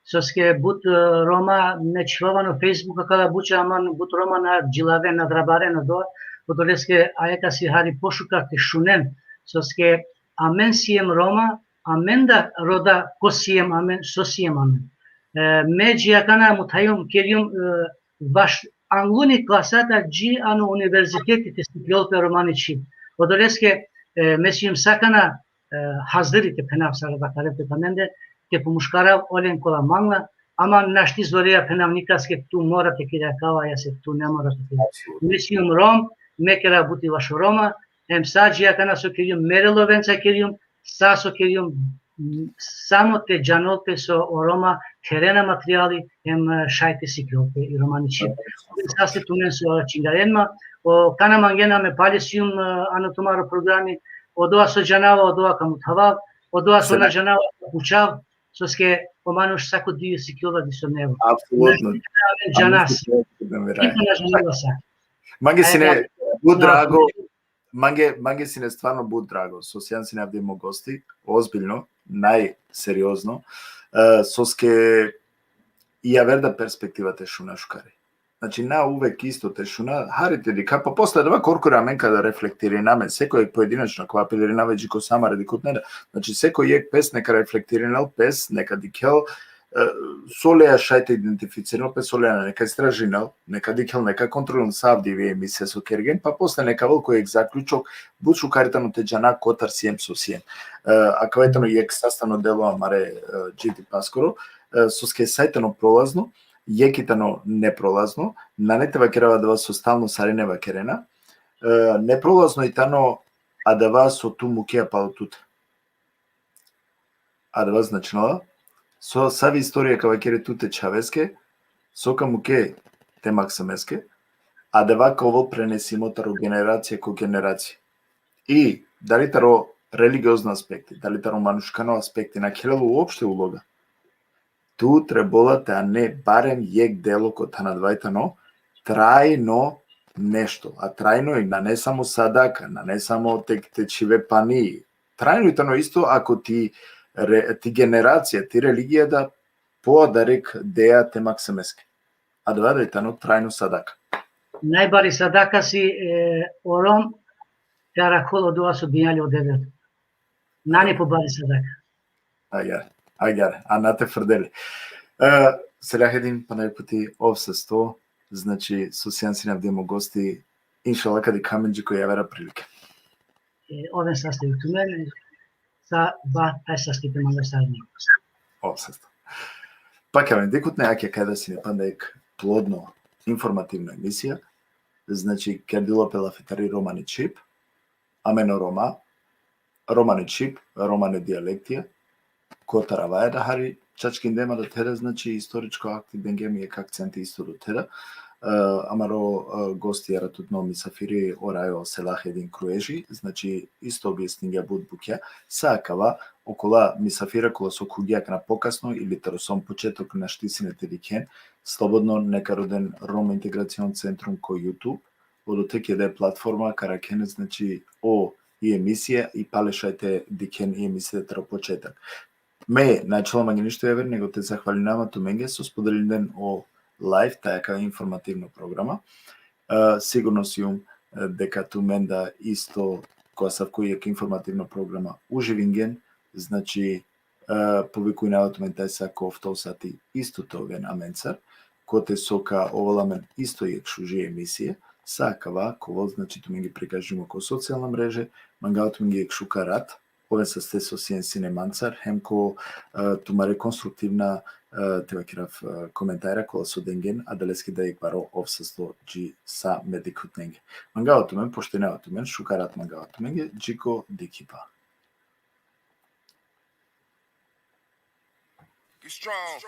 soske but, e, Roma me čhivava ano Facebook, akala buča, aman but Roma na džilave, na drabaren odoa, odoleske ajaka si hari pošukar te šunen, soske amen siem Roma, amen da roda ko siem amen, so siem amen. E, me dži akana muthaljum, kerjum, e, vaš angluni klasata dži ano univerziteti te sikljol pe romani čhib. Odoleske, e, me sijum sakana, e, haziri te phenav sar vakare pe amende, te pomuškarav olen kola mangla, ama našti zoreja phenav nikaske tu mora te kere akava, jase tu ne mora te kere. Me sijum Rom, me kera buti vašo Roma, hem sa dži akana so kerjum, mere lovenca kerjum, sa so kerjum, m, samo te džanol pe so o Roma kherena materijali, hem, e, šaj te sikljol pe i romani čhib. Saste tumen so čingaren ma, o, kana mangena me pale sijum, e, ano tumaro programi, odoa so džanava, odoa ka muthavav, odoa so na džanava, ka pučav, soske o manuš sako dive sikljola diso nevo. Apsolutno. Džanas. Niko na džanela sa. Mange sine but drago, mange, mange sine stvarno but drago, so sian sine avdive mo gosti, ozbiljno, najseriozno, e, soske i javerda perspektiva te šuna šukari. Znači, na uvek isto te šuna, hari te dikha, pa posle adava korkori amen kada reflektirina amen, sekoj pojedinačno, kova apelirina ve dži ko sa amare dikhutnena, znači, sekoj jek pes neka reflektirinel pes, neka dikhel, e, so leja šaj te identificirinel pe, so leja na, neka istražinel, neka dikhel, neka kontrolinel sa avdive emisija so kergjen, pa posle neka avel ko jek zaključok, but šukar tano te džana kotar siem so siem. E, akava tano jek sastavno delo amare, e, dži dipaskoro, e, soske sa tano prolazno, jek tano neprolazno, nane te vakerav adava so stalno sarine vakerena, e, neprolazno i tano adava so tu mukea palo tute. Adava značinela, so savi istorija ka vakere tute čhaveske, so ka muke te maksameske, adava ka ovel prenesimo taro generacija ko generacija. I dali taro religiozno aspekti, dali taro manuškano aspekti, na khelel uopšte uloga. Tu trebola te ane barem jek delo ko than, adava tano trajno nešto, a trajno i nane samo sadaka, nane samo te, te čhive pani, trajno i tano isto ako ti re-, ti generacija, ti religija da po adarik dea te maksameske. Adava da i tano trajno sadaka. Najbari sadaka si, e, o Rom, Te arakol odova so dinja le o Devlet. Nane pobari sadaka. Agjaar, agjaar, a na te frdele. E, Selahedin, pana jekh puti ov sasto, znači, so sian sine avdive mo gosti, inšallah ka dikha amen dži ko javera prilike. E, oven sasto i tumen, sa ba, aj sasto i tumen, sa Ov sasto. Pa ka amen dikhutne, akija kaj da sine panda jekh plodno informativno emisija, znači, kerdilo pe lafi tari romani čhib, amen o Roma, romani čhib, romane dijalektija, kotar avaja da hari čačkindem adathere, znači, istoričko akti dengem jekh akcenti isto dothera. E, amaro, e, gosti, aratutno misafiri o rajo Selahedin Krueži, znači, isto objasningja but bukja, sa akava, okola misafira kola so khuvgje akana pokasno ili taro som početok našti sine te dikhen, slobodno neka roden Roma Integracion Centrum ko YouTube, odote keda e platforma ka rakhen, znači, o i emisija i pale šaj te dikhen i emisija taro početok. Me, na ačhola mange ništo javer, nego te zahvalinava tumenge so spodelingjen o live, taj akava informativno programa. E, sigurno sijum, e, deka tumen da isto ko asavko jekh informativno programa uživingjen, znači, e, povikujnava tumen taj sa ko ofto sati isto te oven amencar, kote so ka ovel amen isto jekh šuži emisija, sa akava ka ovel, znači, tumenge prikažimo ko socijalna mreže, mangava tumenge jekh šukar rat, oven saste so sien sine mancar, hem ko, e, tumare konstruktivna, e, te vakerav, e, komentara kola so dengjen, adaleske da jekh baro ov sasto dži sa me dikhutnenge. Mangava tumen, poštenava tumen, šukar rat mangava tumenge, dži ko dikhiba. Be strong.